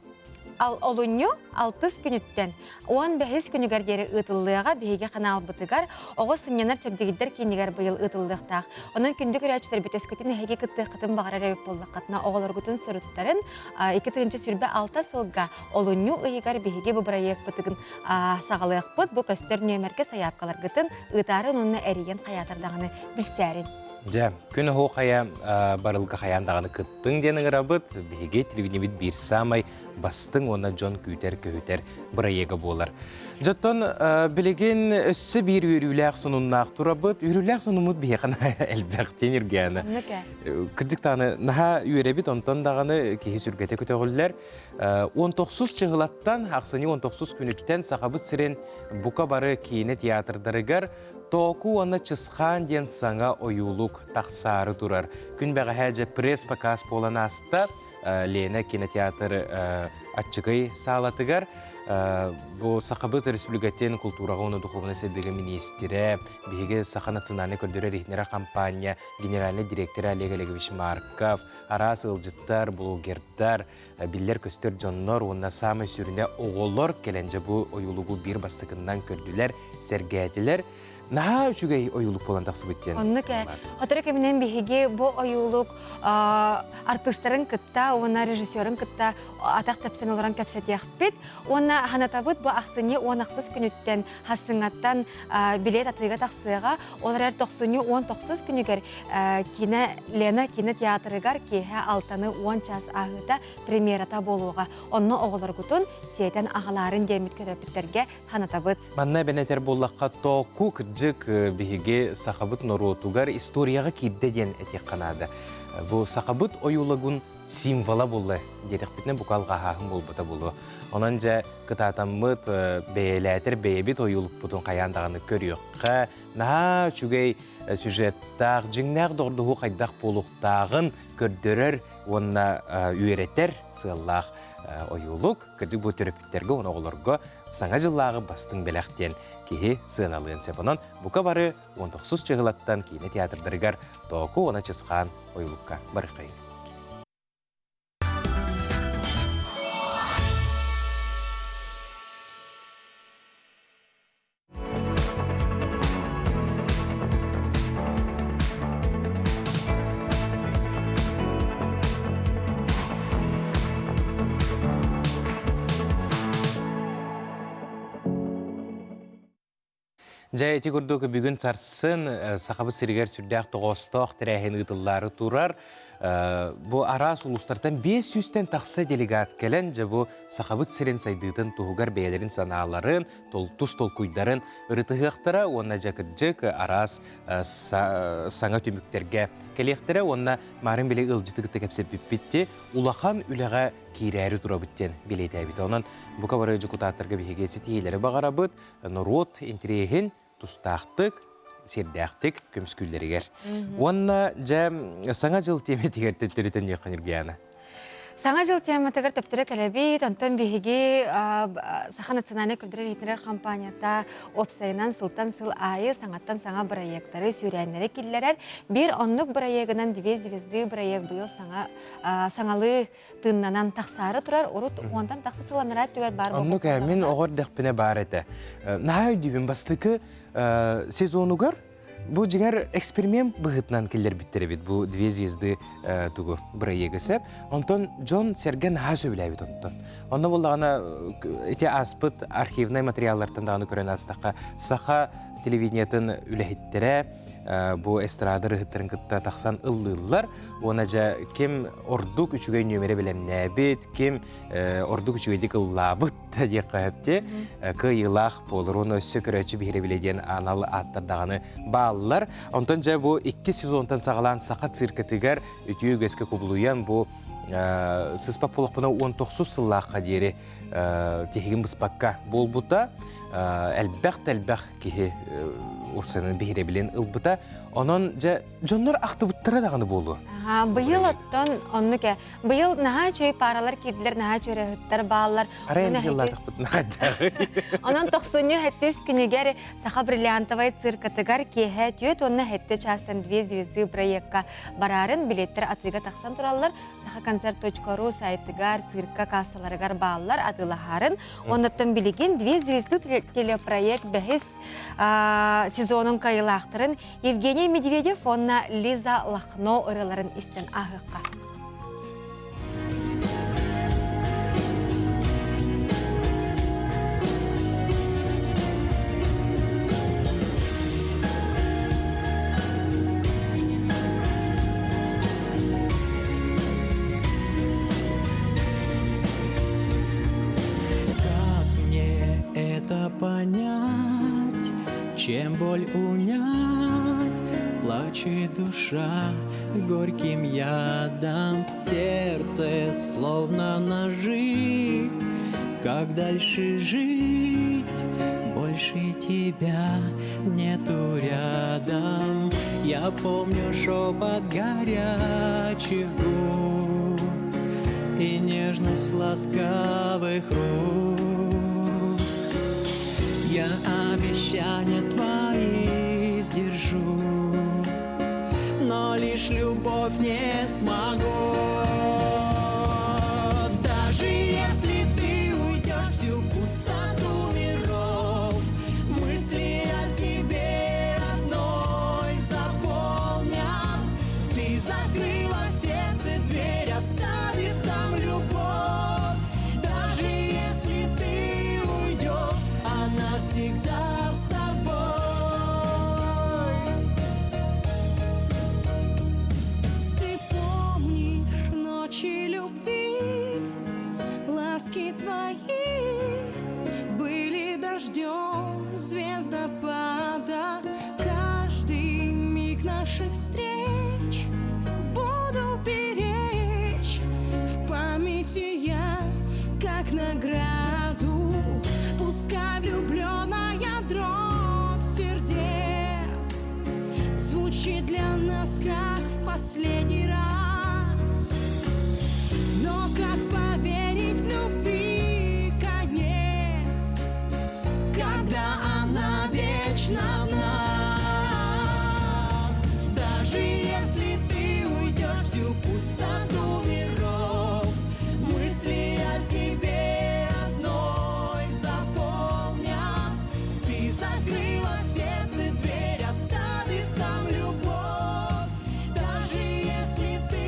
Олунньу алтыс күнүттэн 15 күнүгэр диэри ыытыллыаҕа биһиги ханаалбытыгар оҕо сынньанар чэбдигирдэр киинигэр быйыл ыытыллыахтаах. Онон күндү көрөөччүлэрбит өскөтүн эһиги кыттыаххытын баҕарар эбит буоллаххытына оҕолоргутун суруттарын 2026 сылга олунньу ыйыгар биһиги бу бырайыакпытын саҕалыахпыт. Бу көстөр нүөмэргэ сайаапкаларгытын ыытаарын уонна эрийэн хайаатар даҕаны билсээрин. Дьэ, күн оһуохайа барылга хайаан даҕаны кыттыҥ диэн ыҥырабыт. Биһиги телевидениебит биир саамай бастыҥ уонна дьон күүтэр-көһүтэр бырайыага буолар. Дьоттон билигин өссө биир үөрүүлээх сонуннаах турабыт. Үөрүүлээх сонуммут биһиэхэ элбэх диэн Үргээнэ. Кырдьык даҕаны наһаа үөрэбит, онтон даҕаны киһи сүргэтэ көтөҕүллэр. 19 чыһылаттан, ахсынньы 19 күнүттэн Сахабыт сирин бука бары киинэ театрдарыгар Тооку уонна Чысхаан диэн саҥа ойуулук тахсаары турар. Күн бэҕэһээ дьэ пресс-показ буолан ааста. Лена кинотеатр аччыгый саалатыгар бу Сахабыт Республикатын култуураҕа уонна духуобунай сайдыыга миниистирэ, биһиги Саха национальнай көрдөрөр-иһитиннэрэр хампаанньа генеральнай директора Олег Олегович Марков, араас ыалдьыттар, блогердар, биллэр-көстөр дьоннор уонна саамай сүрүнэ оҕолор кэлэн дьэ бу ойуулугу биир бастакыннан көрдүлэр, сэргээтилэр. Наһаа үчүгэй ойуулук буолан тахсыбыт диэн. Оннук ээ. Сотору кэминэн биһиги бу ойуулук артыыстарын кытта уонна режиссерын кытта атах тэпсэн олорон кэпсэтиэхпит. Уонна ханатабыт бу ахсынньы 16 күнүттэн хассыҥаттан билет атыыга тахсыаҕа. Ол эрэр тохсунньу 19 күнүгэр киинэ Лена кинотеатрыгар киэһэ алтаны уон чаас ааһыыта премьерата буолуоҕа. Онно оҕолоргутун сиэтэн аҕалаарын диэммит төрөппүттэргэ санатабыт. Манна эбэн этэр буоллахха, Тооку кырдьык биһиги сахабыт норуотугар историяҕа киирдэ диэн этиэххэ наада. Бу сахабыт ойуулагын символа буолла диэтэхпитинэ бука алҕаһааһын буолбата буолуо. Онон дьэ кытаатаммыт бэйэлээтэр бэйэбит ойуулукпутун хайаан даҕаны көрүөххэ, наһаа үчүгэй сюжеттаах, дьиҥнээх доҕордоһуу хайдах буолуохтааҕын көрдөрөр уонна үөрэтэр сыаллаах ойуулук. Кырдьык бу төрөппүттэргэ уонна оҕолорго Саҥа дьыллааҕы бастыҥ бэлэх диэн киһи сыаналыан сөп. Онон бука бары 19 чыһылаттан киинэ театрдарыгар Тооку уонна Чысхаан ойуулукка барыаххайыҥ. Дьэ, ити курдук бүгүн сарсын Сахабыт сиригэр сүрдээх тоҕоостоох тэрээһин ыытыллаары турар. Бу араас улуустартан 500-тэн тахса делегат кэлэн, дьэ бу Сахабыт сирин сайдыытын туһугар бэйэлэрин санааларын, тус толкуйдарын ырытыһыахтара уонна дьэ кырдьык араас саҥа түмүктэргэ кэлиэхтэрэ уонна маарын били ыалдьыты кытта кэпсэппиппит улахан үлэҕэ киирээри турабыт диэн билиэтээбит. Онон бука бары дьокутааттарга биһиги ситиһиилэри баҕарабыт, норуот интэриэһин тустаахтык, сиэрдээхтик көмүскүүллэригэр. Уонна дьэ Саҥа дьыл тиэмэтигэр төттөрүтэн диэххэ Ньургуйаана. Саҥа дьыл тематыгар төптөрө кэлэбит, онтон биһиги Саха национальнай көрдөрөр-иһитиннэрэр компанията уопсайынан сылтан сыл аайы саҥаттан саҥа бырайыактары, сүүрээннэри киллэрэр. Биир оннук бырайыагынан «Две звезды» бырайыак быйыл саҥа саҥалыы тыыннанан тахсаары турар. Урут уонтан тахса сыл анараа өттүгэр баар Оннук мин оҕо эрдэхпинэ баар этэ. Наһаа өйдүүбүн бастакы сезонугар Бу дьиҥэр эксперимент быһыытынан киллэрбиттэр эбит бу «Две звезды» тугу бырайыагы сөп. Онтон дьон сэргэ наһаа сөбүлээбит онтон. Онно буоллаҕына ити ааспыт архивнай материаллартан даҕаны көрөн аастахха саха телевидениетын үлэһиттэрэ бу эстрада ырыһыттарын кытта тахсан ыллыыллар. Уонна дьэ ким ордук үчүгэй нүөмэри бэлэмнээбит, ким ордук үчүгэйдик ыллаабыт диэххэ сөп кыайыылаах буолар уонна өссө көрөөччү биһирэбилэ диэн анал ааттар даҕаны бааллар. Онтон дьэ бу икки сезонтан саҕалаан саха циркэтигэр үтүө үгэскэ кубулуйан бу Сыспат буолахпына 19 сыллаахха диэри тиһигин быспакка буолбута. Элбэх да элбэх киһи уопсайынан биһирэбилин ылбыта. Онон дьэ дьоннор ахтыбыттара даҕаны буолуо. Быйыл оттон оннук ээ. Быйыл наһаа үчүгэй пааралар киирдилэр, наһаа үчүгэй бааллар. Арай быйыллаатахпытына хайдах? Онон тохсунньу хэттис күнүгэр Саха бриллиантовай циркатыгар киэһэ түөрт уонна сэттэ чаастан две звезды проекка бараарын билеттэр атыыга тахсан тураллар. Сахаконцерт.ру сайтыгар, цирка кассаларыгар бааллар атыылаһаарын. Оннуттан билигин две звезды телепроект бэһис сезонун кайылаахтарын Евгений Медведев уонна Лиза Лахно ырыаларын истэн ааһыахха. Как мне это понять, чем боль унять? Плачет душа горьким ядом в сердце, словно ножи. Как дальше жить? Больше тебя нету рядом. Я помню шепот горячих губ и нежность ласковых рук. Я обещания твои сдержу, но лишь любовь не смогу. Даже если ты уйдешь всю пустоту миров, мысли о тебе одной заполнят. Ты закрыла в сердце дверь, оставив там любовь. Даже если ты уйдешь, она всегда с тобой. Ты помнишь ночи любви, ласки твои были дождем звездопада. Каждый миг наших встреч буду беречь в памяти я, как награду. Пускай влюбленная дробь сердец звучит для нас, как в последний раз. Но как поверить в любви конец, когда она вечно в нас? Даже если ты уйдешь всю пустоту миров, мысли о тебе одной заполнят. Ты закрыла в сердце дверь, оставив там любовь. Даже если ты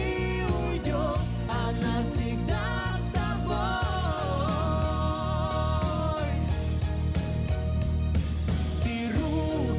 уйдешь, она всегда с тобой. Ты руки.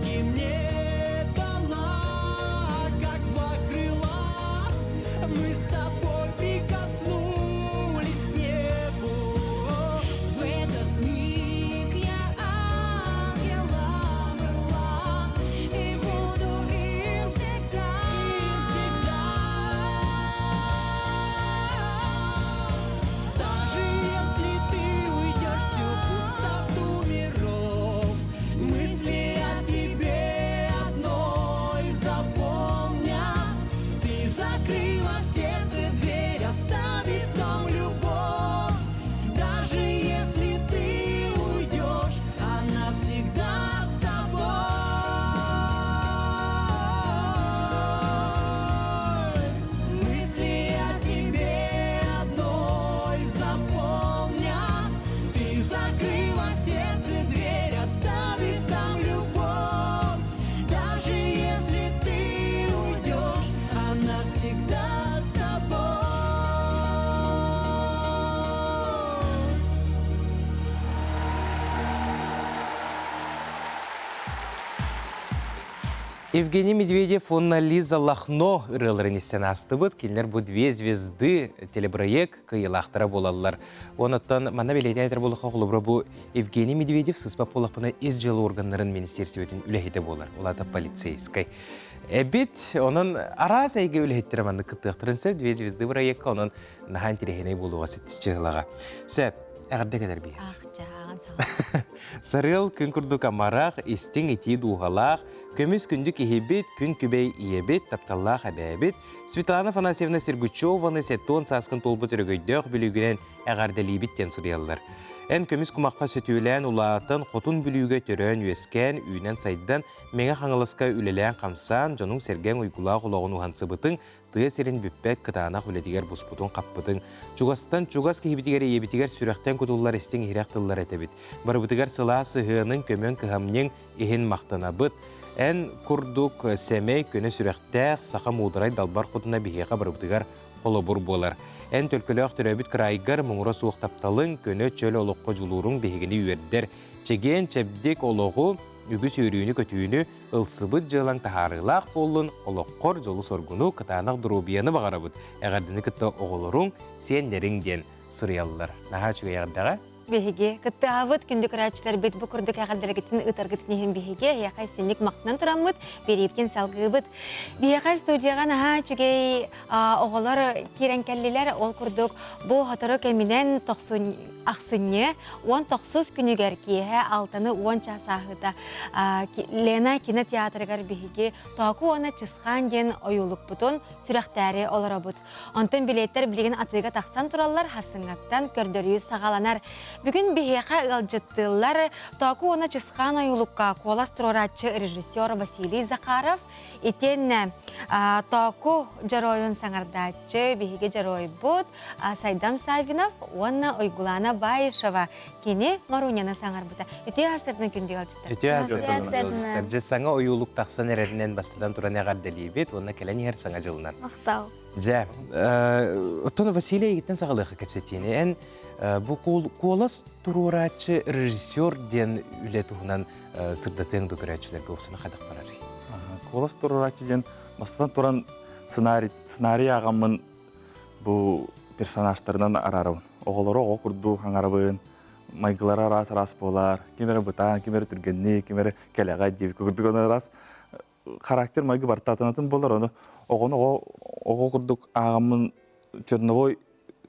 Евгений Медведев уонна Лиза Лахно ырыаларын истэн аастыбыт. Кинилэр бу «Две звезды» телепроект кыайыылаахтара буолаллар. Онуттан манна бэлиэтээн этэр буоллахха, холобура бу Евгений Медведев сыспат буоллахпына ис дьыала органнарын министиэристибэтин үлэһитэ буолар. Ол аата полицейскай. Эбит, онон араас эйгэ үлэһиттэрэ маннык кыттыахтарын сөп «Две звезды» бырайыакка, онон наһаа интэриэһинэй буолуоҕа сэттис чыһылаҕа. Сөп, эҕэрдэ кэлэр бии. Ах, дьааҕын Сарыал күн курдук амарах, истиҥ итии дууһалаах, көмүс күндү киһибит, күн күбэй ийэбит, тапталлаах эбээбит Светлана Афанасьевна Сергучеваны 70 сааскын туолбут өрөгөйдөөх бүлүүгүнэн эҕэрдэлиибит диэн суруйаллар. Эн көмүс кумахха сөтүөлээн улаатан, Хотун Бүлүүгэ төрөөн-үөскээн, үүнэн-сайдан, Мэҥэ Хаҥаласка үлэлээн-хамсаан, дьонуҥ-сэргэҥ уйгулаах олоҕун уһансыбытыҥ, тыа сирин бүппэт кытаанах үлэтигэр буспутун-хаппытыҥ, чугастан чугас киһибитигэр ийэбитигэр сүрэхтэн кутуллар истиҥ-иһирэх тыллар этэбит. Барыбытыгар сылаас сыһыаныҥ, көмөҥ, кыһамньыҥ иһин махтанабыт. Эн курдук сэмэй, көнө сүрэхтээх, саха муударай далбар хотуна биһиэхэ барыбытыгар холобур буолар. Эн төлкөлөөх төрөөбүт кыраайгар муҥура суох тапталыҥ, көнө чөл олоххо дьулууруҥ биһигини үөрдэр. Чэгиэн, чэбдик олоҕу, үгүс үөрүүнү-көтүүнү, ылсыбыт дьыалаҥ таһаарыылаах буоллун, олоххор дьолу-соргуну, кытаанах доруобуйаны баҕарабыт. Эҕэрдэни кытта оҕолоруҥ, сиэннэриҥ диэн суруйаллар. Наһаа үчүгэй эҕэрдэҕэ. Биһиги кыттыһабыт күндү көрөөччүлэрбит бу курдук эҕэрдэлэргитин ыытаргытын иһин биһиги эһиэхэ истинник махтанан тураммыт, биэриибитин салгыыбыт. Биһиэхэ студияҕа наһаа үчүгэй оҕолор киирэн кэллилэр. Ол курдук бу сотору кэминэн ахсынньы 19 күнүгэр киэһэ алтаны 10 чаас ааһыыта Лена кинотеатрыгар биһиги Тооку уонна Чысхаан диэн ойуулукпутун сүрэхтээри олоробут. Онтон билиэттэр билигин атыыга тахсан тураллар, хассыҥҥаттан көрдөрүү саҕаланар. Бүгүн биһиэхэ ыалдьыттыыллар Тооку уонна Чысхаан ойуулукка куолас туруорааччы режиссер Василий Захаров, Итиэннэ Тооку дьоруойун саҥардааччы биһиги дьоруойбут Сайдам Саввинов уонна Уйгулаана Баишева кини Маруняны саҥарбыта. Үтүө сарсыардан күндү ыалдьыттар. Үтүө сарсыардан ыалдьыттар. Дьэ саҥа ойуулук тахсан эрэринэн бастатан туран эҕэрдэлиибит уонна кэлэн иһэр саҥа дьылынан. Махтал. Дьэ, оттон Василий эйигиттэн саҕалыахха кэпсэтиини. Эн бу куолас туруорааччы режиссер диэн үлэ туһунан сырдатыаҥ дуо көрөөччүлэргэ уопсана хайдах барарый? Куолас туруорааччы диэн бастатан туран сценарий, сценарий ааҕаммын бу персонажтарынан араарабын. Оҕолору оҕо курдук аҥарабын, майгылара араас-араас буолар, ким эрэ бытаан, ким эрэ түргэнник, ким эрэ кэлэҕэ диэбит курдук араас характер майгы барта атын буолар ону оҕону оҕо оҕо курдук ааҕаммын черновой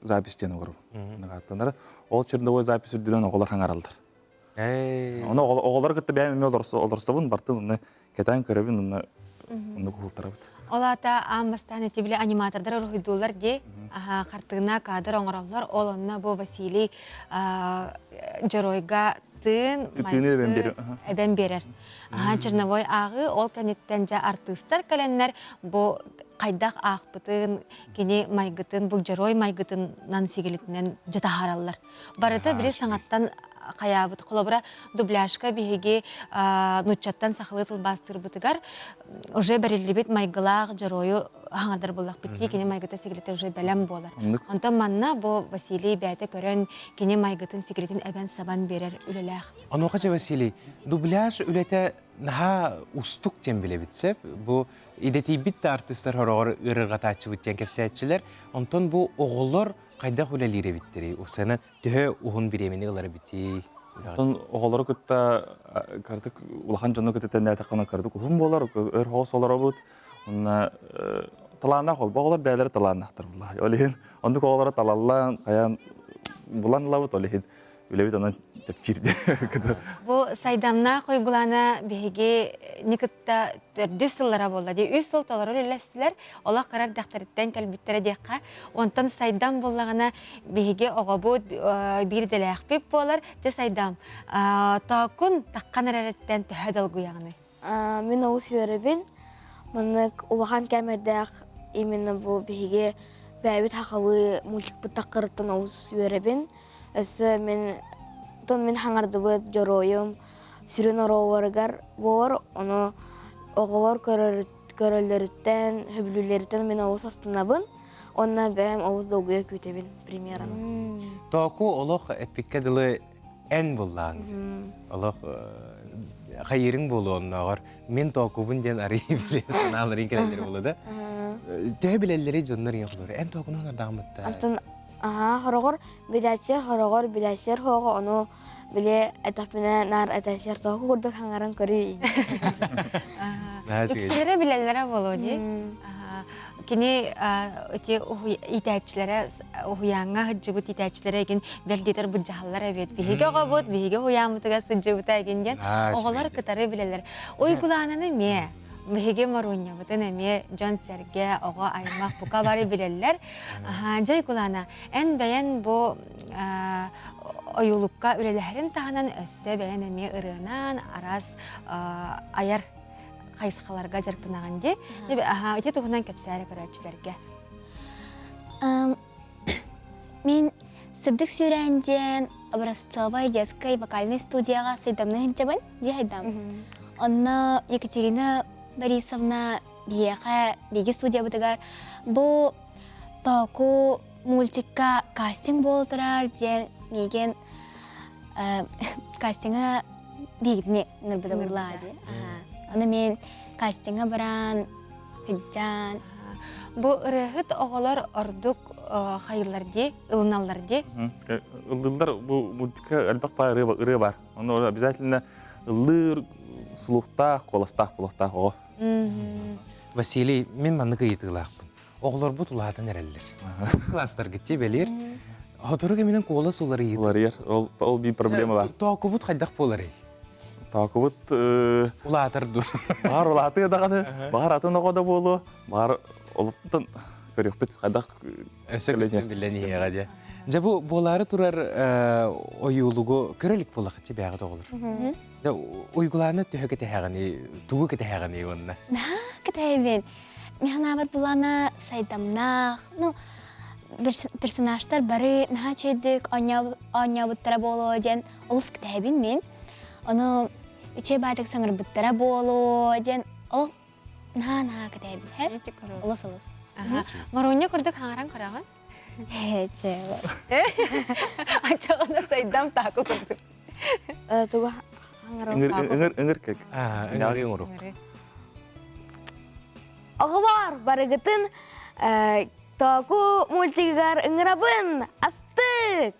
запись диэн оҥоробун. Ол черновой запись үрдүнэн оҕолор хаҥараллар. Ону оҕолору кытта бэйэм эмиэ олорсобун, бартын онно кэтээн көрөбүн, онно оннук уһултарабыт. Ол аата аан бастаан ити били аниматордар уруһуйдууллар дии, хартыына, кадр оҥороллор. Ол онно бу Василий дьоруойга тыын, майгы эбэн биэрэр. Аха черновой ааҕыы ол кэнниттэн дьэ артыыстар кэлэннэр бу хайдах аахпытын, кини майгытын, бу дьоруой майгытынан сигилитинэн дьэ таһаараллар. Барыта били саҥаттан хайаабыт. Холобура, дубляжка биһиги нуччаттан сахалыы тылбаастыырбытыгар уже бэриллибит майгылаах дьоруойу хаҥардар буоллахпыт дии, кини майгыта сигилитэ уже бэлэм буолар. Онтон манна бу Василий бэйэтэ көрөн, кини майгытын сигилитин эбэн-сабан биэрэр үлэлээх. Онуоха дьэ Василий, дубляж үлэтэ наһаа устук диэн билэбит сөп. Бу идэтийбит да артыыстар хороҕор ыарырҕатааччыбыт диэн кэпсээччилэр. Онтон бу оҕолор хайдах үлэлиир эбиттэрий? Уксана төһө уһун бириэмэни ылар эбитий? Оттон оҕолору кытта кырдык улахан дьону кытта тэннээтэххинэ кырдык уһун буолар, өр соҕус олоробут. Уонна талааннаах ол оҕолор бэйэлэрэ талааннаахтар булла. Ол иһин оннук оҕолоро талаллаан, хайаан булан ылабыт, ол иһин үлэбит онон чэпчиир Бу Сайдамнаах Уйгулаана биһиги кытта төрдүс сыллара буолла дии. Үс сыл толору үлэлэстилэр. Олох кыра эрдэхтэриттэн кэлбиттэрэ диэххэ. Онтон Сайдам буоллаҕына биһиги оҕобут биир идэлээхпит буолар. Дьэ Сайдам, тоокун таххан эрэриттэн төһө долгуйаҕыный? Мин олус үөрэбин. Маннык улахан кэмэрдээх именно бу биһиги бэйэбит хахалыы мультикпыт таххарыттан олус үөрэбин. Өссө мин тон мин хаҥардыбыт дьоруойум сүрүн оруолларыгар буолар, ону оҕолор көрөллөрүттэн, сөбүлүүллэриттэн мин олус астынабын уонна бэйэм олус долгуйа күүтэбин премьераны. Тооку олох эппиккэ дылы Эн буллааҥ Олох хайыырыҥ буолуо оннооҕор мин тоокубун диэн арый билэ санааларын кэлэллэр буолуо да. Төһө билэллэри дьоннор ийэ холор. Эн тоокуну оҥордаҕыммытта. Антон аха хороҕор билээччилэр хороҕор билээччилэр хоҕо ону биле этэхпинэ наар этээччилэр току курдук хаҥаран көрүй. Үксүлэрэ билэллэрэ буолуо дии. Кини ити иитээччилэрэ уһуйааҥҥа сылдьыбыт иитээччилэрэ эгин бэрдиэтэр быдьаһаллар эбит. Биһиги оҕобут, биһиги уһуйааммытыгар сылдьыбыта эгин диэн оҕолор кытары билэллэр. Уйгулаананы эмиэ биһиги Моруонньабытын эмиэ дьон-сэргэ, оҕо аймах бука бары билэллэр. Дьэ, Уйгулаана, эн бэйэн бу ойуулукка үлэлэһэрин таһынан өссө бэйэн эмиэ ырыанан араас айар хайысхаларга дьарыктанаҕын дии. Ити туһунан кэпсээри көрөөччүлэргэ. Мин Сырдык сүүрээн диэн образцовай детской вокальнай студияҕа сайдамны сылдьабын дии хайдам. Онно Екатерина Борисовна биһиэхэ биһиги студиябытыгар бу Тооку мультикка кастинг буола турар диэн миигин кастиҥа биһигини ыҥырбыта буоллаҕа дии. Аны мин кастиҥҥа баран сылдьан Бу ырыаһыт оҕолор ордук хайыллар дии, ылыналлар дии. Ыллыыллар бу мультикка элбэх баар ырыа бар. Ону обязательно ыллыыр слухтаах, куоластаах буолуохтаах оҕо. Василий, мин маннык ыйытыылаахпын. Оҕолорбут улаатан эрэллэр. Класстаргытчы бэлиэр. Сотору кэминэн куолас уларыйыы. Уларыйар. Ол, ол биир проблема бар. Тоокубут хайдах буоларый? Тоокубут улаатар дуу? Баар улаатыа даҕаны, баар атын оҕо да буолуо, баар олуттан көрүөхпүт хайдах Өссө көстөн биллэн иһиэҕэ дьэ. Дьэ бу буолаары турар ойуулугу көрө илик буоллахчы бэйэҕит оҕолор. Дьэ уйгулааны төһө кэтэһэҕиний, тугу кэтэһэҕиний уонна? Наһаа кэтэһэбин. Мин санаабар булана сайдамнаах, ну, персонажтар бары наһаа үчүгэйдик оонньообуттара буолуо диэн олус кэтэһэбин мин. Ону үчүгэй баайдык саҥарбыттара буолуо диэн олох наһаа наһаа кэтэһэбин. Олус олус. Моруунньа курдук хаҥаран көрөҕүн? Ээ, Аччаҕына сайдам тааку курдук. Тугу Ыҥыр ыҥыр кек. Ыҥырыы оҥорук. Оҕолор барыгытын Току мультигыгар ыҥырабын! Астык!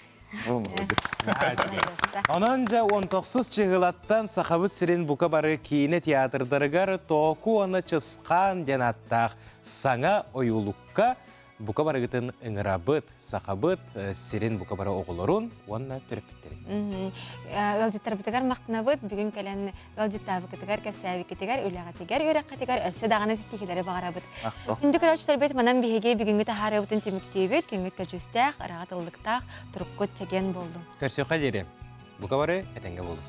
Онон дьэ он тохсус чыһылаттан Сахабыт сирин бука бары киинэ театрдарыгар Току уонна Чысхаан диэн ааттаах саҥа ойуулукка бука барыгытын ыҥырабыт, сахабыт сирин бука бары оҕолорун уонна төрөппүттэрин. Ыалдьыттарбытыгар махтанабыт. Бүгүн кэлэн ыалдьыттаабыкытыгар, кэпсээбиккитигэр, үлэҕитигэр, үөрэххитигэр өссө даҕаны ситиһиилэри баҕарабыт. Күндү көрөөччүлэрбит, манан биһиги бүгүҥҥү таһаарыыбытын түмүктүүбүт. Күҥҥүт көдьүүстээх, ыраҕа тыллыктаах, туруккут чэгиэн буоллун. Көрсүөххэ диэри. Бука бары этэҥҥэ буолуҥ.